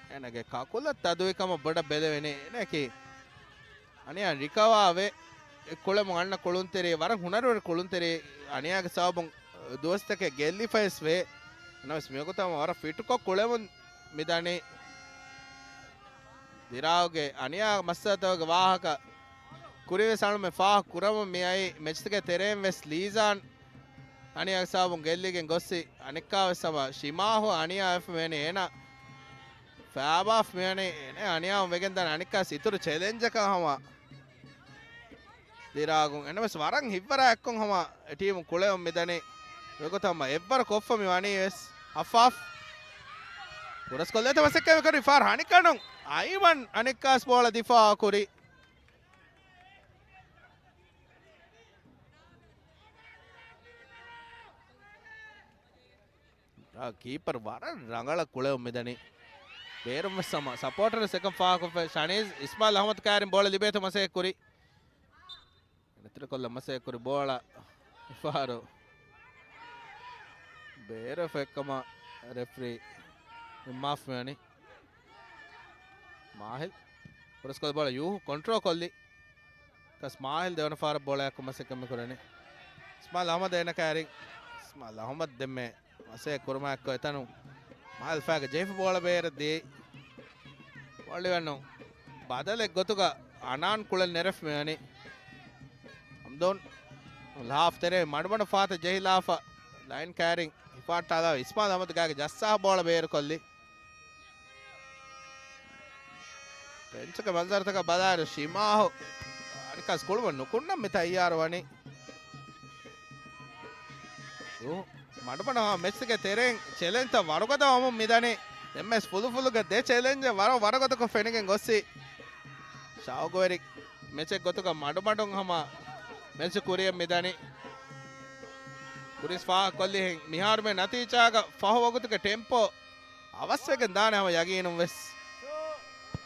އޭނަގެ ކަކުލަށް ތަދުވި ކަމަށް ބޮޑަށް ބެލެވެނީ. އޭނައަކީ އަނިޔާ ރިކަވާވެ ކުޅެމުން އަންނަ ކުޅުންތެރި، ވަރަށް ހުނަރުވެރި ކުޅުންތެރި. އަނިޔާގެ ސަބަބުން ދުވަސްތަކެއް ގެއްލިފައިސް ވޭ. ނަމަވެސް މިވަގުތު ހަމަ ވަރަށް ފިޓުކޮށް ކުޅެމުން މިދަނީ. ދިރާގުގެ އަނިޔާ މައްސަލަތަކުގެ ވާހަކަ ކުރިވެސް އަޅުމެ ފާހަގަ ކުރަމުން މިއައީ. މެޗުގެ ތެރެއިން ވެސް ލީޒާން އަނިޔާގެ ސަބަބުން ގެއްލިގެން ގޮއްސި. އަނެއްކާވެސް ހަމަ ޝިމާހު އަނިޔާ ވެފަ މިވަނީ. އޭނަ ފައިބާފަ މިވަނީ. އޭނަ އަނިޔާވުން ވެގެން ދާނެ އަނެއްކާ އިތުރު ޗެލެންޖަކަށް ހަމަ ދިރާގުން. އެނަމެސް ވަރަށް ހިތްވަރާ އެއްކޮށް ހަމަ އެ ޓީމުން ކުޅެވުން މިދަނީ. އެގޮތަށް ހަމަ އެއްވަރު ކޮށްފަ މި ވަނީ ވެސް. ހަފް ހާފް. ހުރަސްކޮށްލޭތަ މަސައްކަތް ކުރި ފާރް ހަނިކަނުން އައިމަން އަނެއްކާސް ބޯޅަ ދިފާއު ކުރި. އާ، ކީޕަރު ވަރަށް ރަނގަޅަށް ކުޅެވުން މިދަނީ. ބޭރުން ވެސް ހަމަ ސަޕޯޓަރު ސެކަން ފާހަގަކޮށްފަ ޝަނީޒް އިސްމާއިލް އަހްމަދު ކާރިން ބޯޅަ ލިބޭތަ މަސައްކަތް ކުރި. ނެތިރަކޮށްލަން މަސައްކަތް ކުރި ބޯޅަ ފާރު ބޭރަށް ފެއްކަމަށް ރެފްރީ ނިންމާފަ މިވަނީ. މާހިލް ހުރަސްކޮށްލި ބޯޅަ ޔޫހު ކޮންޓްރޯލް ކޮށްލި. ކަސް މާހިލް ދެވަނަ ފާރަށް ބޯޅައަކު މަސައްކަތް މި ކުރަނީ. އިސްމާއިލް އަހްމަދު އޭނަ ކައިރިން. އިސްމާއިލް އަހްމަދު ދެންމެ މަސައްކަތް ކުރުމާއެކު އެތަނުން މާހިލް ފައިގަ ޖެހިފަ ބޯޅަ ބޭރަށް ދިޔައީ. ވޮޅިވަންނު ބަދަލެއް ގޮތުގަ އަނާން ކުޅެން ނެރެފަ މިވަނީ. ހަމްދޫން ހާފް ތެރޭ މަޑުމަޑު ފާތަށް ޖެހިލާފަ ލައިން ކައިރިން ހިފާއްޓާލާ އިސްމާއިލް އަހްމަދު ގާގެ ޖައްސާ ބޯޅަ ބޭރުކޮށްލި. ބެންޗުގެ މަންޒަރުތަކަށް ބަލާއިރު ޝިމާހު އަނެއްކާސް ކުޅުމަށް ނުކުންނަން މި ތައްޔާރު ވަނީ. އު، މަޑުމަޑު މެޗުގެ ތެރެއިން ޗެލެންޖްތައް ވަރުގަދަ ވަމުން މިދަނީ. ދެންމެސް ފުލުފުލުގެ ދެ ޗެލެންޖެއް ވަރަށް ވަރުގަދަކޮށް ފެނިގެން ގޮއްސި. ޝައުގުވެރި މެޗެއް ގޮތުގަ މަޑުމަޑުން ހަމަ މެޗު ކުރިއަށް މިދަނީ. ކުރިން ފާހަގަކޮށްލިހެން މިހާރު މެ ނަތީޖާގަ ފަހު ވަގުތުގެ ޓެމްޕޯ އަވަސްވެގެން ދާނެ ހަމަ ޔަގީނުން ވެސް.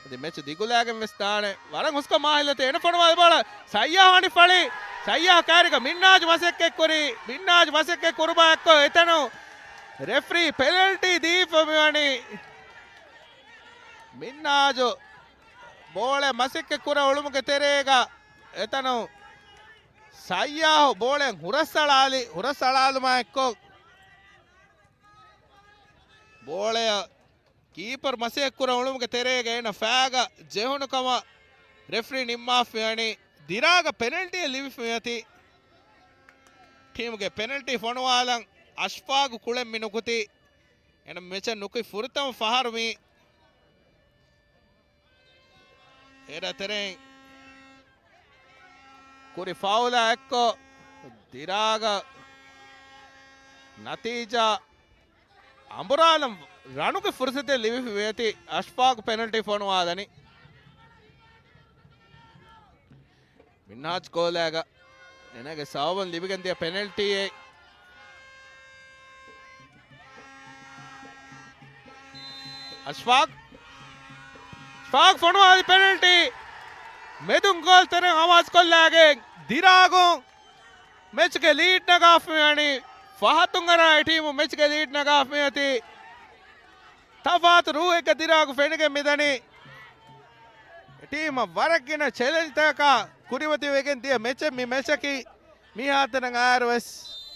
އަދި މެޗު ދިގުލާގެން ވެސް ދާނެ. ވަރަށް ހުސްކޮށް މާހިލް އަތެއް އޭނަ ފޮނުވާލި ބޯޅަ ސައްޔާހު އަނި ފަޅި. ސައްޔާހު ކައިރިގަ މިންނާޖު މަސައްކަތް ކުރި. މިންނާޖު މަސައްކަތް ކުރުމާ އެއްކޮށް އެތަނުން ރެފްރީ ޕެނަލްޓީ ދީފަ މިވަނީ. މިންނާޖު ބޯޅަ މަސައްކަތް ކުރަ އުޅުމުގެ ތެރޭގަ އެތަނުން ސައްޔާހު ބޯޅައަށް ހުރަސްއަޅާލި. ހުރަސްއަޅާލުމާ އެއްކޮށް ބޯޅަޔަށް ކީޕަރު މަސައްކަތް ކުރަން އުޅުމުގެ ތެރޭގަ އޭނަ ފައިގަ ޖެހުނު ކަމަށް ރެފްރީ ނިންމާފަ މިވަނީ. ދިރާގަ ޕެނަލްޓީއެއް ލިބިފަ މިއޮތީ. ޓީމުގެ ޕެނަލްޓީ ފޮނުވާލަން އަޝްފާގު ކުޅެން މި ނުކުތީ. އޭނަ މެޗަށް ނުކުތް ފުރަތަމަ ފަހަރު މީ. އޭރަ ތެރެއިން ކުރި ފައުލާ އެއްކޮށް، ދިރާގަ ނަތީޖާ އަނބުރާލަން ރަނުގެ ފުރުސަތެއް ލިބިފި މިއޮތީ. އަޝްފާގު ޕެނަލްޓީ ފޮނުވާލަނީ. މިންހާޖް ކޯލާގަ އޭނާގެ ސަބަބުން ލިބިގެން ދިޔަ ޕެނަލްޓީއެއް. އަޝްފާގް، އަޝްފާގް ފޮނުވާލި ޕެނަލްޓީ. މެދުން ގޯލް ތެރެ އަމާޒު ކޮށްލާގެން ދިރާގުން މެޗުގެ ލީޑް ނަގާފަ މިވަނީ. ފަހަތުން އަރާ އެ ޓީމު މެޗުގެ ލީޑް ނަގާފަ މިއޮތީ. ތަފާތު ރޫހެއްގަ ދިރާގު ފެނިގެން މިދަނީ. ޓީމަށް ވަރަށް ގިނަ ޗެލެންޖްތަކަކާ ކުރިމަތިވެގެން ދިޔަ މެޗެއް. މި މެޗަކީ މިހާތަނަށް އައިރުވެސް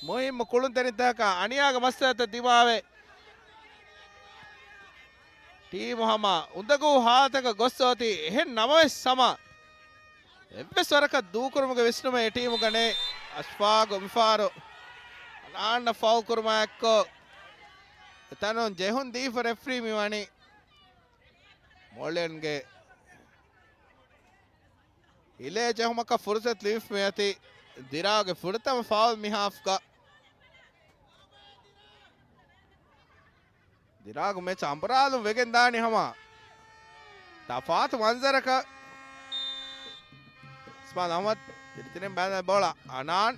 މުހިއްމު ކުޅުންތެރިންތަކަކާ އަނިޔާގެ މައްސަލަތައް ދިމާވެ، ޓީމު ހަމަ އުނދަގޫ ހާލަތަކަށް ގޮސް އޮތީ. އެހެން ނަމަވެސް ހަމަ އެއްވެސް ވަރަކަށް ދޫކުރުމުގެ ވިސްނުމެއް އެ ޓީމުގަ ނެތް. އަޝްފާގު މިފަހަރު އަނާންނަށް ފައުލް ކުރުމާ އެއްކޮށް، އެތަނުން ޖެހުން ދީފަ ރެފްރީ މިވަނީ. މޯލެންގެ އިލޭ ޖެހުމަކަށް ފުރުސަތު ލިބިފަ މިއޮތީ. ދިރާގެ ފުރަތަމަ ފައުލް މި ހާފްގަ. ދިރާގު މެޗް އަނބުރާލުން ވެގެން ދާނީ ހަމަ ތަފާތު މަންޒަރަކަށް. އިސްމާއިލް އަޙްމަދު ތިރިތިރިން ބައިނަ ބޯޅަ އަނާން.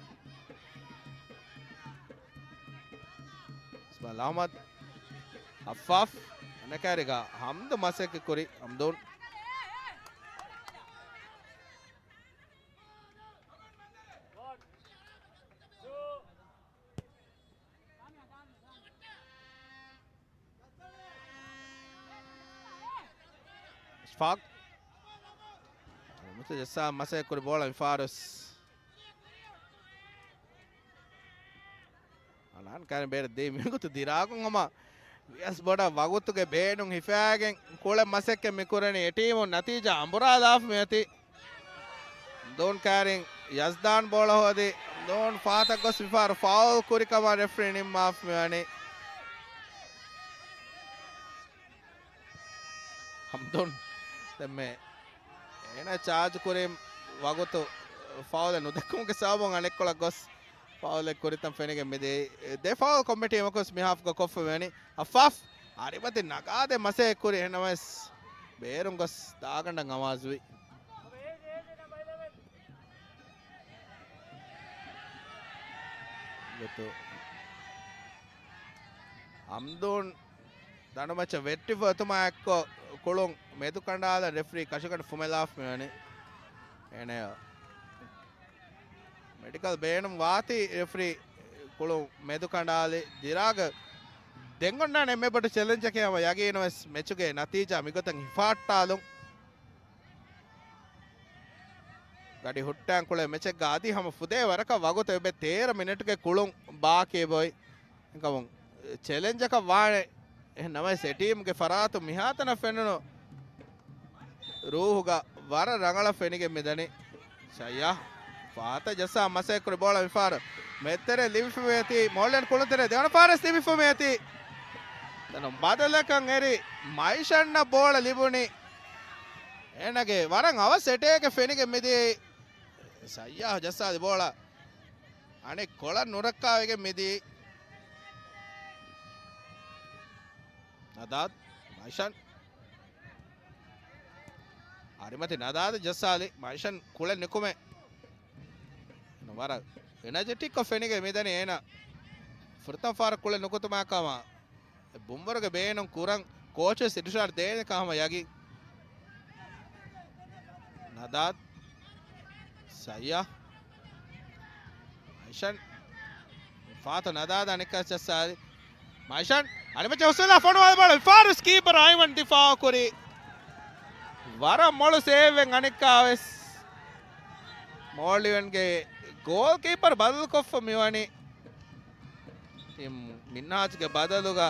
އިސްމާއިލް އަޙްމަދު އައްފާފް އަނެކާރިގަ ހަމްދު މަސައްކަތް ކުރި ހަމްދޫން. އިޝްފާޤް. މުތު ޖައްސާ މަސައްކަތް ކުރި ބޯޅަ މިފާރުސް. އަނާން ކާރިން ބޭރަށް ދޭ މިގޮތު ދިރާގުން ހަމަ ވިޔަސް ބޮޑަށް ވަގުތުގެ ބޭނުން ހިފާގެން ކުޅެ މަސައްކަތް މިކުރަނީ. އެ ޓީމުން ނަތީޖާ އަނބުރާލާފަ މިއޮތީ. ދޫން ކާރިން ޔަޒްދާން ބޯޅަ ހޯދި، ދޫން ފާތަށް ގޮސް މިފާރު ފައުލް ކުރި ކަމަށް ރެފްރީ ނިންމާފަ މިވަނީ. ހަމްދޫން ދެންމެ އޭނަ ޗާޖް ކުރި ވަގުތު ފައުލެއް ނުދެއްކުމުގެ ސަބަބުން އަނެއްކޮޅަށް ގޮސް ފައުލެއް ކުރިތަން ފެނިގެން މިދިޔައީ. ދެ ފައުލް ކޮމިޓީ އެމަކުސް މިހާފްގަ ކޮށްފަ މިވަނީ. އައްފާފް އަރިމަތި ނަގާދެ މަސައްކަތް ކުރި އެހެންނަމަވެސް ބޭރުން ގޮސް ދާގަނޑަށް އަމާޒުވި. ގޮތު ހަމްދޫން ދަނޑުމައްޗަށް ވެއްޓިފަ އޮތުމާ އެއްކޮށް ކުޅުން މެދު ކަނޑާލަން ރެފްރީ ކަށިގަނޑު ފުމެލާފަ މިވަނީ. އޭނަޔަށް މެޑިކަލް ބޭނުން ވާތީ ރެފްރީ ކުޅުން މެދު ކަނޑާލި. ދިރާގަށް ދެން އޮންނާނެ އެންމެ ބޮޑު ޗެލެންޖަކީ ހަމަ ޔަގީނުވެސް މެޗުގެ ނަތީޖާ މިގޮތަށް ހިފާއްޓާލުން. ގަޑި ހުއްޓާން ކުޅޭ މެޗެއްގަ އަދި ހަމަ ފުދޭ ވަރަކަށް ވަގުތު އެބަ ތޭރަ މިނެޓުގެ ކުޅުން ބާކީ އޮތް. އެކަމުން ޗެލެންޖަކަށް ވާނެ. އެހެން ނަމަވެސް އެ ޓީމުގެ ފަރާތުން މިހާތަނަށް ފެނުނު ރޫހުގަ ވަރަށް ރަނގަޅަށް ފެނިގެން މިދަނީ. ޝައްޔާ ފާތަށް ޖައްސާ މަސައްކަތް ކުރި ބޯޅަ މިފާރު މެދުތެރެ ލިބިފަ މިއޮތީ. މޯލެން ކުޅުންތެރެ ދެވަނަ ފާރަސް ލިބިފަ މިއޮތީ. ތަނު ބަދަލަކަށް އެރި މައިޝަންނަށް ބޯޅަ ލިބުނީ. އޭނަގެ ވަރަށް އަވަސް އެޓޭކެއް ފެނިގެން މިދިޔައީ. ޝައްޔާ ޖައްސާލި ބޯޅަ އަނެއްކޮޅަށް ނުރައްކާވެގެން މިދިޔައީ. ނަދާދު، މައިޝަން. އަރިމަތި ނަދާދު ޖައްސާލި މައިޝަން ކުޅެ ނުކުމެ. ވަރަށް އެނަޖެޓިކްކޮށް ފެނިގެން މިދަނީ އޭނަ. ފުރަތަމަ ފާރަށް ކުޅެ ނުކުތުމާ ކަމަށް ބުންވަރުގެ ބޭނުން ކުރަން ކޯޗްވެސް އިރުޝާދު ދޭނެ ކަހަމަ ޔަގީން. ނަދާދު، ޝައްޔާ، މައިޝަން. ފާތު ނަދާދު އަނެއްކާ ޖައްސާލި. މައިޝަން އަނެއްމައްޗަށް ހުސްވެލާ ފޮނުވާލި ބޯޅަ މިފާރުސް ކީޕަރ އައިމަން ދިފާއު ކުރީ. ވަރަށް މޮޅު ސޭވެއް އަނެއްކާވެސް މޯލްޑިވިއަންގެ ގޯލް ކީޕަރ ބަދަލުކޮށްފަ މިވަނީ. މިންހާޖްގެ ބަދަލުގަ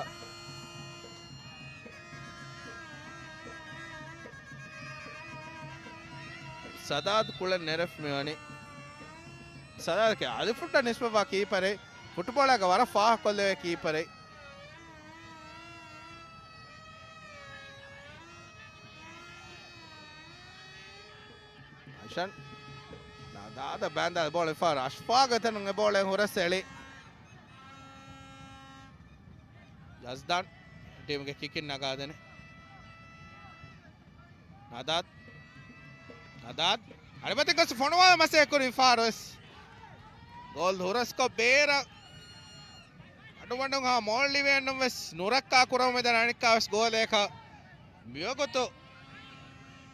ސަދާދު ކުޅެން ނެރެފަ މިވަނީ. ސަދާދު އަލިފުއްޓަށް ނިސްބަތްވާ ކީޕަރެއް، ފުޓްބޯޅައިގަ ވަރަށް ފާހަގަކޮށްލެވޭ ކީޕަރެއް. އައިޝަން. ނަދާދަށް ބާންދާލި ބޯޅަ މިފަހަރު އަޝްފާގެ ތަނުން އެ ބޯޅަ ހުރަސް އެޅި. ޔަޒްދާން ޓީމުގެ ކިކިން ނަގާދެނެ. ނަދާދް. ނަދާދް. އަޅިބަތި ގޮސް ފޮނުވާލަ މަސޭ ކުރި ފާރުވެސް. ގޯލް ހުރަސްކޮށް ބޭރަށް އަޑުމަޑުން ހާ މޯލްޑިވިއަންނުން ވެސް ނުރައްކާ ކުރަމުން މިދަނީ އަނެއްކާ ވެސް ގޯލޭކަށް. މިވަގުތު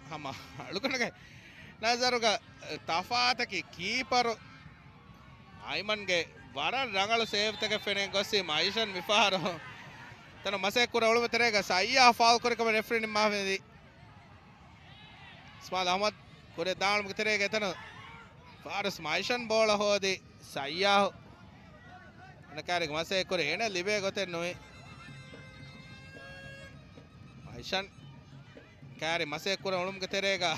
ހަމަ އަޅުގަނޑުގެ ނަޒަރުގަ ތަފާތަކީ ކީޕަރު އައިމަންގެ ވަރަށް ރަނގަޅު ސޭވްތަކެއް ފެނިގެން ގޮސްސި މައިޝަން މިފަހަރު ތަނު މަސޭ ކުރެ އުޅުމު ތެރޭގަ ސައްޔާ ފާލް ކުރިކަމަށް ރެފްރީ ނިންމާފައި. އިސްމާލް އަހްމަދު ކުރިއަށް ދާން އުޅުމުގެ ތެރޭގަ އެތަނު ފާރިސް މައިޝަން ބޯޅަ ހޯދި ސައްޔާހު އަނެއްކާރިގެ މަސޭ ކުރި އޭނަ ލިބޭ ގޮތެއް ނުވި. މައިޝަން ކާރި މަސޭ ކުރެ އުޅުމުގެ ތެރޭގަ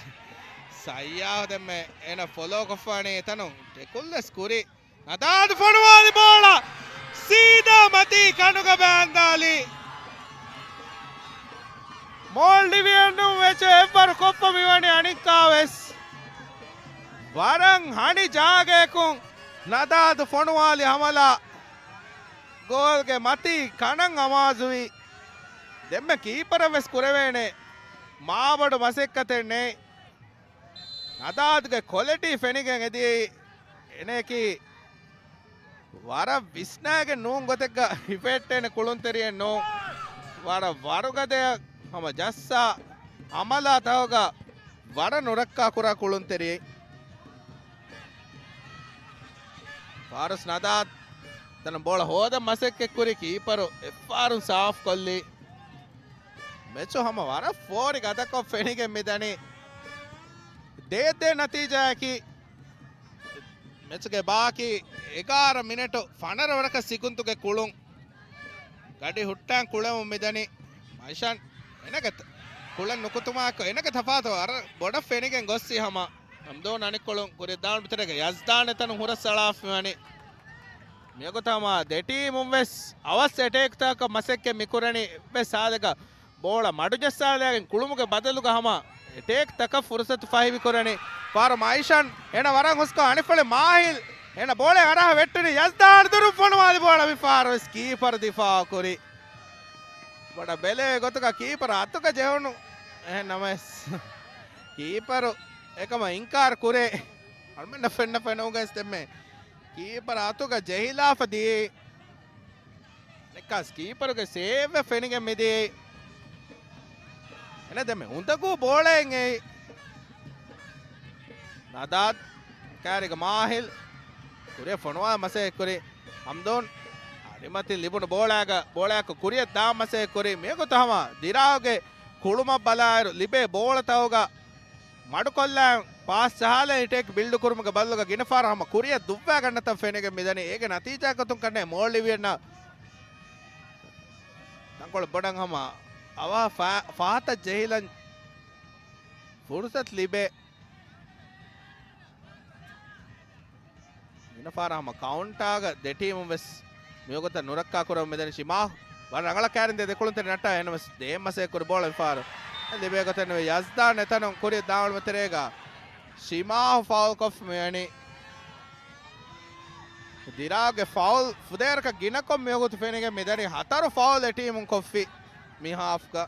ސައްޔާހު ދެންމެ އޭނަ ފޮލޯ ކޮށްފާނީ އެތަނު ޓެކުލް ވެސް ކުރި. ނަދާދު ފޮނުވާލި ބޯޅަ ސީދާ މަތީ ކަނުގަ ބާންދާލި. މޯލްޑިވިއަންނުން ވެޗު އެއްވަރު ކޮށްފަ މިވަނީ އަނިއްކާ ވެސް. ވަރަށް ހަނި ޖާގައަކުން ނަދާދު ފޮނުވާލި ހަމަލާ ގޯލްގެ މަތީ ކަނަށް އަމާޒުވި. ދެންމެ ކީޕަރަށް ވެސް ކުރެވޭނެ މާބޮޑު މަސައްކަތެއް ނެތް. ނަދާދުގެ ކޮލެޓީ ފެނިގެން އެދިޔައީ އޭނައަކީ ވަރަށް ވިސްނާގެން ނޫން ގޮތެއްގަ ހިފެހެއްޓޭނެ ކުޅުންތެރިއެއް ނޫން. ވަރަށް ވަރުގަދަޔަށް ހަމަ ޖައްސާ ހަމަލާ ތަހުގަ ވަރަށް ނުރައްކާ ކުރާ ކުޅުންތެރިއެއް. ފާރިސް ނަދާދު ތަނަށް ބޯޅަ ހޯދަން މަސައްކަތް ކުރި ކީޕަރު އެއްފަހަރުން ސާފް ކޮށްލީ. މެޗު ހަމަ ވަރަށް ފޯރި ގަދަކޮށް ފެނިގެން މިދަނީ. ދޭއް ދޭއް ނަތީޖާއަކީ މެޗުގެ ބާކީ އެގާރަ މިނެޓު ފަނަރަ ވަރަކަށް ސިކުންތުގެ ކުޅުން ގަޑި ހުއްޓާން ކުޅެމުން މިދަނީ. މައިޝަން އޭނަގެ ތަ-، ކުޅެން ނުކުތުމާއެކު އޭނަގެ ތަފާތު ވަރަށް ބޮޑަށް ފެނިގެން ގޮއްސި ހަމަ ހަމްދޫން އަނެއްކޮޅުން ކުރިއަށް ދާން ބިތެރޭގަ ޔަޒްދާން އެތަނުން ހުރަސް އަޅާފައިވަނީ. މިވަގުތު ހަމަ ދެ ޓީމުން ވެސް އަވަސް އެޓޭކްތަކަށް މަސައްކަތް މިކުރަނީ އެއްވެސް ހާލެއްގަ ބޯޅަ މަޑުޖައްސާލައިގެން ކުޅުމުގެ ބަދަލުގަ ހަމަ އެޓޭކްތަކަށް ފުރުސަތު ފަހިވި ކުރަނީ. ފާރު މައިޝަން އޭނަ ވަރަށް ހުސްކޮށް އަނެއްފަޅި މާހިލް އޭނަ ބޯޅަ އަރާ ވެއްޓުނީ ޔަޒްދާން ދުރުން ފޮނުވާލި ބޯޅަ މި ފާރު ވެސް ކީޕަރު ދިފާއު ކުރި. ބޮޑަށް ބެލޭ ގޮތުގަ ކީޕަރު އަތުގަ ޖެހުނު އެހެން ނަމަވެސް ކީޕަރު އެކަމަށް އިންކާރު ކުރޭ. އަޅުމެންނަށް ފެންނަ ފެނުމުގައި ދެންމެ ކީޕަރު އަތުގަ ޖެހިލާފަ ދިޔައީ. ނިކާސް ކީޕަރުގެ ސޭވް ފެނިގެން މިދިޔައީ. އެނަ ދެންމެ އުނދަގޫ ބޯޅައެއް އެއީ. ނަދާދު ކާރިގަ މާހިލް ކުރިއަށް ފޮނުވާ މަސައްކަތް ކުރި. ހަމްދޫން އަރިމަތިން ލިބުނު ބޯޅައިގަ ބޯޅައަކު ކުރިއަށް ދާ މަސައްކަތް ކުރި. މިވަގުތު ހަމަ ދިރާގެ ކުޅުމަށް ބަލާއިރު ލިބޭ ބޯޅަތަކުގަ މަޑުކޮށްލާ ޕާސް ޖަހާލަން އެޓޭކް ބިލްޑް ކުރުމުގެ ބަދަލުގަ ގިނަ ފަހަރަށް ހަމަ ކުރިއަށް ދުއްވާގަންނަތަން ފެނިގެން މިދަނީ. އޭގެ ނަތީޖާގޮތުން ކަންނޭ މޯލްޑިވިއަންނަށް ތަންކޮޅެއް ބޮޑަށް ހަމަ އަވަހަށް ފާ-، ފަހަތަށް ޖެހިލަން ފުރުސަތު ލިބޭ. ގިނަ ފަހަރަށް ހަމަ ކައުންޓާގަ ދެ ޓީމުން ވެސް މިވަގުތަށް ނުރައްކާ ކުރަމުން މިދަނީ ޝިމާހު. ވަރަށް ރަނގަޅަށް ކާރިން ދޭ ދެކުޅުންތެރި ނައްޓާ އެހެންވެސް ދޭއް މަސައްކަތް ކުރި ބޯޅަ މިފަހަރު ލިބޭ ގޮތެއް ނުވޭ. ޔަޒްދާން އެތަނުން ކުރިއަށް ދާން އުޅުމު ތެރޭގަ ޝިމާހު ފައުލް ކޮށްފަ މިވަނީ. ދިރާގެ ފައުލް ފުދޭވަރަކަށް ގިނަކޮށް މިވަގުތު ފެނިގެން މިދަނީ. ހަތަރު ފައުލް އެ ޓީމުން ކޮށްފި މި ހާފްގަ.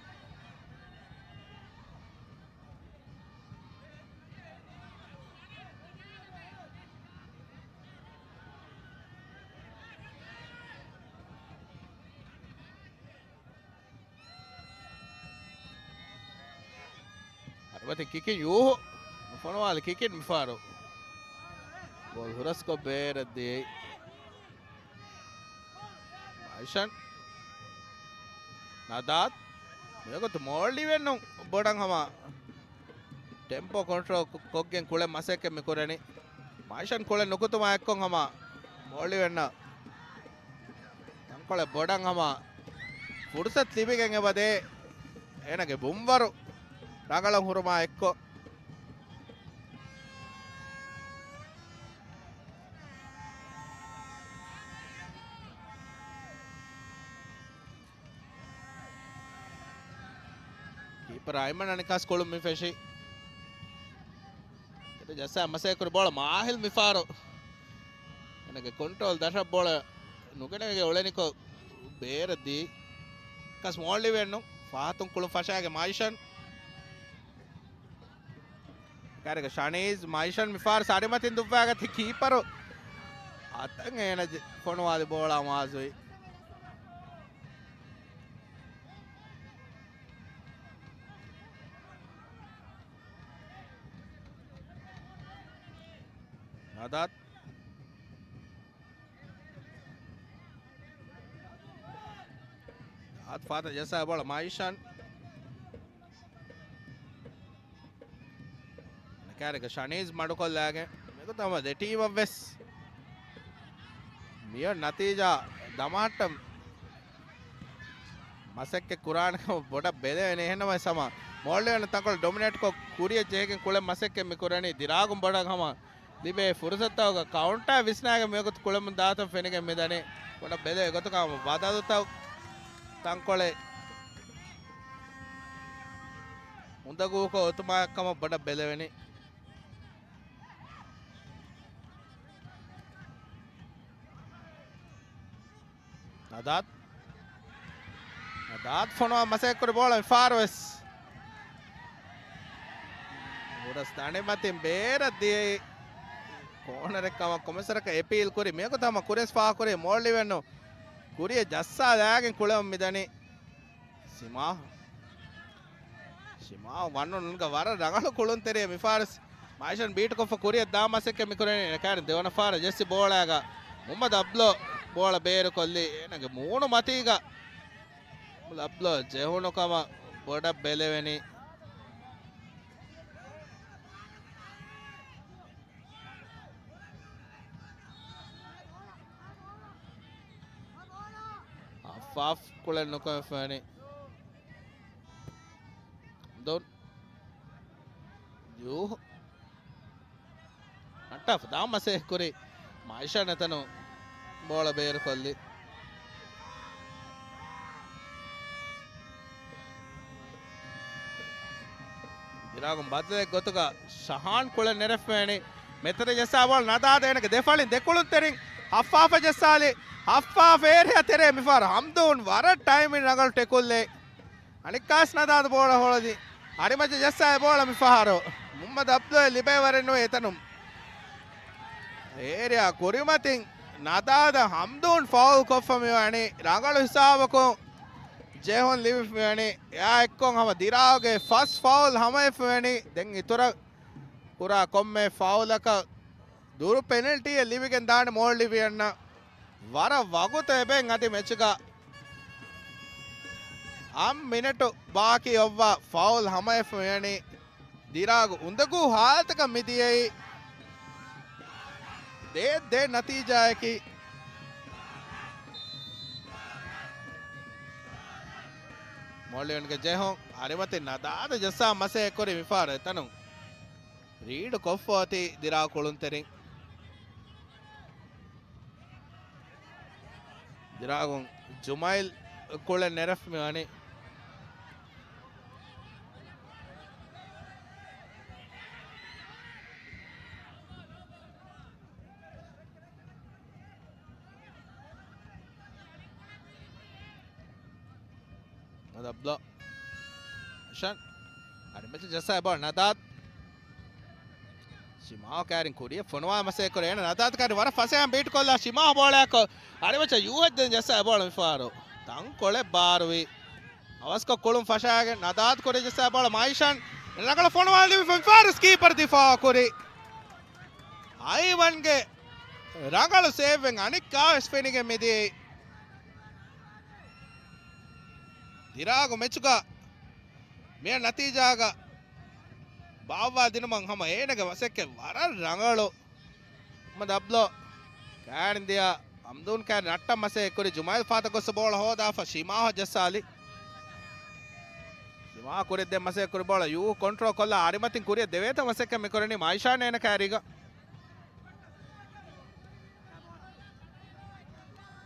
އަރިމަތި ކިކިން ޔޫހު ނުފޮނުވާލި ކިކިން މިފަހަރު ބޯލް ހުރަސްކޮށް ބޭރަށް ދިޔައީ. މައިޝަން ނަދާދު މިވަގުތު މޯލްޑިވިއަންނުން ބޮޑަށް ހަމަ ޓެމްޕޯ ކޮންޓްރޯލް ކޮ-، ކޮށްގެން ކުޅެ މަސައްކަތް މި ކުރަނީ. މައިޝަން ކުޅެ ނުކުތުމާ އެއްކޮށް ހަމަ މޯލްޑިވިއަންނަށް ތަންކޮޅެއް ބޮޑަށް ހަމަ ފުރުސަތު ލިބިގެން އެބަދޭ. އޭނަގެ ބުންވަރު ރަނގަޅަށް ހުރުމާ އެއްކޮށް، ކީޕަރ އައިމަން އަނިކާސް ކުޅުން މި ފެށި. ޖައްސާ މަސައްކަތް ކުރި ބޯޅަ މާހިލް މިފަހަރު އޭނަގެ ކޮންޓްރޯލް ދަށަށް ބޯޅަ ނުގެނެގެ އުޅެނިކޮށް ބޭރަށް ދީ. ކަސް މޯލްޑިވިއަން ފަހަތުން ކުޅުން ފަށާގެ މާއިޝަން. ކާރިގަ ޝަނީޒް މާއިޝަން މިފަހަރު ސަރިމަތިން ދުއްވާގަތީ ކީޕަރު އަތަށް އޭނަ ފޮނުވާލި ބޯޅަ މާޒުއި. ނަދާދް. އާދް ފާތަ ޖައްސާ ބޯޅަ މާއިޝަން. ކާރިގަ ޝަނީޒް މަޑުކޮށްލާގެން މިގޮތަށް ހަމަ ދެ ޓީމަށް ވެސް މިއޮތް ނަތީޖާ ދަމާއްޓަން މަސައްކަތް ކުރާނެ ކަމަށް ބޮޑަށް ބެލެވެނީ. އެހެންނަމަވެސް ހަމަ މޯލްޑިވިއަން ތަންކޮޅެއް ޑޮމިނޭޓްކޮށް ކުރިއަށް ޖެހިގެން ކުޅެން މަސައްކަތް މިކުރަނީ. ދިރާގުން ބޮޑަށް ހަމަ ލިބޭ ފުރުސަތުތަކުގަ ކައުންޓާ ވިސްނާގެން މިވަގުތު ކުޅެމުން ދާތަން ފެނިގެން މިދަނީ. ބޮޑަށް ބެލެވޭ ގޮތަކަށް ހަމަ ބަދަލުތައް ތަންކޮޅެއް އުނދަގޫކޮށް އޮތުމާއެކު ކަމަށް ބޮޑަށް ބެލެވެނީ. ނަދާދް. ނަދާދް ފޮނުވާ މަސައްކަތް ކުރި ބޯޅަ މިފަހަރު ވެސް ހުރަސް ދަނޑިމަތިން ބޭރަށް ދިޔައީ. ކޯނަރެއް ކަމަށް ކޮމެސަރަކަށް އެޕީލް ކުރި. މިވަގުތު ހަމަ ކުރިޔަސް ފާހަގަކުރީ މޯލްޑިވިއަން ކުރިޔަށް ޖައްސާލާގެން ކުޅެމުން މިދަނީ. ޝިމާ. ޝިމާ ވަންނުންގަ ވަރަށް ރަނގަޅު ކުޅުންތެރިއެއް މިފަހަރު. މާއިޝަން ބީޓްކޮށްފަ ކުރިއަށް ދާ މަސައްކަތް މިކުރަނީ. އެކަހަރި ދެވަނަ ފަހަރަށް ޖެއްސި ބޯޅައިގަ މުހައްމަދު އަބްލޯ ބޯޅަ ބޭރުކޮށްލީ. އޭނަގެ މޫނު މަތީގަ އަބްލޯ ޖެހުނު ކަމަށް ބޮޑަށް ބެލެވެނީ. އައްފާފް ކުޅެން ނުކުމެފައިވަނީ. ދޮން. ޔޫ. ނައްޓާފަ ދާ މަސައްކަތް ކުރި މާއިޝާ ނެތަނު ބޯޅަ ބޭރުކޮށްލި. ދިރާގުން ބަދަލެއް ގޮތުގަ ޝަހާން ކުޅެން ނެރެފައިވަނީ. މެތަނަށް ޖައްސާ ބޯޅަ ނަދާދަށް އޭނަގެ ދެ ފަޅިން ދެ ކުޅުންތެރިން ހައްފާފަށް ޖައްސާލި. ހައްފާފް އޭރިއާ ތެރޭ މިފަހަރު ހަމްދޫން ވަރަށް ޓައިމިން ރަނގަޅު ޓެކުލްއެއް. އަނެއްކާސް ނަދާދަށް ބޯޅަ ހޮޅުދީ. އަރިމައްޗަށް ޖައްސާ އެ ބޯޅަ މިފަހަރު މުހައްމަދު އަބްދުލް ލިބޭ ވަރެއް ނުވޭ އެތަނުން. އޭރިއާ ކުރިމަތިން ނަދާދަށް ހަމްދޫން ފައުލް ކޮށްފަ މިވަނީ. ރަނގަޅު ހިސާބަކުން ޖެހުން ލިބިފަ މިވަނީ. އެއާ އެއްކޮށް ހަމަ ދިރާގުގެ ފަސް ފައުލް ހަމަވެފަ މިވަނީ. ދެން އިތުރަށް ކުރާ ކޮންމެ ފައުލަކަށް ދުރު ޕެނަލްޓީއެއް ލިބިގެން ދާނެ މޯލްޑިވިއަންނަށް. ވަރަށް ވަގުތު އެބައިން އަދި މެޗުގަ އަށް މިނެޓު ބާކީ އޮއްވާ ފައުލް ހަމަވެފަ މިވަނީ. ދިރާގު އުނދަގޫ ހާލަތަކަށް މިދިޔައީ. ދޭ ދޭ ނަތީޖާއަކީ. މޯލްޑިވިއަންގެ ޖެހުން އަރިމަތި ނަދާދަށް ޖައްސާ މަސައްކަތް ކުރި މިފަހަރު އެތަނުން ރީޑު ކޮށްފަ އޮތީ ދިރާ ކުޅުންތެރިން. ދިރާގުން ޖުމައިލް ކުޅެން ނެރެފަ މިވަނީ. އަދަބްލޯ. ޝަން. އަރިމައްޗަށް ޖައްސާ ބޯޅަ ނަދާދް. ޝިމާ ކާރިން ކުރިއަށް ފޮނުވާ މަސައްކަތް ކުރޭ. އޭނަ ނަދާދް ކާރިން ވަރަށް ފަސޭހައިން ބީޓް ކޮށްލާ ޝިމާ ބޯޅައަކު. އަރިމައްޗަށް ޔޫހަށް ދެން ޖައްސާ ބޯޅަ މިފަހަރު ތަންކޮޅެއް ބާރުވި. އަވަސްކޮށް ކުޅުން ފަށާގެން ނަދާދް ކުރި ޖައްސާ ބޯޅަ މާއިޝާން. ރަނގަޅަށް ފޮނުވާލި މިފަހަރު ކީޕަރު ދިފާއު ކުރި. އައިވަންގެ ރަނގަޅު ސޭވްއެއް އަނެއްކާވެސް ފެނިގެން މިދިޔައީ. ދިރާގު މެޗުގަ މިއަށް ނަތީޖާގަ ބާއްވާ ދިނުމަށް ހަމަ އޭނަގެ މަސައްކަތް ވަރަށް ރަނގަޅު. މުހައްމަދު އަބްލޯ ކާރިން ދިޔަ ހަމްދޫން ކާރި ނައްޓަށް މަސައްކަތް ކުރި ޖުމައިލް ފާތަ ގޮއްސަ ބޯޅަ ހޯދާފަ ޝިމާހަށް ޖައްސާލި. ޝިމާ ކުރި ދެ މަސައްކަތް ކުރި ބޯޅަ ޔޫ ކޮންޓްރޯލް ކޮށްލާ އަރިމަތިން ކުރިއަށް ދެވޭތަ މަސައްކަތް މިކުރަނީ މާއިޝާން އޭނަ ކާރީގަ.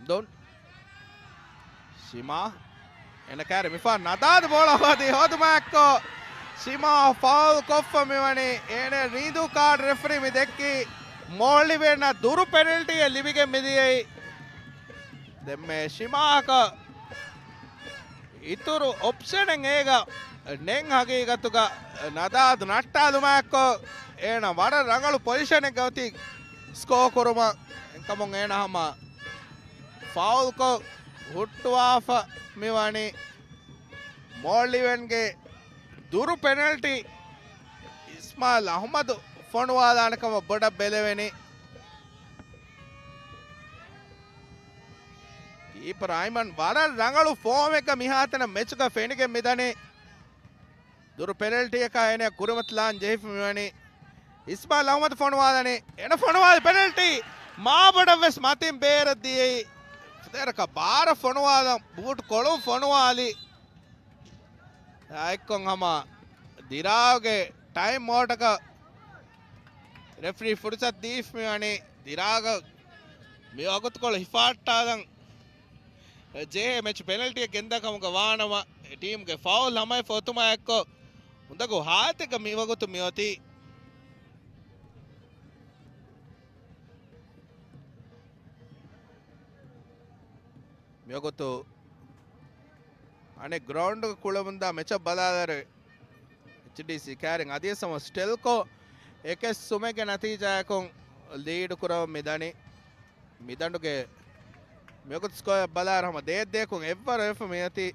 ދޮން. ޝިމާ. އޭނަ ކާރި މިފަހަރު ނަދާދު ބޯޅަ ހޯދި ހޯދުމާއެއްކޮށް ޝިމާ ފައުލް ކޮށްފަ މިވަނީ. އޭނަ ރީދޫ ކާޑް ރެފްރީ މި ދެއްކީ މޯލްޑިވިއަންނަށް ދުރު ޕެނަލްޓީއެއް ލިބިގެން މިދިޔައީ. ދެންމެ ޝިމާއަކަށް އިތުރު އޮޕްޝަނެއް އޭގަ ނެތް ހަގީގަތުގަ ނަދާދު ނައްޓާލުމާއެއްކޮށް އޭނަ ވަރަށް ރަނގަޅު ޕޮޒިޝަނެއްގަ އޮތީ ސްކޯ ކުރުމަށް. އެކަމުން އޭނަ ހަމަ ފައުލްކޮށް ހުއްޓުވާފަ މިވަނީ. މޯލްޑިވިއަންގެ ދުރު ޕެނަލްޓީ އިސްމާއިލް އަހުމަދު ފޮނުވާލާނެ ކަމަށް ބޮޑަށް ބެލެވެނީ. ކީޕަރ އައިމަން ވަރަށް ރަނގަޅު ފޯމެއްގަ މިހާތަނަށް މެޗުގަ ފެނިގެން މިދަނީ. ދުރު ޕެނަލްޓީއަކާ އޭނަ ކުރިމަތިލާން ޖެހިފަ މިވަނީ. އިސްމާއިލް އަހުމަދު ފޮނުވާލަނީ. އޭނަ ފޮނުވާލި ޕެނަލްޓީ. މާބޮޑަށް ވެސް މަތިން ބޭރަށް ދިޔައީ. ފުދޭވަރަކަށް ބާރަށް ފޮނުވާލަން ބޫޓު ކޮޅުން ފޮނުވާލި. އާއެއްކޮށް ހަމަ ދިރާގުގެ ޓައިމް އައުޓަކަށް ރެފްރީ ފުރުސަތު ދީފަ މިވަނީ. ދިރާގަށް މި ވަގުތުކޮޅު ހިފާއްޓާލަން ޖެހޭ މެޗު ޕެނަލްޓީއެއް ގެންދާ ކަމުގަ ވާނަމަ، އެ ޓީމުގެ ފައުލް ހަމަޔަށް ފޮތުމާ އެއްކޮށް އުނދަގޫ ހާލަތެއްގަ މިވަގުތު މިއޮތީ. މިވަގުތު އަނެއް ގްރައުންޑުގަ ކުޅެމުންދާ މެޗަށް ބަލާލަރު، އެޗްޑީސީ ކައިރިން އަދިވެސް ހަމަ ސްޓެލްކޯ އެކެއް ސުމެއްގެ ނަތީޖާއަކުން ލީޑު ކުރަމުން މިދަނީ. މިދަނޑުގެ މިވަގުތު ސްކޯއަށް ބަލާއިރު ހަމަ ދޭއް ދޭއަކުން އެއްވަރު ވެފަ މިއޮތީ.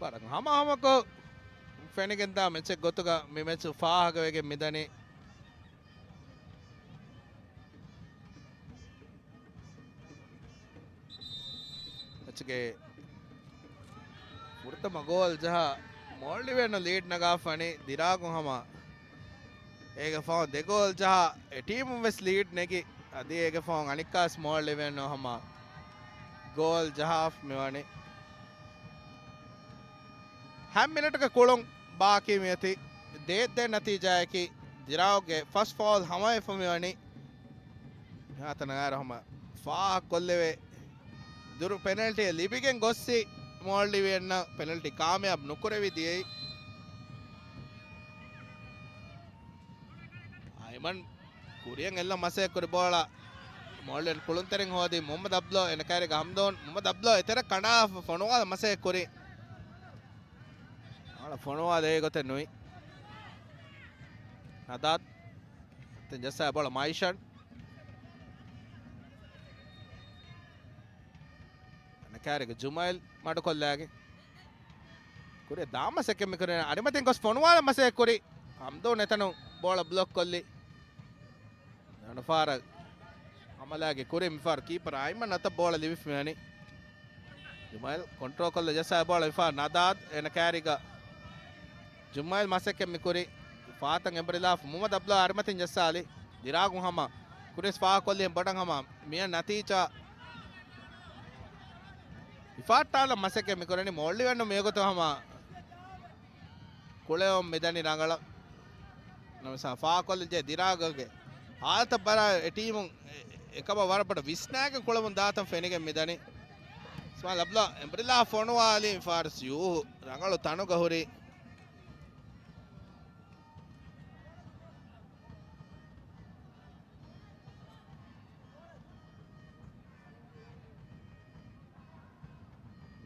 ވަރަށް ހަމަހަމަކޮށް ފެނިގެންދާ މެޗެއް ގޮތުގަ މި މެޗު ފާހަގަވެގެން މިދަނީ. މެޗުގެ ފުރަތަމަ ގޯލް ޖަހާ މޯލްޑިވިއަން ލީޑް ނަގާފަނީ ދިރާގުން ހަމަ އޭގެ ފަހުން ދެ ގޯލް ޖަހާ އެ ޓީމުން ވެސް ލީޑް ނެގި. އަދި އޭގެ ފަހުން އަނެއްކާސް މޯލްޑިވިއަން ހަމަ ގޯލް ޖަހާފަ މިވަނީ. ހަ މިނެޓުގެ ކުޅުން ބާކީ މިއޮތީ. ދޭއް ދޭއް ނަތީޖާއަކީ ދިރާގުގެ ފަސް ފައުލް ހަމަވެފަ މިވަނީ. މިހާތަނަށް އައިރު ހަމަ ފާހަގަކޮށްލެވޭ ދުރު ޕެނަލްޓީއެއް ލިބިގެން ގޮއްސި މޯލްޑިވިއަންނަށް ޕެނަލްޓީ ކާމިޔާބު ނުކުރެވި ދިޔައީ. އައިމަން ކުރިއަށް އެއްލަން މަސައްކަތްކުރި ބޯޅަ މޯލްޑިވިއަން ކުޅުންތެރިން ހޯދި މުހައްމަދު އަބްދުﷲ އޭނަ ކައިރީގަ ހަމްދޯން. މުހައްމަދު އަބްދުﷲ އެތެރެ ކަނޑާފަ ފޮނުވާލަން މަސައްކަތްކުރި. އާޅަ ފޮނުވާލެވޭ ގޮތެއް ނުވި. ނަދާދު. ތިން ޖައްސާ ބޯޅަ މައިޝަން. އޭނަ ކައިރީގަ ޖުމައިލް މަޑުކޮށްލާގެ. ކުރިއަށް ދާން މަސައްކަތް މިކުރޭ. އަރިމަތިން ގޮސް ފޮނުވާލަން މަސައްކަތް ކުރި. ހަމްދޯން އެތަނުން ބޯޅަ ބްލޮކް ކޮށްލި. ދެވަނަ ފަހަރަށް ހަމަލާގެ ކުރިން މިފަހަރު ކީޕަރ އައިމަން އަތަށް ބޯޅަ ލިބިފަ މިވަނީ. ޖުމައިލް ކޮންޓްރޯލް ކޮށްލަ ޖައްސާ ބޯޅަ މިފަހަރު ނަދާދު އޭނަ ކައިރީގަ. ޖުމައިލް މަސައްކަތް މިކުރި. ފާތަން އެނބުރިލާފަ މުހައްމަދު އަބްދުﷲ އަރިމަތިން ޖައްސާލި. ދިރާގުން ހަމަ ކުރިއަށް ފާހަގަކޮށްލި ބޮޑަށް ހަމަ މިއަށް ނަތީޖާ ހިފާއްޓާލަން މަސައްކަތް މިކުރަނީ. މޯލްޑިވިއަން މިވަގުތު ހަމަ ކުޅެވުން މިދަނީ ރަނގަޅަށް. ނަމަސާ ފާހަގަކޮށްލި ޖެ ދިރާގުގެ ހާލަތަށް ބަލާ އެ ޓީމުން އެ-، އެކަމަށް ވަރަށް ބޮޑަށް ވިސްނާގެން ކުޅެވުން ދާތަން ފެނިގެން މިދަނީ. އިސްމާއިލް އަބްދުﷲ އެނބުރިލާ ފޮނުވާލީ ފާރިސް ޔޫހު ރަނގަޅު ތަނުގަ ހުރި.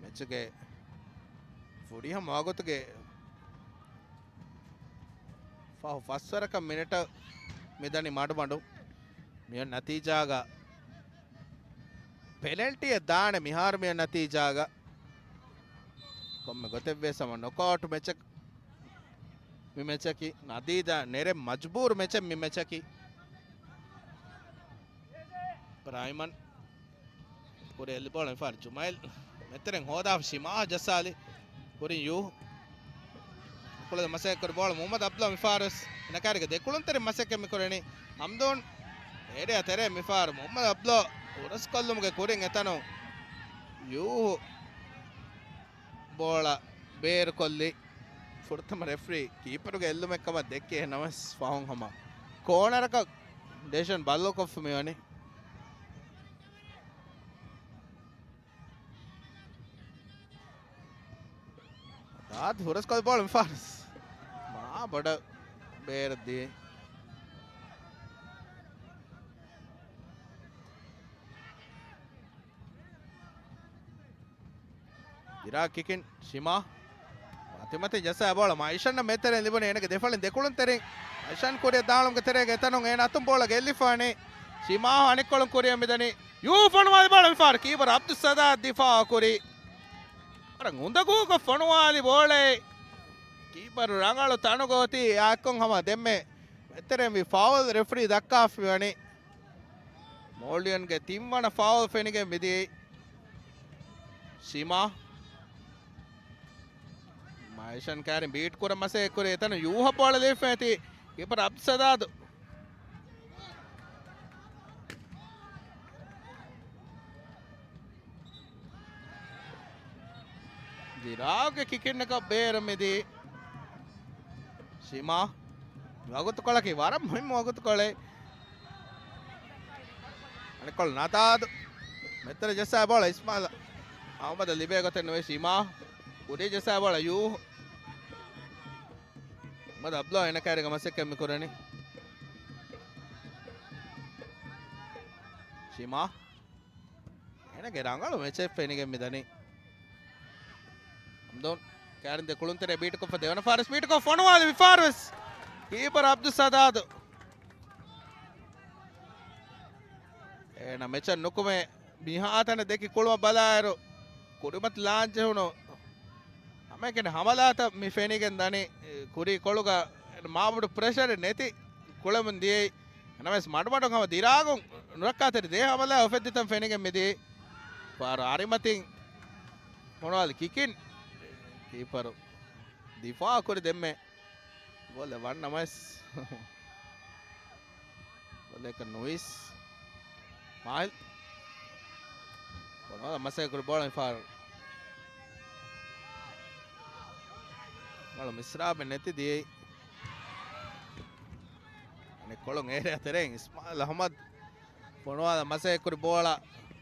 މެޗުގެ ފުރިހަމަ ވަގުތުގެ ފަހު ފަސްވަރަކަށް މިނެޓަށް މިދަނީ މަޑުމަޑު. މިއޮތް ނަތީޖާގަ ޕެނަލްޓީއެއް ދާނެ މިހާރު މިއޮތް ނަތީޖާގަ. ކޮންމެ ގޮތެއްވިޔަސް ހަމަ ނޮކްއައުޓް މެޗެއް މި މެޗަކީ. ނަދީދަށް ނެރެން މަޖުބޫރު މެޗެއް މި މެޗަކީ. އައިމަން ކުރި އެއްލި ބޯޅަ މިފަހަރު ޖުމައިލް މެތެރެން ހޯދާފަ ޝިމާ ޖައްސާލި. ކުރިން ޔޫ ކުޅަދ މަސައްކަތް ކުރި ބޯޅަ މުހައްމަދު އަބްދުﷲ މިފަހަރު އެނަކާރިގެ ދެކުޅުންތެރި މަސައްކަތް މިކުރެނީ. ހަމްދޫން އޭރިއާ ތެރޭ މިފަހަރު މުހައްމަދު އަބްދުﷲ ހުރަސްކޮށްލުމުގެ ކުރިން އެތަނުން ޔޫ ބޯޅަ ބޭރުކޮށްލި. ފުރަތަމަ ރެފްރީ ކީޕަރުގެ އެއްލުމެއް ކަމަށް ދެއްކި، އެހެން ނަމަވެސް ފަހުން ހަމަ ކޯނަރަކަށް ޑެޝަން ބައްލަވަކޮށްފަ މިވަނީ. ދާދު ހުރަސްކޮށް ބޯޅަ މި ފާރިސް. މާ ބޮޑަށް ބޭރަށް ދިޔައީ. ދިރާ ކިކިން ޝިމާ. މަތިމަތި ޖައްސާ ބޯޅަ މައިޝަން މޭތެރެން ލިބުނީ. އޭނަގެ ދެފަޅިން ދެކުޅުންތެރިން މައިޝަން ކުރިއަށް ދާނުމުގެ ތެރޭގަ އެތަނުން އޭނަ އަތުން ބޯޅަ ގެއްލިފާނީ. ޝިމާ އަނެއްކޮޅުން ކުރިއަށް މިދަނީ. ޔޫ ފޮނުވާލި ބޯޅަ މިފާރު ކީޕަރު އަބްދުއްސަދާ ދިފާއު ކުރީ. ވަރަށް އުނދަގޫކޮށް ފޮނުވާލި ބޯޅައެއް. ކީޕަރު ރަނގަޅު ތަނުގަ އޮތީ އާއެއްކޮށް ހަމަ ދެންމެ މޭތެރެން ވި ފައުލް ރެފްރީ ދައްކާފަ މިވަނީ. މޯލްޑިވަންގެ ތިންވަނަ ފައުލް ފެނިގެން މިދިޔައީ. ޝިމާ. މައިޝަން ކާރިން ބީޓް ކުރަން މަސައްކަތް ކުރި. އެތަނުން ޔޫހަށް ބޯޅަ ލިބިފަ މިދިޔައީ. ކީޕަރު އަބްދުއްސަދާދު. ދިރާގްގެ ކިކިންއަކަށް ބޭރަށް މިދިޔައީ. ޝިމާ. ވަގުތުކޮޅަކީ ވަރަށް މުހިއްމު ވަގުތުކޮޅެއް. އަނެއްކޮޅު ނަދާދު. މޭތެރެ ޖައްސާ ބޯޅަ އިސްމާލް އަހްމަދަށް ލިބޭ ގޮތެއް ނުވޭ. ޝިމާ. ކުރި ޖައްސާ ބޯޅަ ޔޫ. އަހްމަދު އަބްދުﷲ އޭނަ ކާރިގަ މަސައްކަތް މި ކުރަނީ. ޝިމާ. އޭނަގެ ރަނގަޅު މެޗެއް ފެނިގެން މިދަނީ. ހަމްދޫން ކާރިން ދެ ކުޅުންތެރޭ ބީޓްކޮށްފަ ދެވަނަ ފާރިސް ބީޓްކޮށް ފޮނުވާލި މި ފާރިސް. ކީޕަރު އަބްދުއްސަދާދު. އޭނަ މެޗަށް ނުކުމެ މިހާތަނަށް ދެކި ކުޅުމަށް ބަލާއިރު ކުރިމަތި ލާންޖެހުނު ހަމައެކަނި ހަމަލާތައް މި ފެނިގެން ދަނީ. ކުރީ ކޮޅުގަ މާބޮޑު ޕްރެޝަރެއް ނެތި ކުޅެމުން ދިޔައީ. ނަމަވެސް މަޑުމަޑުން ހަމަ ދިރާގުން ނުރައްކާތެރި ދޭ ހަމަލާ އުފެއްދިތަން ފެނިގެން މިދިޔައީ. ފާރު އަރިމަތިން ފޮނުވާލި ކިކިން ކީޕަރު ދިފާއު ކުރި ދެންމެ ގޯލެއް ވަންނަމަވެސް. ގޯލެއްކަން ނުވިސް. މާހިލް. ބޮޑު މަސައްކަތް ކުރި ބޯޅަ މިފާރު. ރަނގަޅު މިސްރާބެއް ނެތި ދިޔައީ. އަނެއްކޮޅުން އޭރިއާ ތެރެއިން އިސްމާއިލް އަހްމަދު ފޮނުވާލަން މަސައްކަތް ކުރި ބޯޅަ.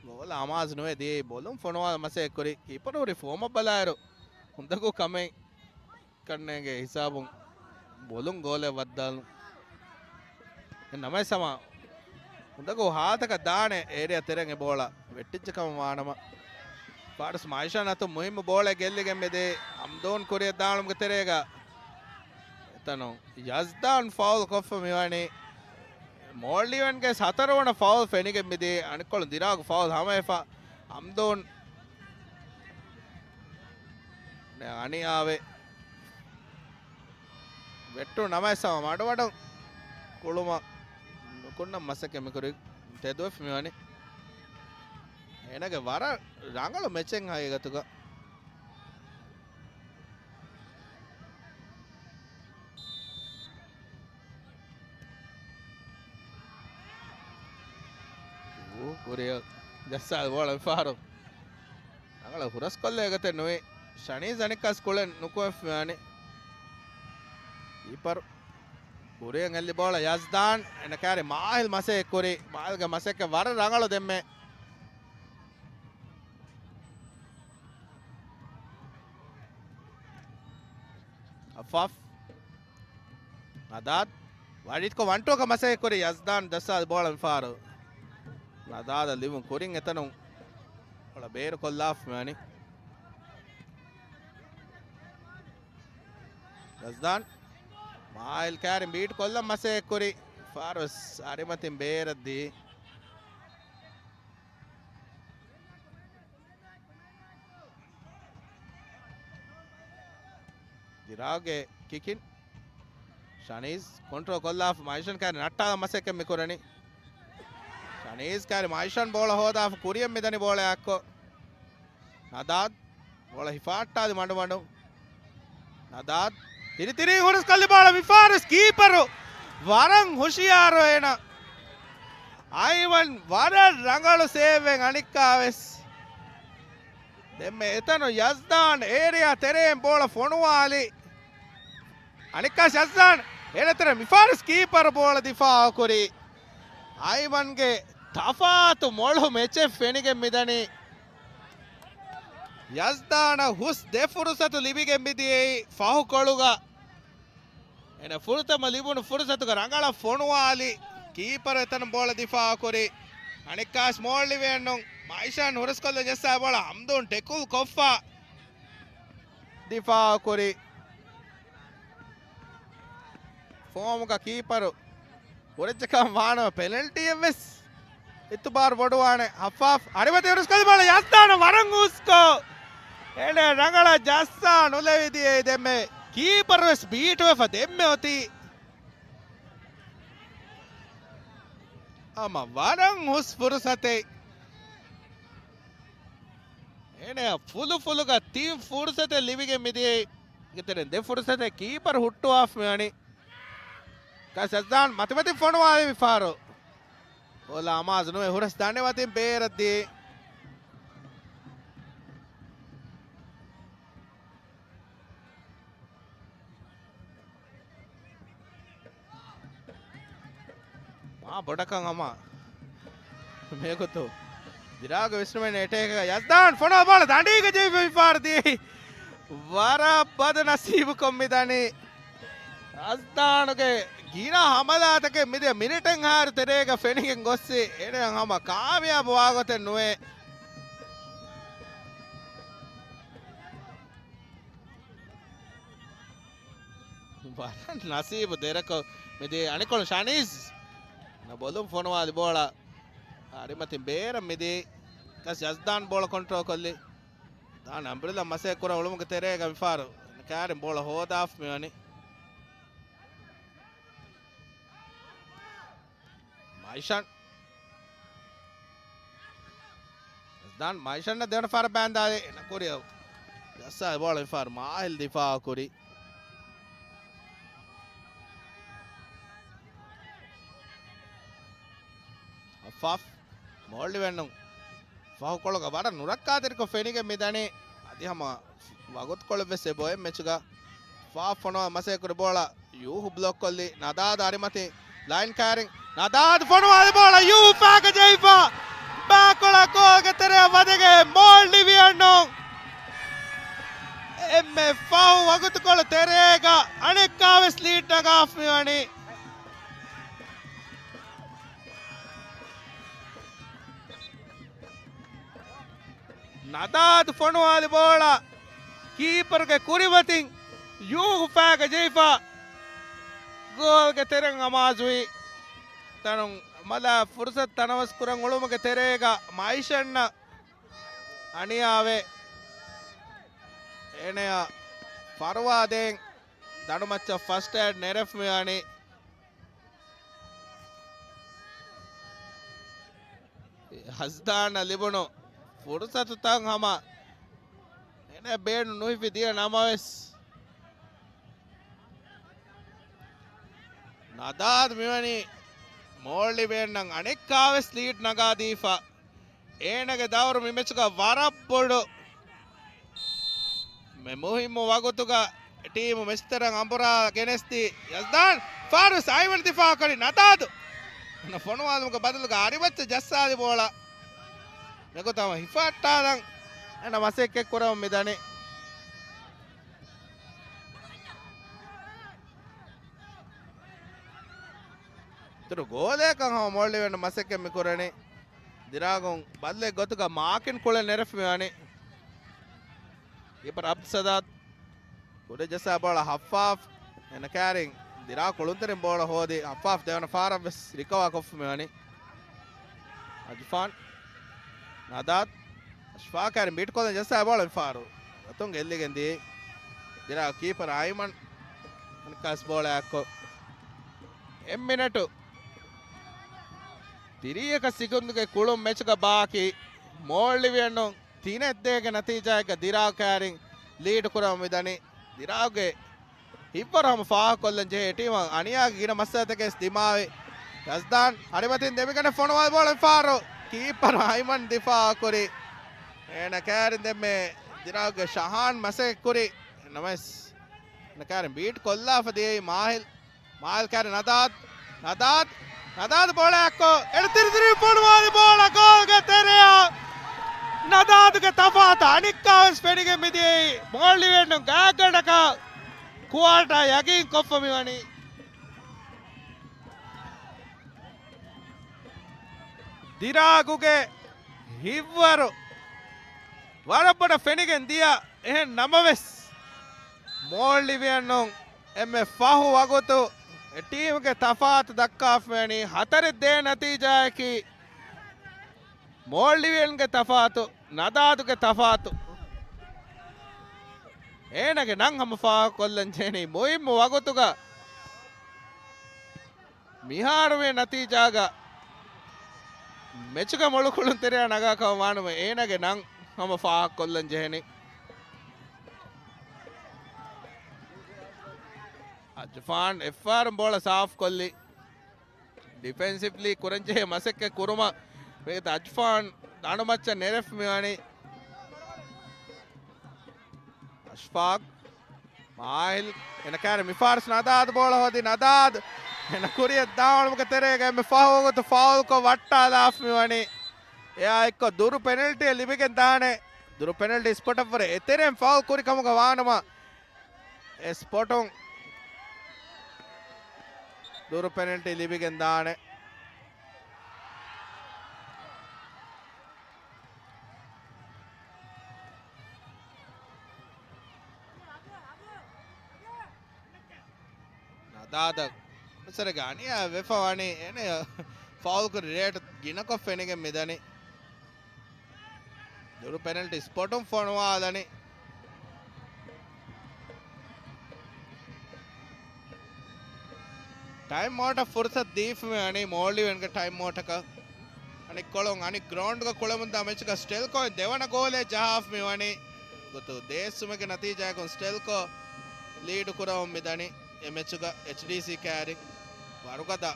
ބޯޅަ އަމާޒު ނުވެ ދިޔައީ. ބޮލުން ފޮނުވާލަން މަސައްކަތް ކުރި. ކީޕަރު ހުރި ފޯމަށް ބަލާއިރު އުނދަގޫ ކަމެއް ކަންނޭނގެ ހިސާބުން ބޮލުން ގޯލެއް ވައްދާލުން. ނަމަވެސް ހަމަ އުނދަގޫ ހާލަތަކަށް ދާނެ އޭރިއާ ތެރެއިން އެ ބޯޅަ ވެއްޓިއްޖެ ކަމަށް ވާނަމަ، ފާރިސް މައިޝާން އަތުން މުހިއްމު ބޯޅައެއް ގެއްލިގެން މިދިޔައީ. ހަމްދޫން ކުރިއަށް ދާނުމުގެ ތެރޭގަ އެތަނުން ޔަޒްދާން ފައުލް ކޮށްފަ މިވަނީ. މޯލްޑިވަންގެ ހަތަރުވަނަ ފައުލް ފެނިގެން މިދިޔައީ. އަނެއްކޮޅު ދިރާގު ފައުލް ހަމަވެފަ ހަމްދޫން އަނިޔާވެ ވެއްޓުނު ނަމަވެސް ހަމަ މަޑުމަޑުން ކުޅުމަށް ނުކުންނަން މަސައްކަތް މިކުރި ތެދުވެފަ މިވަނީ. އޭނަގެ ވަރަށް ރަނގަޅު މެޗެއް ހަގީގަތުގަ. ކުރިއަށް ޖައްސާލި ބޯޅަ މިފަހަރު ރަނގަޅަށް ހުރަސްކޮށްލޭ ގޮތެއް ނުވި. ޝަނީޒް އަނެއްކާސް ކުޅެން ނުކުމެފަ މިވަނީ. ކީޕަރު ކުރިއަށް އެއްލި ބޯޅަ ޔަޒްދާން. އޭނަ ކާރި މާހިލް މަސައްކަތް ކުރި. މާހިލްގެ މަސައްކަތް ވަރަށް ރަނގަޅު ދެންމެ. އަފާފް. ނަދާދް. ވަރިތްކޮށް ވަންޓޫއަކަށް މަސައްކަތް ކުރި ޔަޒްދާން ޖައްސާލި ބޯޅަ މިފަހަރު ނަދާދަށް ލިބުން ކުރިން އެތަނުން ބޯޅަ ބޭރުކޮށްލާފަ މިވަނީ. ޔަޒްދާން. މާހިލް ކާރިން ބީޓް ކޮށްލަން މަސައްކަތް ކުރި. ފާރުވެސް އަރިމަތިން ބޭރަށް ދީ. ދިރާގްގެ ކިކިން. ޝަނީޒް ކޮންޓްރޯލް ކޮށްލާފަ މައިޝަން ކާރި ނައްޓާލަން މަސައްކަތް މިކުރަނީ. ޝަނީޒް ކާރި މައިޝަން ބޯޅަ ހޯދާފަ ކުރިއަށް މިދަނީ ބޯޅަ އެއާކޮށް. ނަދާދް ބޯޅަ ހިފާއްޓާލި މަޑުމަޑުން. ނަދާދް ތިރިތިރީ ހުރަސްކޮށްލި ބޯޅަ މިފާރިސް ކީޕަރު ވަރަށް ހުޝިޔާރު އޭނަ. އައިވަން ވަރަށް ރަނގަޅު ސޭވެއް އަނެއްކާވެސް. ދެންމެ އެތަނު ޔަޒްދާން އޭރިއާ ތެރެއިން ބޯޅަ ފޮނުވާލި. އަނެއްކާ ޔަޒްދާން އޭނަ ތެރޭ މިފަހަރު ކީޕަރު ބޯޅަ ދިފާއުކުރީ. އައިމަންގެ ތަފާތު މޮޅު މެޗެއް ފެނިގެން މިދަނީ. ޔަޒްދާނަށް ހުސް ދެ ފުރުސަތު ލިބިގެން މިދިޔައީ ފަހުކޮޅުގަ. އޭނަ ފުރަތަމަ ލިބުނު ފުރުސަތުގަ ރަނގަޅަށް ފޮނުވާލި ކީޕަރު އެތަނުން ބޯޅަ ދިފާއުކުރީ. އަނެއްކާވެސް މޯޅިވިއެއްނު. މައިޝަން ހުރަސްކޮށްލަން ޖައްސާ ބޯޅަ ހަމްދޫން ޓެކުލް ކޮށްފަ ދިފާއުކުރީ. ފޯމުގަ ކީޕަރު ހުރެއްޖެކަން ވާނަމަ ޕެނަލްޓީއެއްވެސް އިތުބާރު ބޮޑުވާނެ. ހައްފާފް އަރިމަތި ހުރަސްކޮށްލި ބޯޅަ ޔަޒްދާނަށް ވަރަށް ހުސްކޮށް އޭނަ ރަނގަޅަށް ޖައްސާ ނުލެވިދިޔައީ ދެންމެ. ކީޕަރުވެސް ބީޓުވެފަ ދެންމެ އޮތީ. ހަމަ ވަރަށް ހުސް ފުރުސަތެއް. އޭނަޔަށް ފުލުފުލުގަ ތިން ފުރުސަތެއް ލިބިގެން މިދިޔައީ. އޭގެތެރެއިން ދެ ފުރުސަތެއް ކީޕަރު ހުއްޓުވާފަ މިވަނީ. ކާ ޔަޒްދާން މަތިމަތިން ފޮނުވާލި މިފަހަރު. ބޯޅަ އަމާޒު ނުވެ ހުރަސް ދަނޑިމަތިން ބޭރަށްދީ. މާ ބޮޑަކަށް ހަމަ މިވަގުތު ދިރާގު ވިސްނުމެއް އެޓޭކަށް ޔަޒްދާން ފޮނުވާ ބޯޅަ ދަނޑީގަ ޖެހިފަ މިފަހަރު ދިޔައީ. ވަރަށް ބަދު ނަސީބުކޮށް މިދަނީ. ޔަޒްދާނުގެ ގިނަ ހަމަލާތަކެއް މިދިޔަ މިނިޓެއްހާއިރު ތެރޭގަ ފެނިގެން ގޮއްސި އޭނަ ހަމަ ކާމިޔާބު ވާގޮތެއް ނުވޭ. ވަރަށް ނަސީބު ދެރަކޮށް މިދިޔައީ އަނެއްކޮޅު ޝަނީޒް. ބޮލުން ފޮނުވާލި ބޯޅަ އަރިމަތިން ބޭރަށް މިދިޔައީ. ކާ ޔަޒްދާން ބޯޅަ ކޮންޓްރޯލް ކޮށްލީ. ދާން އަމްރިލް މަސައްކަތް ކުރަން އުޅުމުގެ ތެރޭގަ މިފަހަރު ކާރިން ބޯޅަ ހޯދާފަ މިވަނީ. މައިޝަން. ދާން މައިޝަން ދެވަނަ ފަހަރަށް ބާންދާލި ނަކުރިޔަ. ޖައްސާ ބޯޅަ މިފަހަރު މާހިލް ދިފާއު ކުރި. އައްފާފް މޯޅިވެންނު. ފަހުކޮޅުގަ ވަރަށް ނުރައްކާތެރިކޮށް ފެނިގެން މިދަނީ. އަދި ހަމަ ވަގުތުކޮޅެއްވެސް އެބައޮތް މެޗުގަ. އައްފާފް ފޮނުވާ މަސައްކަތް ކުރި ބޯޅަ ޔޫހު ބްލޮކް ކޮށްލި. ނަދާދު އަރިމަތި ލައިން ކާރިން. ނަދާދު ފޮނުވާލި ބޯޅަ ޔޫހު ފައިގަ ޖެހިފަ. ބާކޮޅަށް ގޯލްގެ ތެރެއަށް ވަދެގެން މޯޅިވިއެއްނު. އެންމެ ފަހު ވަގުތުކޮޅު ތެރޭގަ އަނެއްކާވެސް ލީޑް ނަގާފަ މިވަނީ. ނަދާދު ފޮނުވާލި ބޯޅަ ކީޕަރުގެ ކުރިމަތިން ޔޫހު ފައިގަ ޖެހިފަ ގޯލްގެ ތެރެއިން އަމާޒުވި. ތަނުން މަލާ ފުރުސަތު ތަނަވަސް ކުރަން އުޅުމުގެ ތެރޭގަ މައިޝަންނަށް އަނިޔާވެ. އޭނަޔަށް ފަރުވާ ދޭން ދަނޑުމައްޗަށް ފަސްޓް އެޑް ނެރެފަ މިވަނީ. ހަޒްދާނަށް ލިބުނު ފުރުސަތުތައް ހަމަ އޭނަ ބޭނުން ނުހިފި ދިޔަ ނަމަވެސް، ނަދާދު މިވަނީ މޯޅިވެންނަށް އަނެއްކާވެސް ލީޑް ނަގާދީފަ. އޭނަގެ ދައުރު މި މެޗުގަ ވަރަށް ބޮޑު. މި މުހިއްމު ވަގުތުގަ ޓީމު މެޗުތެރެއަށް އަނބުރާ ގެނެސްދީ ޔަޒްދާން ފާރިސް އައިމަން ދިފާ ކުރި ނަދާދު. އަންނަ ފޮނުވާލުމުގެ ބަދަލުގަ އަރިމައްޗަށް ޖައްސާލި ބޯޅަ. މިގޮތަށް ހަމަ ހިފަހައްޓާލަން އޭނަ މަސައްކަތް ކުރަމުން މިދަނީ. އިތުރު ގޯލެއް ކަން ހަމަ މޯޅިވެން މަސައްކަތް މި ކުރަނީ. ދިރާގުން ބައްލެއް ގޮތުގަ މާކިން ކުޅެ ނެރެފަ މިވަނީ. ކީޕަރ އަބްދުއްސަލާމް ކުރި ޖައްސާ ބޯޅަ ހައްފާފް. އޭނަ ކާރިން ދިރާ ކުޅުންތެރިން ބޯޅަ ހޯދި ހައްފާފް ދެވަނަ ފަހަރަށްވެސް ރިކަވާ ކޮށްފަ މިވަނީ. އަޖުފާން. ނަދާދު. އަޝްފާ ކާރިން ބީޓް ކޮށްލަން ޖައްސާ ބޯޅަ މިފަހަރު އަތުން ގެއްލިގެން ދިޔައީ. ދިރާ ކީޕަރ އައިމަން. އަނެއްކާސް ބޯޅައަށްކޮށް. އެއް މިނެޓު ތިރީހަކަށް ސިކުންދުގެ ކުޅުން މެޗުގަ ބާކީ. މޯޅިވިއެއްނު ތިނެއް ދޭގެ ނަތީޖާއެއްގަ ދިރާ ކާރިން ލީޑް ކުރަމުން މިދަނީ. ދިރާގެ ހިތްވަރު ހަމަ ފާހަގަކޮށްލަން ޖެހޭ ޓީމަށް އަނިޔާގެ ގިނަ މައްސަލަތަކެއް ދިމާވި. ޔަޒްދާން އަރިމަތިން ދެމިގަނެ ފޮނުވާލި ބޯޅަ މިފަހަރު ކީޕަރ އައިމަން ދިފާއު ކުރި. އޭނަ ކާރިން ދެންމެ ދިރާގެ ޝަހާން މަސައްކަތް ކުރި. ނަމަވެސް ކާރިން ބީޓް ކޮށްލާފަ ދިޔައީ މާހިލް. މާހިލް ކާރި ނަދާދް. ނަދާދް. ނަދާދް ބޯޅައަށްކޮށް އެޅު ތިރިތިރި ފޮނުވާލި ބޯޅަ ގޯލްގެ ތެރެއަށް. ނަދާދުގެ ތަފާތު އަނެއްކާވެސް ފެނިގެން މިދިޔައީ. މޯޅިވެންނު ގާތްގަނޑަކަށް ކުއާޓާ ޔަގީން ކޮށްފަ މިވަނީ. ދިރާގުގެ ހިތްވަރު ވަރަށް ބޮޑަށް ފެނިގެން ދިޔަ. އެހެން ނަމަވެސް، މޯޅިވިޔަންނުން އެންމެ ފަހު ވަގުތު އެ ޓީމުގެ ތަފާތު ދައްކާފަ މިވަނީ. ހަތަރެއް ދޭއް ނަތީޖާއަކީ މޯޅިވިޔަންގެ ތަފާތު، ނަދާދުގެ ތަފާތު. އޭނާގެ ނަން ހަމަ ފާހަގަކޮށްލަން ޖެހެނީ މުހިއްމު ވަގުތުގަ. މިހާރު މި ނަތީޖާގަ މެޗުގެ މޮޅު ކުޅުންތެރިޔާ ނަގާ ކަމަށް ވާނަމަ، އޭނާގެ ނަން ހަމަ ފާހަގަކޮށްލަން ޖެހެނީ. އަޖުފާން އެއްފަހަރު ބޯޅަ ސާފުކޮށްލި. ޑިފެންސިވްލީ ކުރަންޖެހޭ މަސައްކަތް ކުރުމަށް މިގޮތަށް އަޖުފާން ދަނޑުމައްޗަށް ނެރެފަ މިވަނީ. އަޝްފާޤް. މާހިލް. އޭނަ ކާރި މިފާރުސް ނަދާދު ބޯޅަ ހޯދި ނަދާދު. އޭނަ ކުރިއަށް ދާން އުޅުމުގެ ތެރޭގަ އެންމެ ފަހު ވަގުތު ފައުލްކޮށް ވައްޓާލާފަ މިވަނީ. އެއާ އެއްކޮށް ދުރު ޕެނަލްޓީއެއް ލިބިގެން ދާނެ. ދުރު ޕެނަލްޓީ ސްޕޮޓަށްވުރެ އެތެރެއިން ފައުލް ކުރި ކަމުގަ ވާނަމަ، އެ ސްޕޮޓުން ދުރު ޕެނަލްޓީ ލިބިގެން ދާނެ. ނަދާދަށް މިސަރެގެ އަނިޔާ ވެފަ ވަނީ އޭނަ ފައުލް ކުރި ރޭޓު ގިނަކޮށް ފެނިގެން މިދަނީ. ދުރު ޕެނަލްޓީ ސްޕޮޓުން ފޮނުވާލަނީ. ޓައިމް އައުޓަށް ފުރުސަތު ދީފަ މިވަނީ މޯލްޑިވިއަންގެ ޓައިމް އައުޓަކަށް. އަނެއްކޮޅުން އަނެއް ގްރައުންޑްގަ ކުޅެމުންދާ މެޗުގަ ސްޓެލްކޯއިން ދެވަނަ ގޯލެއް ޖަހާފަ މިވަނީ. ގޮތު ދޭއްސުމެއްގެ ނަތީޖާއަކުން ސްޓެލްކޯ ލީޑު ކުރަމުން މިދަނީ އެ މެޗުގަ. އެޗްޑީސީ ކާރިން ވަރުގަދަ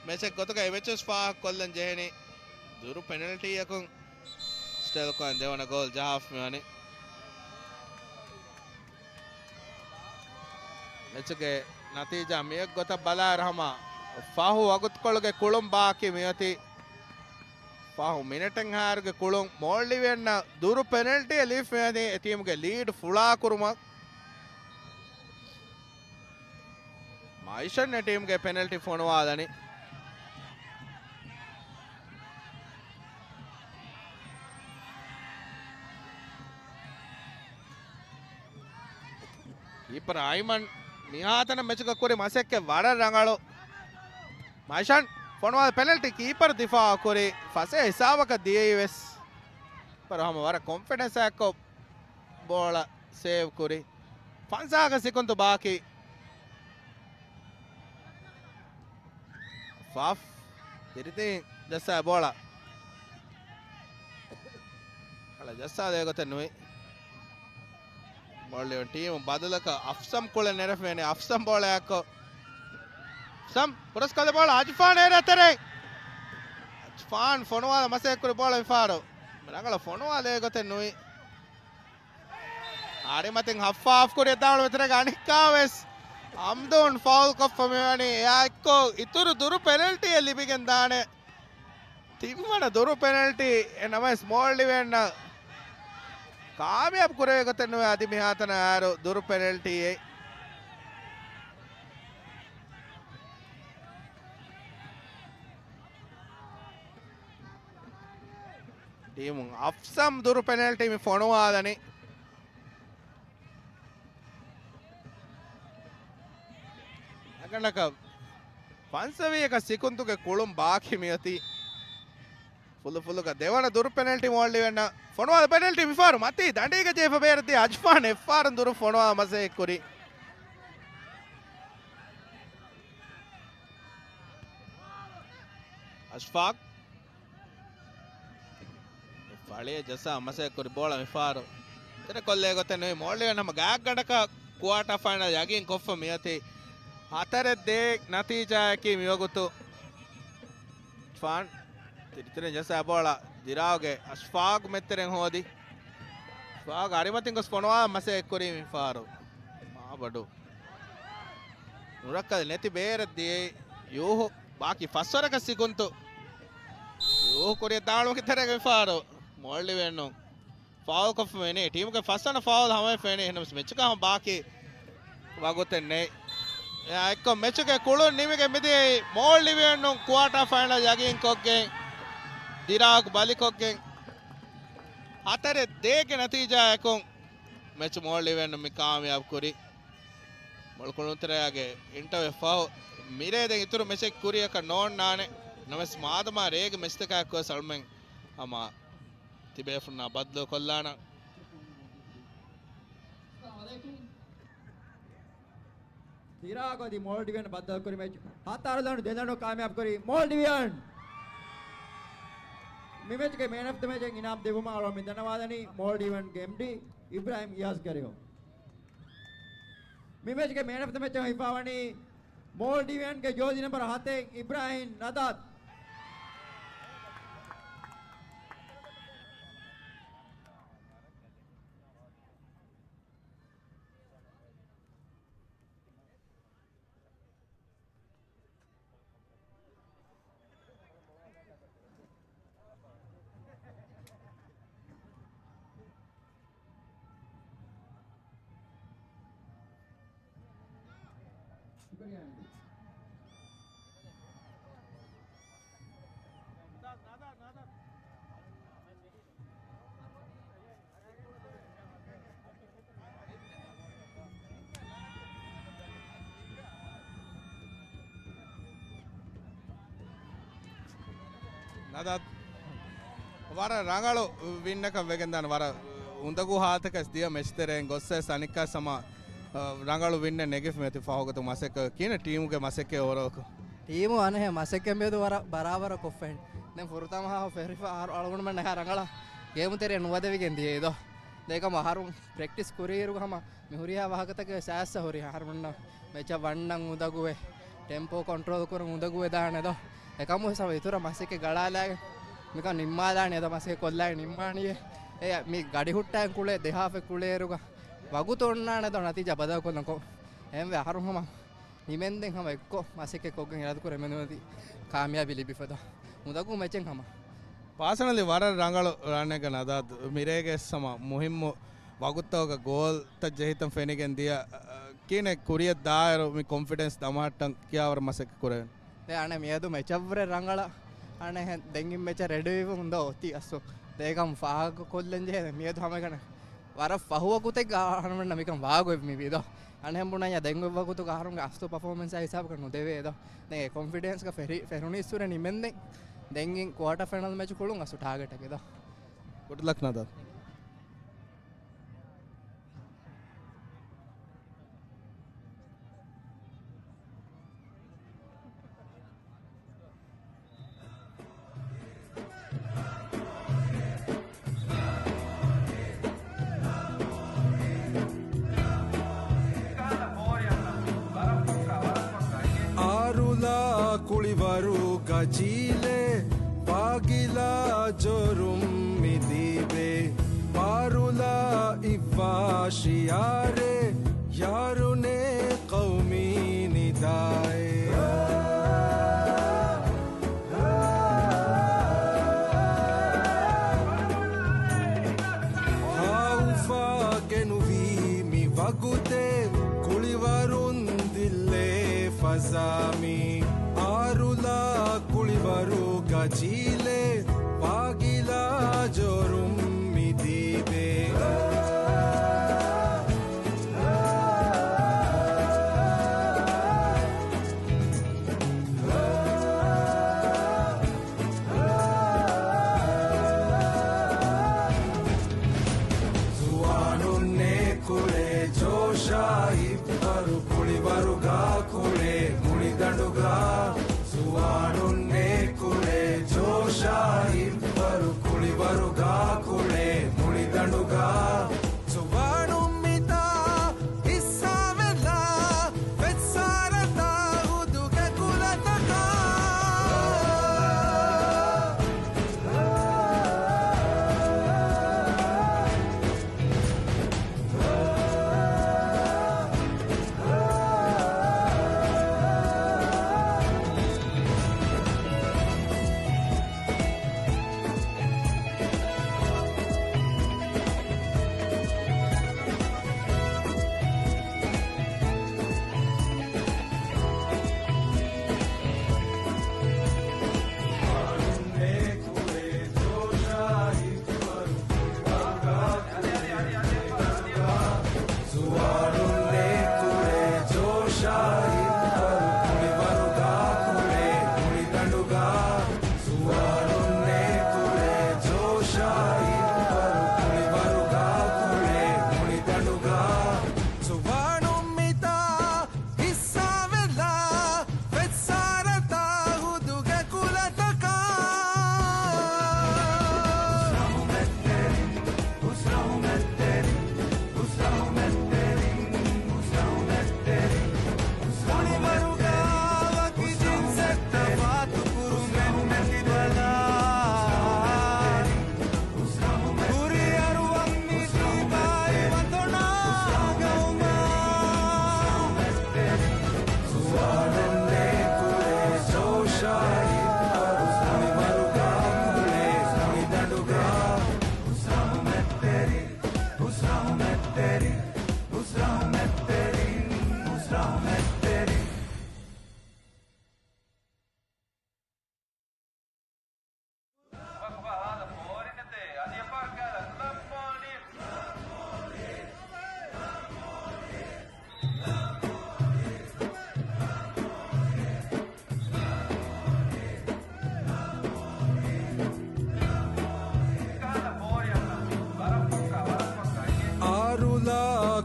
މެޗެއް ގޮތުގަ އެ މެޗު ވެސް ފާހަގަކޮށްލަން ޖެހެނީ. ދުރު ޕެނަލްޓީއަކުން ސްޓެލްކޯއިން ދެވަނަ ގޯލް ޖަހާފަ މިވަނީ. މެޗުގެ ނަތީޖާ މިއެއްގޮތަށް ބަލާއިރު ހަމަ ފަހު ވަގުތުކޮޅުގެ ކުޅުން ބާކީ މިއޮތީ. ފަހު މިނެޓެއްހާއިރުގެ ކުޅުން މޯލްޑިވިއަންނަށް ދުރު ޕެނަލްޓީއެއް ލިބިފަ މިވަނީ އެ ޓީމުގެ ލީޑް ފުޅާކުރުމަށް. މައިޝަން އެ ޓީމުގެ ޕެނަލްޓީ ފޮނުވާލަނީ. ކީޕަރ އައިމަން މިހާތަނަށް މެޗުގަ ކުރި މަސައްކަތް ވަރަށް ރަނގަޅު. މައިޝަން ފޮނުވާލި ޕެނަލްޓީ ކީޕަރ ދިފާއު ކުރި ފަސޭހަ ހިސާބަކަށް ދިޔައީ ވެސް. ކީޕަރު ހަމަ ވަރަށް ކޮންފިޑެންސް އެއްކޮށް ބޯޅަ ސޭވް ކުރި. ފަންސާހަ ސެކުންތު ބާކީ. ފާފް ތިރިތިން ޖައްސާ ބޯޅަ. އަޅަ ޖައްސާ ދޭ ގޮތެއް ނުވި. މޯލްޑިވިއަން ޓީމު ބަދަލަކަށް އަފްސަމް ކުޅެ ނެރެފަ މިވަނީ. އަފްސަމް ބޯޅައަށްކޮށް. އަފްސަމް ފުރަސްކަލަ ބޯޅަ އަޖުފާން އޭރު ތެރެއިން. އަޖުފާން ފޮނުވާލަ މަސައްކަތް ކުރި ބޯޅަ މިފަހަރު ރަނގަޅަށް ފޮނުވާލޭ ގޮތެއް ނުވި. އަރިމަތިން ހައްފާ އޮފް ކުރި ދާޅު މެތެރޭގަ އަނެއްކާވެސް އަމްދޫން ފައުލް ކޮށްފަ މިވަނީ. އެއާ އެއްކޮށް އިތުރު ދުރު ޕެނަލްޓީއެއް ލިބިގެން ދާނެ. ތިންވަނަ ދުރު ޕެނަލްޓީ އެ ނަމަވެސް މޯލްޑިވިއަންނަށް ކާމިޔާބު ކުރެވޭ ގޮތެއް ނުވެ އަދި މިހާތަނަށް އައިރު ދުރު ޕެނަލްޓީއެއް. ޓީމު އަފްސަމް ދުރު ޕެނަލްޓީ މި ފޮނުވާލަނީ. އަގަނޑަކަށް ފަންސަވީހަކަށް ސިކުންތުގެ ކުޅުން ބާކީ މިއޮތީ. ފުލުފުލުގަ ދެވަނަ ދުރު ޕެނަލްޓީ މޯލްޑިވިއަންނަށް ފޮނުވާލި ޕެނަލްޓީ މިފަހަރު މަތީ ދަނޑީގަ ޖެހިފަ ބޭރަށްދިޔަ އަޖުފާން އެއްފަހަރު ދުރު ފޮނުވާ މަސައްކަތް ކުރި. އަޝްފާޤް ފަޅިއަށް ޖައްސާ މަސައްކަތް ކުރި ބޯޅަ މިފަހަރު ތެރެކޮށްލޭ ގޮތެއް ނުވި. މޯލްޑިވިއަން ހަމަ ގާތްގަނޑަކަށް ކުއާޓާ ފައިނަލް ޔަގީން ކޮށްފަ މިއޮތީ. ހަތަރެއް ދޭއް ނަތީޖާއަކީ މިވަގުތު. އަޖުފާން ތިރިތިރިން ޖައްސާ ބޯޅަ ދިރާގުގެ އަޝްފާޤް މެތެރެން ހޯދި. ފާގ އަރިމަތިން ގޮސް ފޮނުވާ މަސައްކަތް ކުރީ މިފާރު. މާބޮޑު ނުރައްކަލެއް ނެތި ބޭރަށް ދިޔައީ ޔޫހު. ބާކީ ފަސްވަރަކަށް ސިކުންތު ޔޫހު ކުރިއަށް ދާނުމުގެ ތެރޭގަ މިފާރު މޯލްޑިވިއަން ފައުލް ކޮށްފަ ވެނީ. ޓީމުގެ ފަސްވަނަ ފައުލް ހަމަވެފަ ވެނީ. އެހެންނަމަވެސް މެޗުގަ ހަމަ ބާކީ ވަގުތެއް ނެތް. އެއާ އެއްކޮށް މެޗުގެ ކުޅުން ނިމިގެން މިދިޔައީ މޯލްޑިވިއަން ކުއާޓާ ފައިނަލް ޔަގީންކޮށްގެން، ދިރާގް ބަލިކޮށްގެން ހަތަރެއް ދޭއްގެ ނަތީޖާއަކުން މެޗު މޯލްޑިވިއަން މި ކާމިޔާބު ކުރީ. މޮޅު ކުޅުނުތެރެއާގެ އިންޓަވިއު ފަހު މިރޭ ދެން އިތުރު މެޗެއް ކުރިއަކަށް ނޯންނާނެ. ނަމަވެސް މާދަމާ ރޭގެ މެޗްތަކާއެކުވެސް އަޅުމެން ހަމަ ތިބޭފުންނާ ބަދަލު ކޮށްލާނަން. ދިރާގް އަދި މޯލްޑިވިއަން ބައްދަލުކުރި މެޗު ހަތަރު ލަނޑު ދެ ލަނޑު ކާމިޔާބުކުރީ މޯލްޑިވިއަން. މި މެޗުގެ މޭން އޮފް ދަ މެޗަށް އިނާމް ދެއްވުމަށް އަޅުގަނޑު މި ދަންނަވާލަނީ މޯލްޑިވިއަންގެ އެމްޑީ އިބްރާހިމް އިޔާޒް ކެރިއޯ. މި މެޗުގެ މޭން އޮފް ދަ މެޗަށް ހިފާވަނީ މޯލްޑިވިއަންގެ ޖާސީ ނަންބަރު ހަތެއް އިބްރާހިމް ނަދާދް. ނަދާދް ވަރަށް ރަނގަޅު ވިންއަކަށް ވެގެންދާނެ. ވަރަށް އުނދަގޫ ހާލަތަކަށް ދިޔަ މެޗް ތެރެއިން ގޮއްސަ އަނެއްކާ ސަމާ، އަ، ރަނގަޅު ވިންއެއް ނެގިފި މެތި ފަހުގަތު މަސައްކަތް ކިހިނެއް ޓީމުގެ މަސައްކަތް އޯވަރޯލްކޮށް؟ ޓީމު އަނެއްހެން މަސައްކަތް މިއަދު ވަރަށް ބަރާބަރަށް ކޮށްފައިން. ދެން ފުރަތަމަ ހާފް ފެށިފަ އަހަރު އަޅުގަނޑުމެން އެހާ ރަނގަޅަށް ގޭމު ތެރެއަށް ނުވަދެވިގެން ދިޔައީ ދޯ. ދޭކަމަ އަހަރު ޕްރެކްޓިސް ކުރިއިރު ހަމަ މި ހުރިހާ ވާހަކަތަކެއް ސާސްއަށް ހުރި އަހަރުމެންނަށް މެޗަށް ވަންނަން އުނދަގޫވެ، ޓެމްޕޯ ކޮންޓްރޯލް ކުރަން އުނދަގޫވެދާނެ ދޯ. އެކަމު ހިސާބަށް އިތުރަށް މަސައްކަތް ގަޅާލާގެން މިކަން ނިންމާލާނެ ދޯ، މަސައްކަތް ކޮށްލާގެން ނިންމާނީއޭ. އެ މި ގަޑި ހުއްޓާގެން ކުޅޭ ދެ ހާފެއް ކުޅޭއިރުގަ ވަގުތު އޮންނާނެ ދޯ ނަތީޖާ ބަދަލުކޮށްލަން ކޮށް. އެހެންވެ އަހަރު ހަމަ ނިމެންދެން ހަމަ އެއްކޮށް މަސައްކަތް ކޮށްގެން އިރާދަކުރެ މެނުވަދި ކާމިޔާބީ ލިބިފަ ދޯ. އުނދަގޫ މެޗެއް ހަމަ. ޕާސަނަލީ ވަރަށް ރަނގަޅު ރަނެއްގަ ނަދާދް މިރޭގެ ސަމާ މުހިއްމު ވަގުތުތަކުގަ ގޯލްތައް ޖެހިތަން ފެނިގެން ދިޔަ، އަ، ކިހިނެއް ކުރިއަށް ދާއިރު މި ކޮންފިޑެންސް ދަމަހައްޓަން ކިޔާވަރަށް މަސައްކަތް ކުރެވެން. ދެ އަނެއް މިއަދު މެޗަށްވުރެ ރަނގަޅަށް އަނެއް ދެން މެޗަށް ރެޑިވެވި އުނދަ އޮތީ އަސްލު. ދޭކަމް ފާހަގަކޮށްލަން ޖެހޭ މިއަދު ހަމައެކަނި ވަރަށް ފަހު ވަގުތެއްގަ އަހަރުމެންނަށް މިކަން ވާގޮތް މިވީ ދޯ. އަނެއް ބުނަންޏާ ދެން އޮތް ވަގުތުގަ އަހަރުންގެ އަސްލު ޕަފޯމެންސާ ހިސާބަކަށް ނުދެވޭ ދޯ. ދެން އެ ކޮންފިޑެންސްގަ ފެރި، ފެރުނީއްސުރެ ނިމެންދެން. ދެން އިން ކުއާޓަ ފައިނަލް މެޗު ކުޅުން އަސްލު ޓާގެޓެއްގަ ދޯ. ގުޑް ލަކް ނަދާ. އާރުލާ ކުޅިވަރުގަ ޖީލެ، ފާގިލާ ޖޯރުން މި ދީބޭ. އާރުލާ އިއްވާ ޝިއާރެއް، ޔާރުނޭ ޤައުމީ ނިދާއެއް. ހާއުފާ ގެނުވީ މި ވަގުތެއް، ކުޅިވަރުން ދިއްލޭ ފަޒާ މީ. އާރުލާ ކުޅިވަރުގަ ޖީލެއް، ފާގިލާ ޖޯރުން މި ދީބޭ. ޒުވާނުންނޭ ކުޅޭ ޖޯޝާ ހިއްވަރު ކުޅިވަރުގަ ކުޅޭ މުޅިދަނޑުގަ. ޒުވާނުންނޭ ކުޅޭ ޖޯޝާ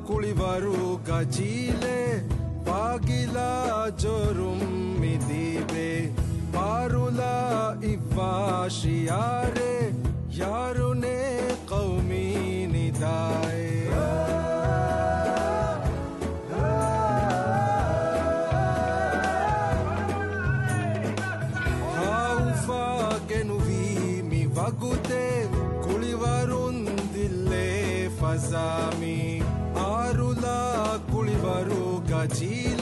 ކުޅިވަރުގަ ޖީލެއް ވާގިލާ ޖޮރުން މި ދީބެ. އާރުލާ އިއްވާ ޝިއާރެއް، ޔާރުނޭ ޤައުމީ ނިދާއެއް. ހާއުފާ ގެނުވީ މި ވަގުތެއް، ކުޅިވަރުން ދިއްލޭ ފަޒާ މީ. އާރުލާ ކުޅިވަރުގަ ޖީލެއް